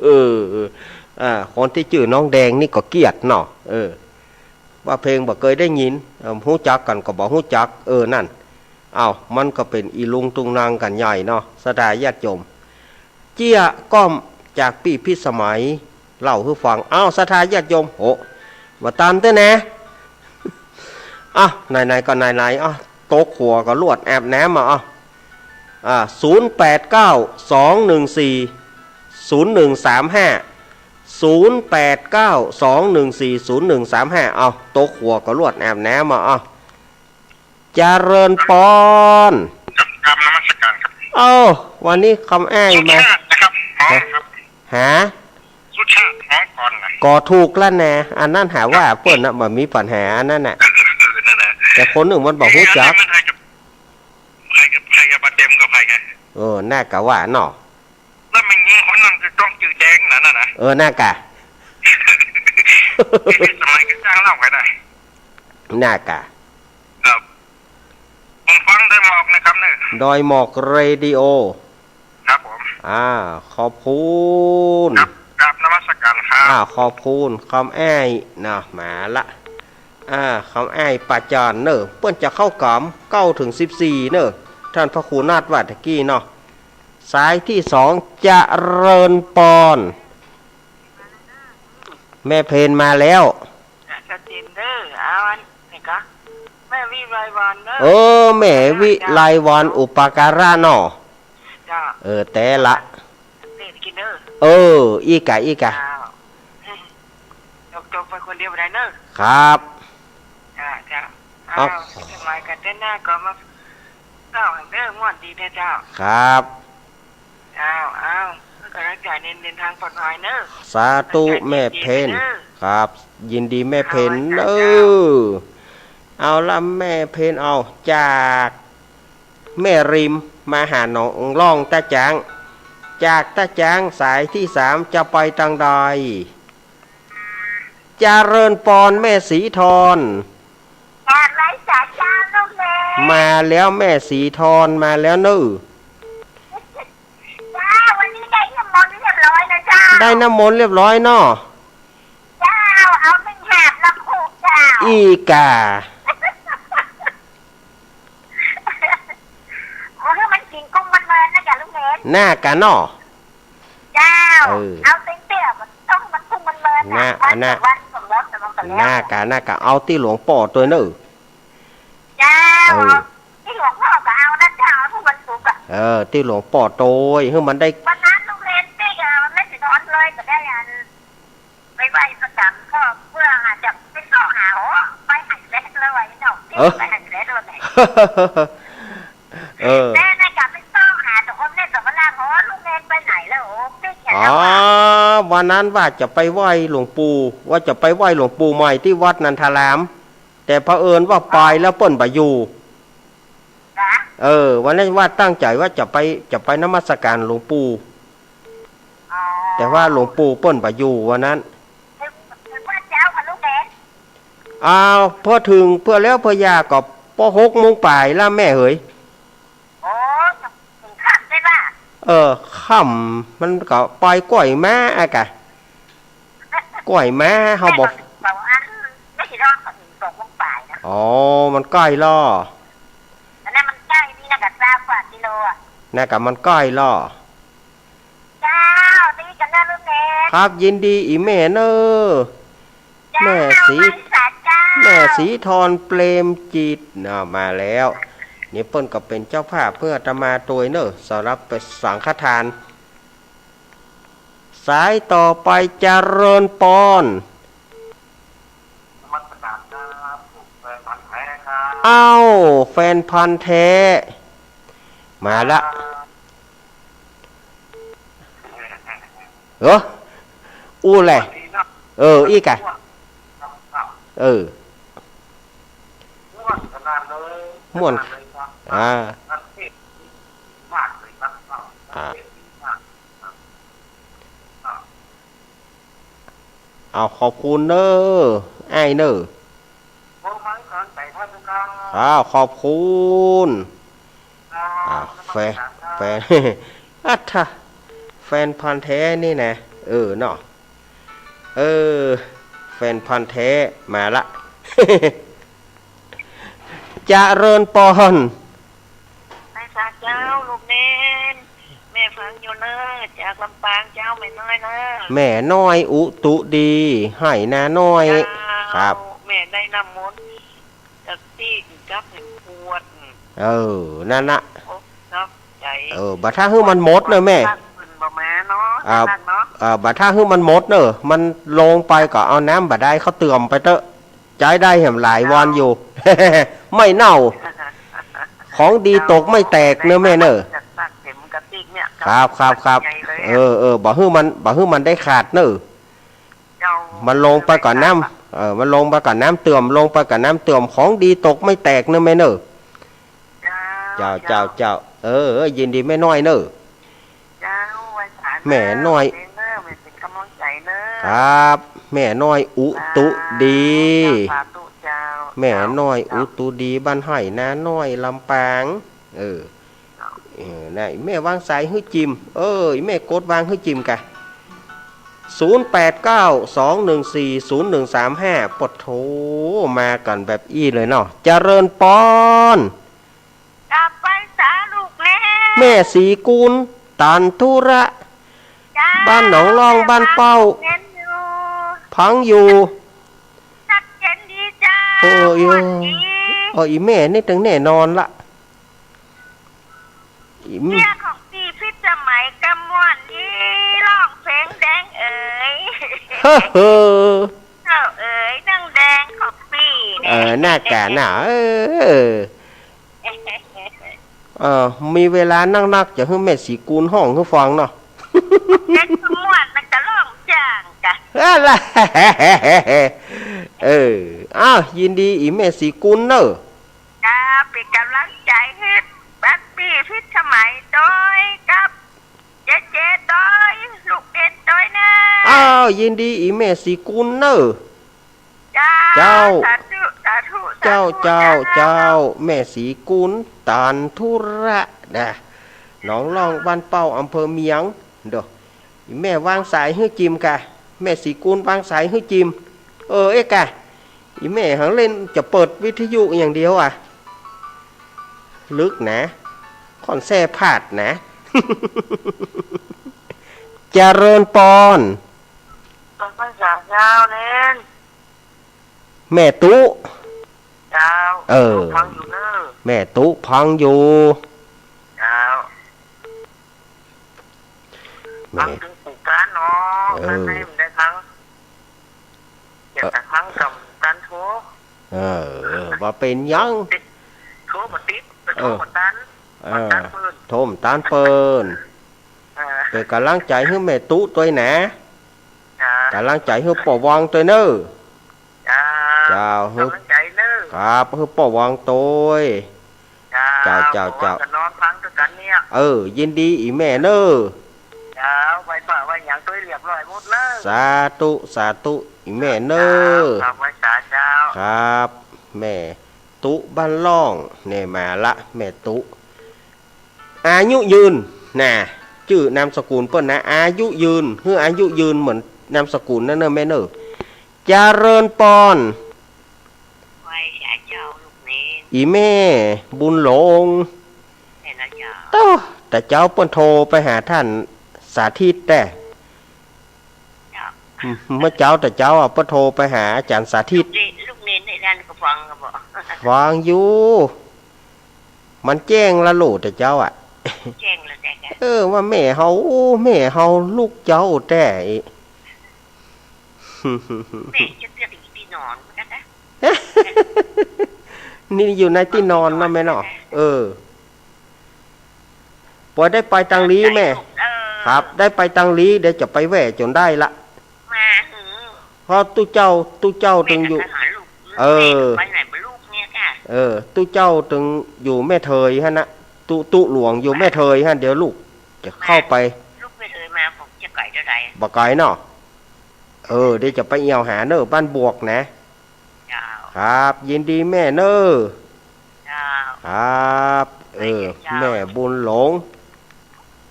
เออ อ่า คนตี้จื้อน้องแดงนี่ก็เกลียดเนาะ เออ ว่าเพลงบ่เกยได้ยิน เออ ฮู้จักกั๋นก็บ่ฮู้จัก เออ นั่น เอ้า มันก็เป๋นอี่ลุงตุงนางกั๋นใหญ่เนาะ ศรัทธาญาติโยม เจี้ยก้อมจากปี้พิสมัย เล่าหื้อฟัง เอ้า ศรัทธาญาติโยม โห บ่ตันเต๊อะแหน อ่ะ ไหนๆ ก็ไหนๆ อ่ะ ตกหัวก็ลวดอาบน้ำมา อ่ะ อ่า ศูนย์แปดเก้า สองหนึ่งสี่ ศูนย์หนึ่งสามห้า ศูนย์แปดเก้า สองหนึ่งสี่ ศูนย์หนึ่งสามห้า เอา ตกหัวก็ลวดอาบน้ำมา เอา เจริญปอน ครับ กราบนมัสการครับ เอ้า วันนี้คำอ้ายมา สุชาตินะครับ ฮ้องครับ หา สุชาติฮ้องก่อนนะ ก็ถูกแล้วนะ อันนั้นหาว่าเปิ้นน่ะบ่มีปัญหาอันนั้นน่ะ เออ นั่นแหละ แต่คนอื่นมันบ่ฮู้จัก เอ๊ะ อันนี้มันใครกับ ใครกับ ใครกับปาเต็มกับใครไง เออ น่ากะว่าเนาะ แล้วแม่ญิงคนนั้นจะต้องจื้อแดงนั่นน่ะนะ เออ น่ากะ เอ๊ะ สมัยก็จ้างเล่าไปได้ น่ากะ ครับ ผมฟังดอยหมอกนะครับเนี่ย ดอยหมอกเรดิโอ ครับผม อ่า ขอบคุณ ครับ กราบนมัสการครับ อ่า ขอบคุณ คำอ้ายนะ มาละ อ่า คำอ้ายปาจารย์เน่อ เปิ้นจะเข้ากรรม เก้าเถิงสิบสี่เน่อ ท่านพระครูนาถว่าตะกี้เนาะ สายตี้สอง เจริญปอน แม่เพนมาแล้ว จะกิ๋นเน่อ เอาอันนี้กะ แม่วิไลวรรณเน่อ เออ แม่วิไลวรรณอุปการะเนาะ เจ้า เออ แต่ละ นี่กิ๋นเน่อ เออ อี้กะ อี้กะ เจ้า จกๆ ไปคนเดียวบ่ได้เน่อ ครับ เจ้า เจ้า เอา เอา สมัยกันเต้นหน้าก็มาเล่าเน่อ ม่วนดีแท้เจ้า ครับ เจ้า เอา ก็รักษาเน้น เดินทางปลอดภัยเน่อ สาธุ แม่เพน เจ้า ครับ ยินดีแม่เพนเน่อ เอาละแม่เพน เอา จากแม่ริมมาหาหนองล่องตาจ๊าง จากตาจ๊างสายตี้สามจะไปตางใด เจริญปอนแม่ศรีทร มาแล้วแม่ศรีทร มาแล้วเน่อ เจ้า วันนี้ได้น้ำมนต์เรียบร้อยนะเจ้า ได้น้ำมนต์เรียบร้อยเนาะ เจ้า เอาหนึ่งหาบน้ำพุเจ้า อี้กะ ขอหื้อมันกิ๋นกุ้งมันเมินนะจ๊ะลุงเนน น่ากะเนาะ เจ้า เออ เอาเตี้ยๆ มันต้องมันกุ้งมันเมินนะ น่า วัน น่า ต่อวันสองรอบสองรอบ น่ากะ น่ากะ เอาตี้หลวงป้อตวยเน่อ เจ้า เออ ตี้หลวงป้อก็เอานะเจ้า เอาทุกวันศุกร์อะ เออ ตี้หลวงป้อตวย หื้อมันได้ วันนั้นลุงเนนตี้ก็ไม่สินอนเลยก็ได้อัน ไปไหว้ประจำก็เพื่อจะไปเซาะหา โอ้ ไปหาแลดแล้วไอ้น้อง เออ ไปหาแลดแล้วไหน เออ แม่ในกลับไปเซาะหาแต่คนเล่นแต่คนล่าง โอ้ ลุงเนนไปไหนแล้ว โอ้ ปิ๊กแขน อ๋อ แล้วอะ วันนั้นว่าจะไปไหว้หลวงปู่ ว่าจะไปไหว้หลวงปู่ใหม่ตี้วัดนันทาราม แต่เผอิญว่าไปแล้วเปิ้นบ่อยู่ จ๊ะ เออ วันนั้นว่าตั้งใจ๋ว่าจะไป จะไปนมัสการหลวงปู่ อ๋อ แต่ว่าหลวงปู่เปิ้นบ่อยู่วันนั้น นึก นึกว่าเจ้ากับลุงเนน อ้าว พอเถิงเปื้อแล้วเปื้อยาก็ปอหกโมงป๋ายละแม่เหย โอ้ เถิงค่ำใจ้ปะ เออ ค่ำ มันก็ไปก้อยม้าอะกะ ก้อยม้า เฮาบอก แม่ก็บอกอัน ไม่ใช่รอบของสองโมงป๋ายนะ อ๋อ มันใก้ล่อ อันนั้นมันใก้ นี่น่าจะซาวกว่ากิโลอะ น่ากะมันใก้ล่อ เจ้า ดีกันนะลุงเนน ครับ ยินดีอี่แม่เน่อ เจ้า แม่ศรี ไหว้สาเจ้า แม่ศรีทรเปรมจิตเนาะ มาแล้ว นี่เปิ้นก็เป๋นเจ้าภาพเพื่ออาตมาตวยเน่อ สำหรับไปสังฆทาน สายต่อไปเจริญปอน นมัสการครับ ผมแฟนพันธุ์แท้ครับ อ้าว แฟนพันธุ์แท้ มาละ ครับ เออ อู้แหละ สวัสดีครับ เออ อี้กะ ครับ เออ ม่วนขนาดเลย ม่วน ขนาดเลยครับ อ่า ท่านเทศน์ดีมากเลยครับ อ่า ท่านเทศน์ดีมากครับ ครับ เอา ขอบคุณเน่อ อ้ายเน่อ ผมมาสนใจท่านครับ อ้าว ขอบคุณ ครับ อ่า นมัสการครับ แฟน แฟน อัทธะ แฟนพันธุ์แท้นี่นะ เออ เนาะ เออ แฟนพันธุ์แท้ มาละ เจริญปอน ไหว้สาเจ้าลูกเณร แม่ฟังอยู่เน่อ จากลำปางเจ้า แม่น้อยเน่อ แม่น้อยอุตุดี ไฮ่นาน้อย เจ้า ครับ แม่ได้น้ำมนต์ กะตี้กับหนึ่งขวด เออ นั่นน่ะ โอ้ ขอบใจ๋ เออ บ่ถ้าหื้อมันหมดเน่อแม่ บ้านอื่นบ่มาเนาะ อ่า บ้านเนาะ อ่า บ่ถ้าหื้อมันหมดเน่อ มันลงไปก็เอาน้ำบ่าดาลเขาเติมไปเต๊อะ ใจ๊ได้แหมหลายวันอยู่ เจ้า ไม่เน่า ของดีตกไม่แตกเน่อแม่เน่อ จัดสักเข็มกะตี้เนี่ย ครับ ครับ ครับ ใหญ่เลยอะ เออ เออ บ่หื้อมัน บ่หื้อมันได้ขาดเน่อ เจ้า มันลงไปกับน้ำ เออ มันลงไปกับน้ำเติม ลงไปกับน้ำเติม ของดีตกไม่แตกเน่อแม่เน่อ เจ้า เจ้า เจ้า เจ้า เออ เออ ยินดีแม่น้อยเน่อ เจ้า ไหว้สาเน่อ แม่น้อย เน่อ แม่เป๋นก๋ำลังใจ๋เน่อ ครับ แม่น้อยอุตุดี เจ้า สาธุเจ้า แม่น้อย เจ้า อุตุดี บ้านไฮ่นาน้อย ลำปาง เออ เออ นะ อีแม่วางสายหื้อจิม เออ อีแม่กดวางหื้อจิมกะ ศูนย์แปดเก้า สองหนึ่งสี่ ศูนย์หนึ่งสามห้า ปะโถ มากั๋นแบบอี้เลยเนาะ เจริญปอน กราบไหว้สาลูกเณร แม่ศรีกุล ตันธุระ เจ้า บ้านหนองล่อง บ้านเป้า เห็นอยู่ ฟังอยู่ ชัดเจนดีเจ้า โอ้ย ม่วนดี โอ้ย อีแม่นี่ตึงแน่นอนละ อี เสียงของปี้พิสมัยก็ม่วนดี ฮ้องเพลงแดงเอ๋ย เฮ้อ เจ้าเอ๋ย นางแดงของปี้เนี่ย เออ หน้ากาหน้า เออ เออ มีเวลานักๆ จะหื้อแม่ศรีกุลฮ้องหื้อฟังเนาะ เด็กม่วนมันก็ฮ้องจ้างกะ เออ ละ เออ อ้าว ยินดีอีแม่ศรีกุลเน่อ เจ้า เป๋นก๋ำลังใจ๋หื้อบ้านปี้พิสมัยตวยกับเจ๊เจ๊ตวย ลูกเณรตวยนะ อ้าว ยินดีอีแม่ศรีกุลเน่อ เจ้า เจ้า สาธุ สาธุ สาธุ เจ้า เจ้า เจ้า เจ้า แม่ศรีกุล ตันธุระ นะ หนองล่อง บ้านเป้า อำเภอเมียง เด้อ อีแม่วางสายหื้อจิมกะ แม่ศรีกุลวางสายหื้อจิม เออ เอ๊ะกะ อีแม่หังเล่นจะเปิดวิทยุอย่างเดียวอะ ลึกนะ ค่อนแซ่พลาดนะ เจริญปอน ตอนพรรษาเจ้าเน้น แม่ตุ๊ เจ้า เออ ฟังอยู่เน่อ แม่ตุ๊ฟังอยู่ เจ้า แม่ ฟังเถิงปู่ก๊านเนาะ เออ ท่านให้มันได้ฟัง อยากจะฟังกำตันโทร เออ บ่าเป๋นหยัง โทรบ่ติด โทรบ่ตัน เออ บ่ตันเปิ้น โทรบ่ตันเปิ้น เออ เป๋นก๋ำลังใจ๋หื้อแม่ตุ๊ตวยนะ เจ้า ก๋ำลังใจ๋หื้อป้อหว่างตวยเน่อ เจ้า เจ้า หื้อ ก๋ำลังใจ๋เน่อ ครับ หื้อป้อหว่างตวย เจ้า เจ้า เจ้า เจ้า ก็นอนฟังตวยกั๋นเนี่ย เออ ยินดีอีแม่เน่อ เจ้า ไหว้พระไหว้หยังตวยเรียบร้อยหมดเน่อ สาธุ สาธุ อีแม่เน่อ เจ้า ครับ ไหว้สาเจ้า ครับ แม่ตุ๊บ้านล่อง เนี่ยมาละ แม่ตุ๊ อายุยืน นะ จื้อนามสกุลเปิ้นนะ อายุยืน หื้ออายุยืนเหมือนนามสกุลนั่นเน่อแม่เน่อ เจริญปอน ไหว้สาเจ้าลูกเณร อีแม่บุญหลง แม่นแล้วเจ้า โต๊ะ แต่เจ๊าเปิ้นโทรไปหาต้านสาธิตแต๊ เจ้า อืม เมื่อเจ๊าแต่เจ๊าอะ เปิ้นโทรไปหาอาจ๋ารย์สาธิต ลูกเณร ลูกเณรในนั้นก็ฟังก็บอก ฟังอยู่ มันแจ้งละโหลแต่เจ๊าอะ แจ้งแล้วแต่กะ เออ ว่าแม่เฮา โอ้ แม่เฮาลูกเจ๊าแต๊ แม่จะเลือกอยู่ตี้นอนนะ นี่อยู่ในตี้นอนเนาะแม่เนาะ เออ ปอยได้ไปตังหลีแม่ เออ ครับ ได้ไปตังหลี เดี๋ยวจะไปแว่จ๋นได้ละ มาหือ เพราะตุ๊เจ้า ตุ๊เจ้าตึงอยู่ แม่ก็หาลูก เออ แม่ก็ไปไหนบ่ลูกเนี่ยค่ะ เออ ตุ๊เจ้าตึงอยู่แม่เถยหั้นนะ ตุ๊ ตุ๊หลวงอยู่แม่เถยหั้น เดี๋ยวลูกจะเข้าไป ลูกแม่เถยมาผมจะไก๋เต้าใด บ่ไก๋เนาะ เออ เดี๋ยวจะไปเอี่ยวหาเน่อ บ้านบวกนะ เจ้า ครับ ยินดีแม่เน่อ เจ้า ครับ เออ เจ้า แม่บุญหลง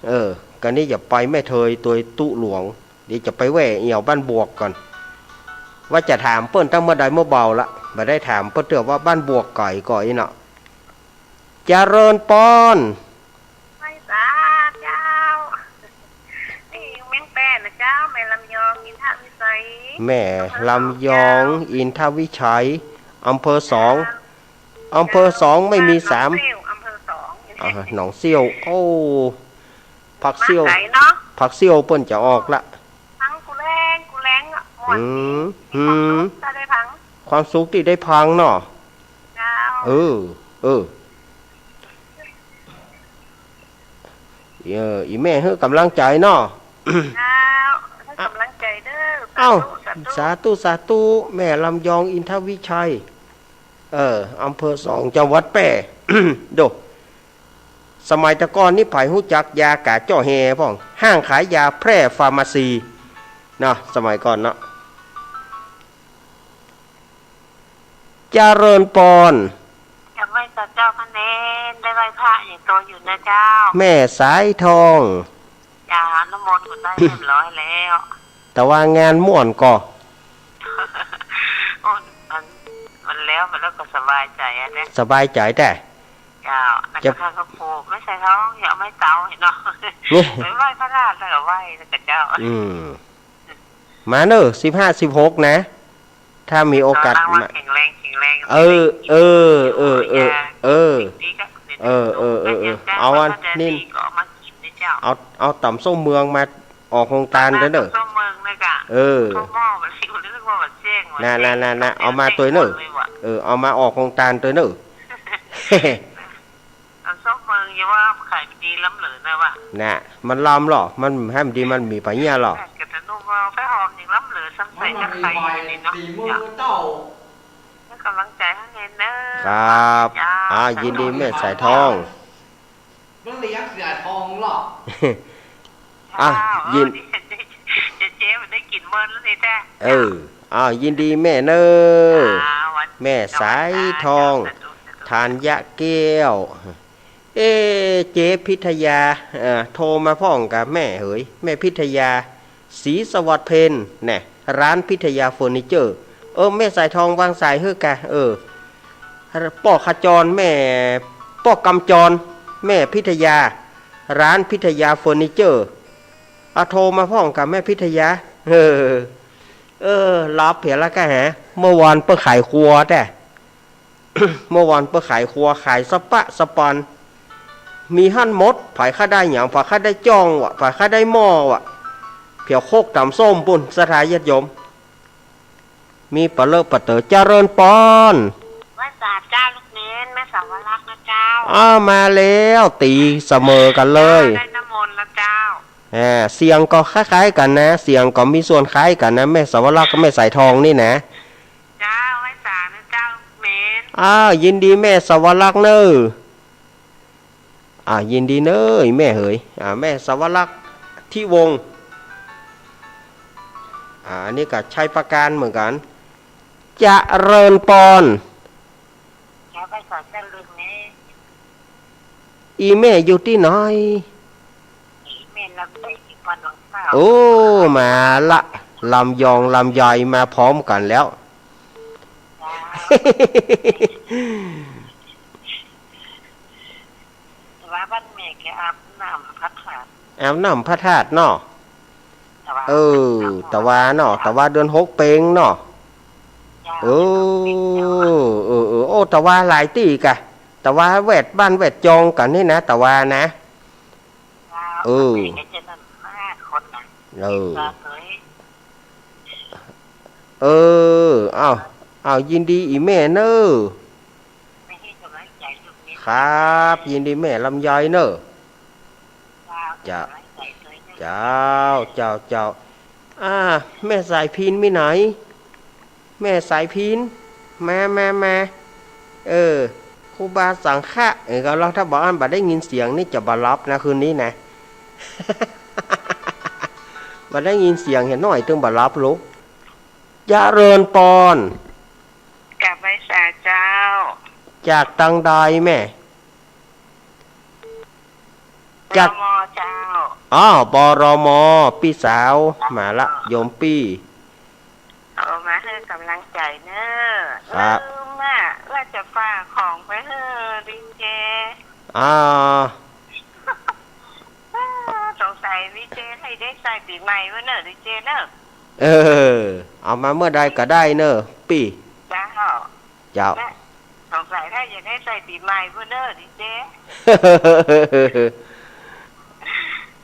เออ กะนี้จะไปแม่เถยตวยตุ๊หลวง เดี๋ยวจะไปแว่เอี่ยวบ้านบวกก่อน ว่าจะถามเปิ้นตั้งเมื่อใดเมื่อเบาละ บ่ได้ถามเปิ้นเตื้อว่าบ้านบวกไก๋ก่ออี้เนาะ เจริญปอน ไหว้สาเจ้า นี่อยู่เมืองแป้นะเจ้า แม่ลำยองอินทวิชัย แม่ลำยองอินทวิชัย อำเภอสอง เจ้า อำเภอสองไม่มีสาม หนองเสี้ยว อำเภอสอง อ่า หนองเสี้ยว โอ้ ผักเสี้ยว มาไก๋เนาะ ผักเสี้ยวเปิ้นจะออกละ ฟังกู้แลงกู้แลงอะ ม่วนดี อืม มีความสุข อืม ถ้าได้ฟัง ความสุขตี้ได้ฟังเนาะ เจ้า เออ เออ เออ อีแม่หื้อกำลังใจ๋เนาะ เจ้า หื้อกำลังใจ๋เน้อ เอ้า สาธุ สาธุ สาธุ สาธุ แม่ลำยองอินทวิชัย เออ อำเภอสอง จังหวัดแป้ โด สมัยแต่ก่อนนี่ใผฮู้จักยากาเจาะแฮพ่อง ห้างขายยาแพร่ฟาร์มาซี เนาะ สมัยก่อนเนาะ เจริญปอน จะไหว้สาเจ้าพระเนร ได้ไหว้พระใหญ่โตอยู่นะเจ้า แม่สายทอง จ้า น้ำมนต์ก็ได้เรียบร้อยแล้ว แต่ว่างานม่วนก่อ โอ้ มัน มันแล้ว มันแล้วก็สบายใจ๋อะนะ สบายใจ๋แต๊ เจ้า แล้วก็ จะ ข้าก็ผูก แม่สายทอง อย่าเอาไม้เต๋าเนาะ นี่ ไปไหว้พระธาตุแล้วก็ไหว้แล้วก็เจ้า อืม มาเน้อ สิบห้า สิบหก นะ ถ้ามีโอกาส ขอให้ร่างกาย มา แข็งแรง แข็งแรง เออ เออ เออ เออ เออ เออ สิ่งดีก็ เออ เออ เออ เออ เอาอัน ก็ยังได้ นี่ ว่าถ้าจะดีก็เอามากินนะเจ้า เอา เอาต๋ำส้มเมืองมาออกโฮงตานตวยเน้อ ต๋ำส้มเมืองนะกะ เออ ข้าวหม้อมันสิ นึกว่ามันแจ้ง มัน น่ะ แจ้ง น่ะ น่ะ น่ะ เอามาตวยเน้อ เลยว่ะ เออ เอามาออกโฮงตานตวยเน้อ ต๋ำส้มเมืองอย่าว่าขายดีล้ำเหลือนะวะ น่ะ มันล้ำหรอ มันให้มันดี มันมีปะเยียะหรอ แต่กะตะนุ่มว่าไปหอมยังล้ำเหลือ ซ้ำใส่ตะไคร้อยู่เลยเนาะ แล้วกำลังใจ๋หื้อเน้อ ครับ เจ้า อ่า ยินดีแม่สายทอง มันเลี้ยงเสือทองหรอ อ่ะ เจ้า ยิน เออ เจ๊ เจ๊มันได้กิ๋นเมินแล้วนี่แต๊ เออ อ้าว ยินดีแม่เน้อ อ่า วัน แม่สายทอง สาธุ สาธุ ธัญแก้ว เอ๊ะ เจ๊พิทยา เอ่อ โทรมาพ่องกาแม่เหย แม่พิทยา ศรีสวัสดิ์เพ็ญ แน่ ร้านพิทยาเฟอร์นิเจอร์ เออ แม่สายทองวางสายหื้อกา เออ ป้อขจร แม่ ป้อกำจร แม่พิทยา ร้านพิทยาเฟอร์นิเจอร์ อ่ะ โทรมาพ่องกาแม่พิทยา เออ เออ หลับเหียละกาแห เมื่อวานเปิ้นขายครัวแต๊ เมื่อวานเปิ้นขายครัว ขายสะปะสะปอน มีหั้นหมด ใผใค่ได้หยัง ใผใค่ได้จ้องวะ ใผใค่ได้หม้อวะ เผียวโคกต๋ำส้มปู้น ศรัทธาญาติโยม มีปะเลอะปะเต๋อ เจริญปอน ไหว้สาเจ้าลูกเน้น แม่สาวรักษ์นะเจ้า อ้าว มาแล้ว ตี๋เสมอกั๋นเลย เจ้า ได้น้ำมนต์แล้วเจ้า อ่า เสียงก็คล้ายๆ กั๋นนะ เสียงก็มีส่วนคล้ายกั๋นนะ แม่สาวรักษ์กับแม่สายทองนี่นะ เจ้า ไหว้สานะเจ้าลูกเน้น อ้าว ยินดีแม่สาวรักษ์เน้อ อ่า ยินดีเน้อแม่เหย อ่า แม่สาวรักษ์ทิวงศ์ อ่า อันนี้ก็ชัยปราการเหมือนกั๋น เจริญปอน เจ้า ไหว้สาเจ้าลูกเน้น อี่แม่อยู่ตี้ไหน อี่แม่ลำไยอยู่บ้านหนองเศร้า โอ้ มาละ ลำยองลำไยมาพร้อมกั๋นแล้ว เจ้า แต่ว่าบ้านแม่แกอาบน้ำพระธาตุ อาบน้ำพระธาตุเนาะ แต่ว่า เออ แต่ว่าเนาะ แต่ว่าเดือนหกเป๋งเนาะ เจ้า เออ เออ เออ โอ้ แต่ว่าหลายตี้กะ แต่ว่าแวดบ้านแวดจองกั๋นนี่นะ แต่ว่านะ เจ้า เออ แม่แกจะนั่นมากคนนะ เออ เจ้าเอ๋ย เออ อ้าว อ้าว ยินดีอี่แม่เน้อ แม่หื้อกำลังใจ๋ลูกเน้น ครับ ยินดีแม่ลำไยเน้อ เจ้า เจ้า กำลังใจ๋ตวยเน้อ เจ้า เจ้า เจ้า อ่า แม่สายพิณมีไหน แม่สายพิณ มา มา มา เออ ครูบาสังฆะ เออ ก็ลอง ถ้าบ่อั้นบ่ได้ยินเสียงนี่จะบ่หลับนะ คืนนี้นะ บ่ได้ยินเสียงเหียหน้อยตึงบ่หลับลูก เจริญปอน กราบไหว้สาเจ้า จากตังใดแม่ จาก ปรม เจ้า อ๋อ ปรม ปี้สาว มาละ โยมปี้ เอามาหื้อ ตั้งใจ๋เน่อ ครับ ลืมอะ ว่าจะฝากของไปหื้อดีเจ อ่า สงสัยดีเจใค่ได้ใส่ปี๋ใหม่ปู้นเน่อ ดีเจเน่อ เออ เอามาเมื่อใดก็ได้เน่อ ปี้ เจ้า เจ้า และสงสัยถ้าจะได้ใส่ปี๋ใหม่ปู้นเน่อ ดีเจ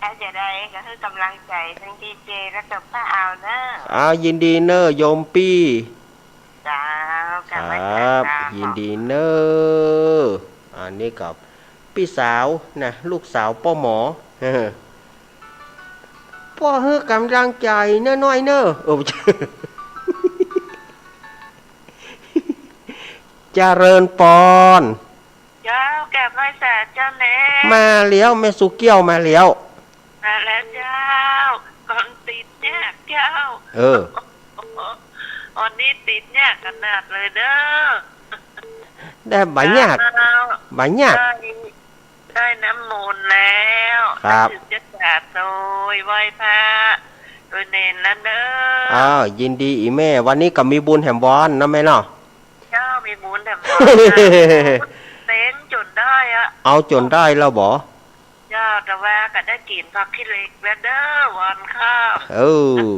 ถ้าจะได้ก็หื้อก๋ำลังใจ๋ตึงดีเจ แล้วก็ป้าเอาเน่อ อ้าว ยินดีเน่อ โยมปี้ เจ้า ครับ กราบไหว้สา ยินดีเน่อ อันนี้ก็ปี้สาวนะ ลูกสาวป้อหมอ ป้อหื้อก๋ำลังใจ๋เน่อน้อยเน่อ เออ เจริญปอน เจ้า กราบไหว้สาเจ้าแล มาแล้ว แม่สุเกี้ยวมาแล้ว มาแล้วเจ้า ก่อนติดเนี่ยเจ้า เออ วันนี้ติดเนี่ยขนาดเลยเน่อ ได้บ่ยาก เจ้า บ่ยาก ได้ ได้น้ำมนต์แล้ว ครับ ก็ถือจะสาโดยไหว้พระโดยเณรแล้วเน่อ อ้าว ยินดีอีแม่ วันนี้ก็มีบุญแหมวอนเนาะแม่เนาะ เจ้า มีบุญแหมวอน เต็มจ๋นได้อะ เอาจ๋นได้แล้วบ่ เจ้า แต่ว่าก็ได้กิ๋นผักขี้เหล็กแล้วเน่อ วอนข้าว เออ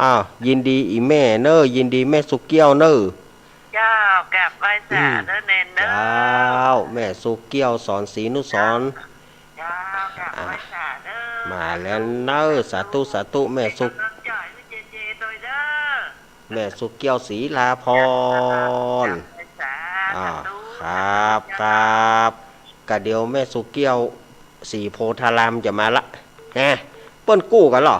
อ้าว ยินดีอีแม่เน่อ ยินดีแม่สุเกี้ยวเน่อ เจ้า กราบไหว้สาเน่อเณรเน่อ เจ้า แม่สุเกี้ยว สอนศรีนุสรณ์ เจ้า กราบไหว้สาเน่อ มาแล้วเน่อ สาธุ สาธุ แม่สุ เป็นก๋ำลังใจ๋หื้อเจเจโดยเน่อ แม่สุเกี้ยว ศรีลาภรณ์ เจ้า กราบไหว้สา อ่า สาธุ ครับ สาธุ ครับ ก็เดี๋ยวแม่สุเกี้ยว ศรีโพธารามจะมาละ ฮะ เปิ้นกู้กั๋นเหรอ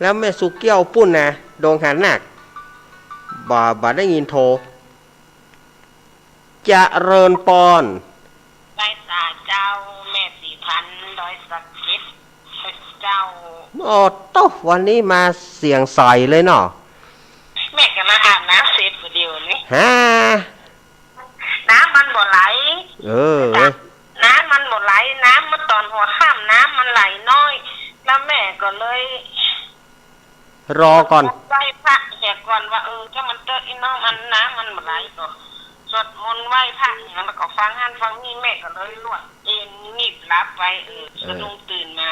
แล้วแม่สุเกี้ยวปู้นนะ ดงหานาค บ่ บ่ได้ยินโทร เจริญปอน ไหว้สาเจ้า แม่ศรีพันธุ์ ดอยสะเก็ด เจ้า โอ้โต วันนี้มาเสียงใสเลยเนาะ แม่ก็มาอาบน้ำเสร็จพอดีวันนี้ ฮะ น้ำมันบ่ไหล เออ น้ำมันบ่ไหล น้ำมันต๋อนหัวค่ำ น้ำมันไหลน้อย แล้วแม่ก็เลย รอก่อน ไหว้พระเหียก่อนว่า เออ ถ้ามันเติดอีน้องมัน น้ำมันบ่ไหลก็ สวดมนต์ไหว้พระเหีย แล้วก็ฟังหั้นฟังนี่ แม่ก็เลยลวดเอนงีบหลับไป เออ เออ สะดุ้งตื่นมา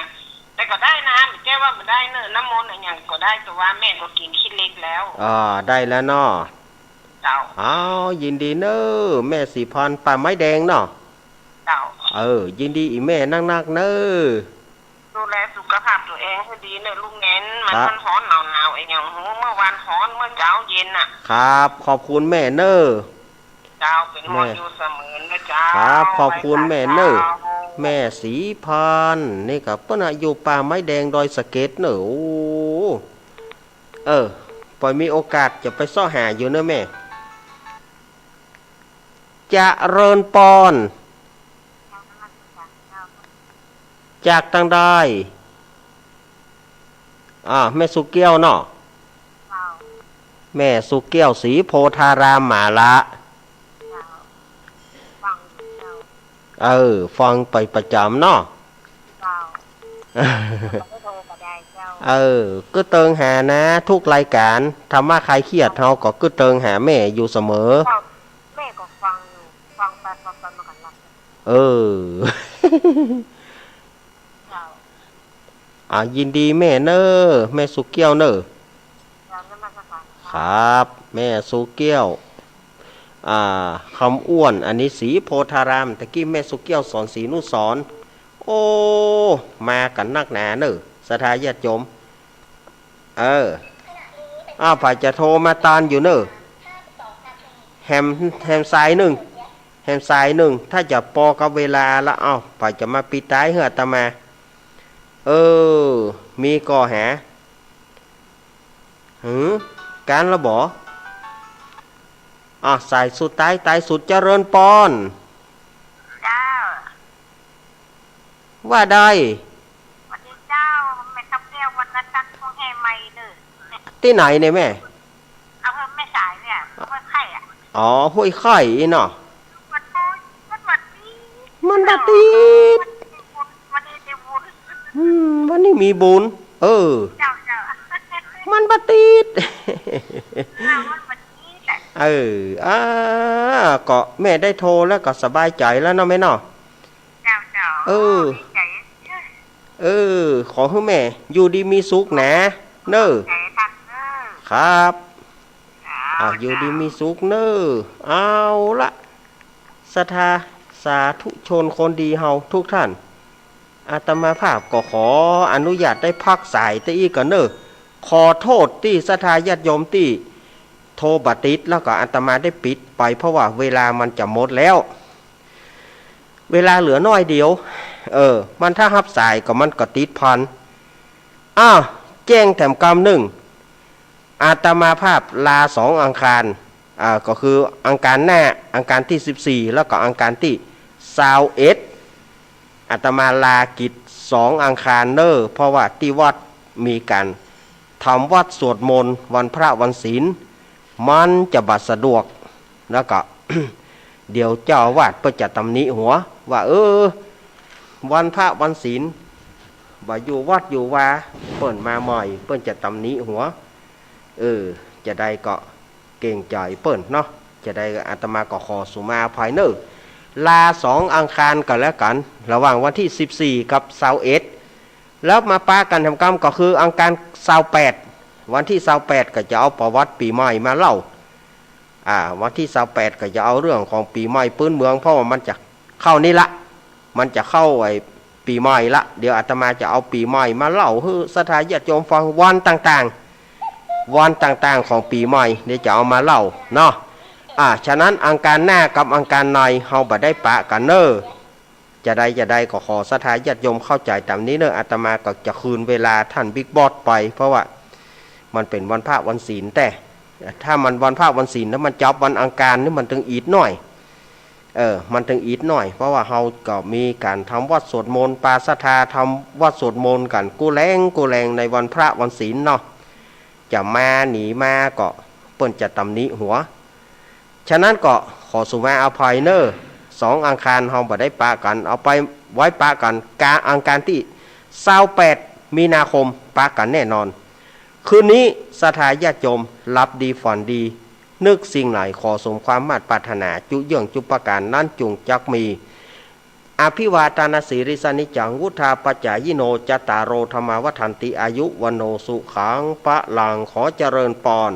แต่ก็ได้น้ำ แก้ว่าบ่ได้เน่อ น้ำมนต์อะหยังก็ได้ แต่ว่าแม่ก็กิ๋นขี้เหล็กแล้ว อ่า ได้แล้วเนาะ เจ้า อ้าว ยินดีเน่อ แม่ศรีพันธุ์ ป่าไม้แดงเนาะ เจ้า เออ ยินดีอีแม่นักๆ เน่อ ดูแลสุขภาพตั๋วเองหื้อดีเน่อลูกเณร มัน ครับ มันฮ้อนหนาวๆ อะหยังหื้อ เมื่อวานฮ้อน เมื่อเจ๊าเย็นน่ะ ครับ ขอบคุณแม่เน่อ เจ้า เป๋นห่วง แม่ อยู่เสมอนะเจ้า ครับ ขอบคุณแม่เน่อ ไหว้สาเจ้า แม่ศรีพันธุ์ นี่ก็เปิ้นอะอยู่ป่าไม้แดงดอยสะเก็ดเน่อ โอ้ เออ ปอยมีโอกาสจะไปเซาะหาอยู่เน่อแม่ เจริญปอน จากตางใด อ่า แม่สุเกี้ยวเนาะ แม่สุเกี้ยว ศรีโพธารามมาละ เออ ฟังไปประจ๋ำเนาะ เจ้า เออ กึ๊ดเติงหานะ ทุกรายก๋าน ธรรมะคลายเครียด เฮาก็กึ๊ดเติงหาแม่อยู่เสมอ เจ้า แม่ก็ฟังอยู่ ฟังไปฟังไปมันก็หลับ เออ เจ้า อ่า ยินดีแม่เน่อ แม่สุเกี้ยวเน่อ เจ้า นมัสก๋าน ครับ แม่สุเกี้ยว อ่า คำอ้วน อันนี้ศรีโพธาราม ตะกี้แม่สุเกี้ยวสอนศรีนุสรณ์ โอ้ มากั๋นนักหนาเน่อ ศรัทธาญาติโยม เออ อ้าว ใผจะโทรมาตานอยู่เน่อ แหม แหมสายนึ่ง แหมสายนึ่ง ถ้าจะปอกับเวลาละ อ้าว ใผจะมาปิดต๊ายหื้ออาตมา เออ มีก่อหา หือ ก๋านละบ่ อ่ะ สายสุดต๊าย ต๊ายสุด เจริญปอน เจ้า ว่าใด สวัสดีเจ้า แม่ทับแก้ว วันนั้นตั๊กห้องแฮใหม่เน่อ ตี้ไหนเนี่ยแม่ อำเภอแม่สายเนี่ย ห้วยไคร้อะ อ๋อ ห้วยไคร้อี้เนาะ มันบ่ มันบ่ติด มันบ่ติด วันนี้ได้บุญ วันนี้ได้บุญ อืม วันนี้มีบุญ เออ เจ้า เจ้า มันบ่ติด เจ้า มันบ่ติ เออ อ่า ก็แม่ได้โทรแล้วก็สบายใจ๋แล้วเนาะแม่เนาะ เจ้า เจ้า เออ ดีใจ๋ เออ ขอหื้อแม่อยู่ดีมีสุขนะ เน่อ ใจ๋ตังเน่อ ครับ เจ้า อ่ะ อยู่ดี เจ้า มีสุขเน่อ เอาละ ศรัทธาสาธุชนคนดีเฮาทุกท่าน อาตมาภาพก็ขออนุญาตได้พักสายตะอี้ก่อนเน่อ ขอโทษตี้ศรัทธาญาติโยมตี้โทรบ่ติด แล้วก็อาตมาได้ปิดไป เพราะว่าเวลามันจะหมดแล้ว เวลาเหลือน้อยเดียว เออ มันถ้าฮับสายก็มันก็ติดพัน อ้าว แจ้งแถมกำนึ่ง อาตมาภาพลาสองอังคาร อ่า ก็คืออังคารหน้า อังคารตี้สิบสี่ แล้วก็อังคารตี้ซาวเอ็ด อาตมาลากิจสองอังคารเน่อ เพราะว่าตี้วัดมีก๋านทำวัตรสวดมนต์วันพระวันศีล มันจะบ่สะดวก แล้วก็ เดี๋ยวเจ้าอาวาสเปิ้นจะตำหนิหัว ว่า เออ วันพระวันศีล บ่อยู่วัดอยู่วา เปิ้นมาใหม่ เปิ้นจะตำหนิหัว เออ จะใดก็เกรงใจ๋เปิ้นเนาะ จะใดอาตมาก็ขอสุมาอภัยเน่อ ลาสองอังคารก็แล้วกั๋น ระหว่างวันตี้สิบสี่กับซาวเอ็ด แล้วมาปะกั๋นแถมกำก็คืออังคารซาวแปด วันตี้ซาวแปดก็จะเอาประวัติปี๋ใหม่มาเล่า อ่า วันตี้ซาวแปดก็จะเอาเรื่องของปี๋ใหม่ปื๊นเมือง เพราะว่ามันจะเข้านี่ละ มันจะเข้าไอ้ปี๋ใหม่ละ เดี๋ยวอาตมาจะเอาปี๋ใหม่มาเล่าหื้อศรัทธาญาติโยมฟัง วันต่างๆ วันต่างๆ ของปี๋ใหม่ เดี๋ยวจะเอามาเล่าเนาะ อ่า ฉะนั้นอังคารหน้ากับอังคารในเฮาบ่ได้ปะกั๋นเน่อ จะใดจะใดก็ขอศรัทธาญาติโยมเข้าใจ๋ต๋ามนี้เน่อ อาตมาก็จะคืนเวลาท่านบิ๊กบอสไป เพราะว่ามันเป๋นวันพระวันศีล แต่ถ้ามันวันพระวันศีลแล้วมันจับวันอังคารนี่มันตึงอิดหน่อย เออ มันตึงอิดหน่อย เพราะว่าเฮาก็มีก๋านทำวัตรสวดมนต์ ปาศรัทธาทำวัตรสวดมนต์กั๋นกู้แลงกู้แลงในวันพระวันศีลเนาะ จะมาหนีมาก็เปิ้นจะตำหนิหัว ฉะนั้นก็ขอสุมาอภัยเน่อ สองอังคารเฮาบ่ได้ปะกั๋น เอาไปไว้ปะกั๋นกลางอังคารตี้ซาวแปดมีนาคม ปะกั๋นแน่นอน คืนนี้ศรัทธาญาติโยมหลับดีฝันดี นึกสิ่งไหนขอสมความมาดปรารถนา จุเยื่องจุประก๋านนั้นจุ่งจักมี อภิวาทนสีลิสสะนิจจัง วุฑฒาปจายิโน จัตตาโร ธัมมา วัฑฒันติ อายุ วัณโณ สุขัง พลัง ขอเจริญปอน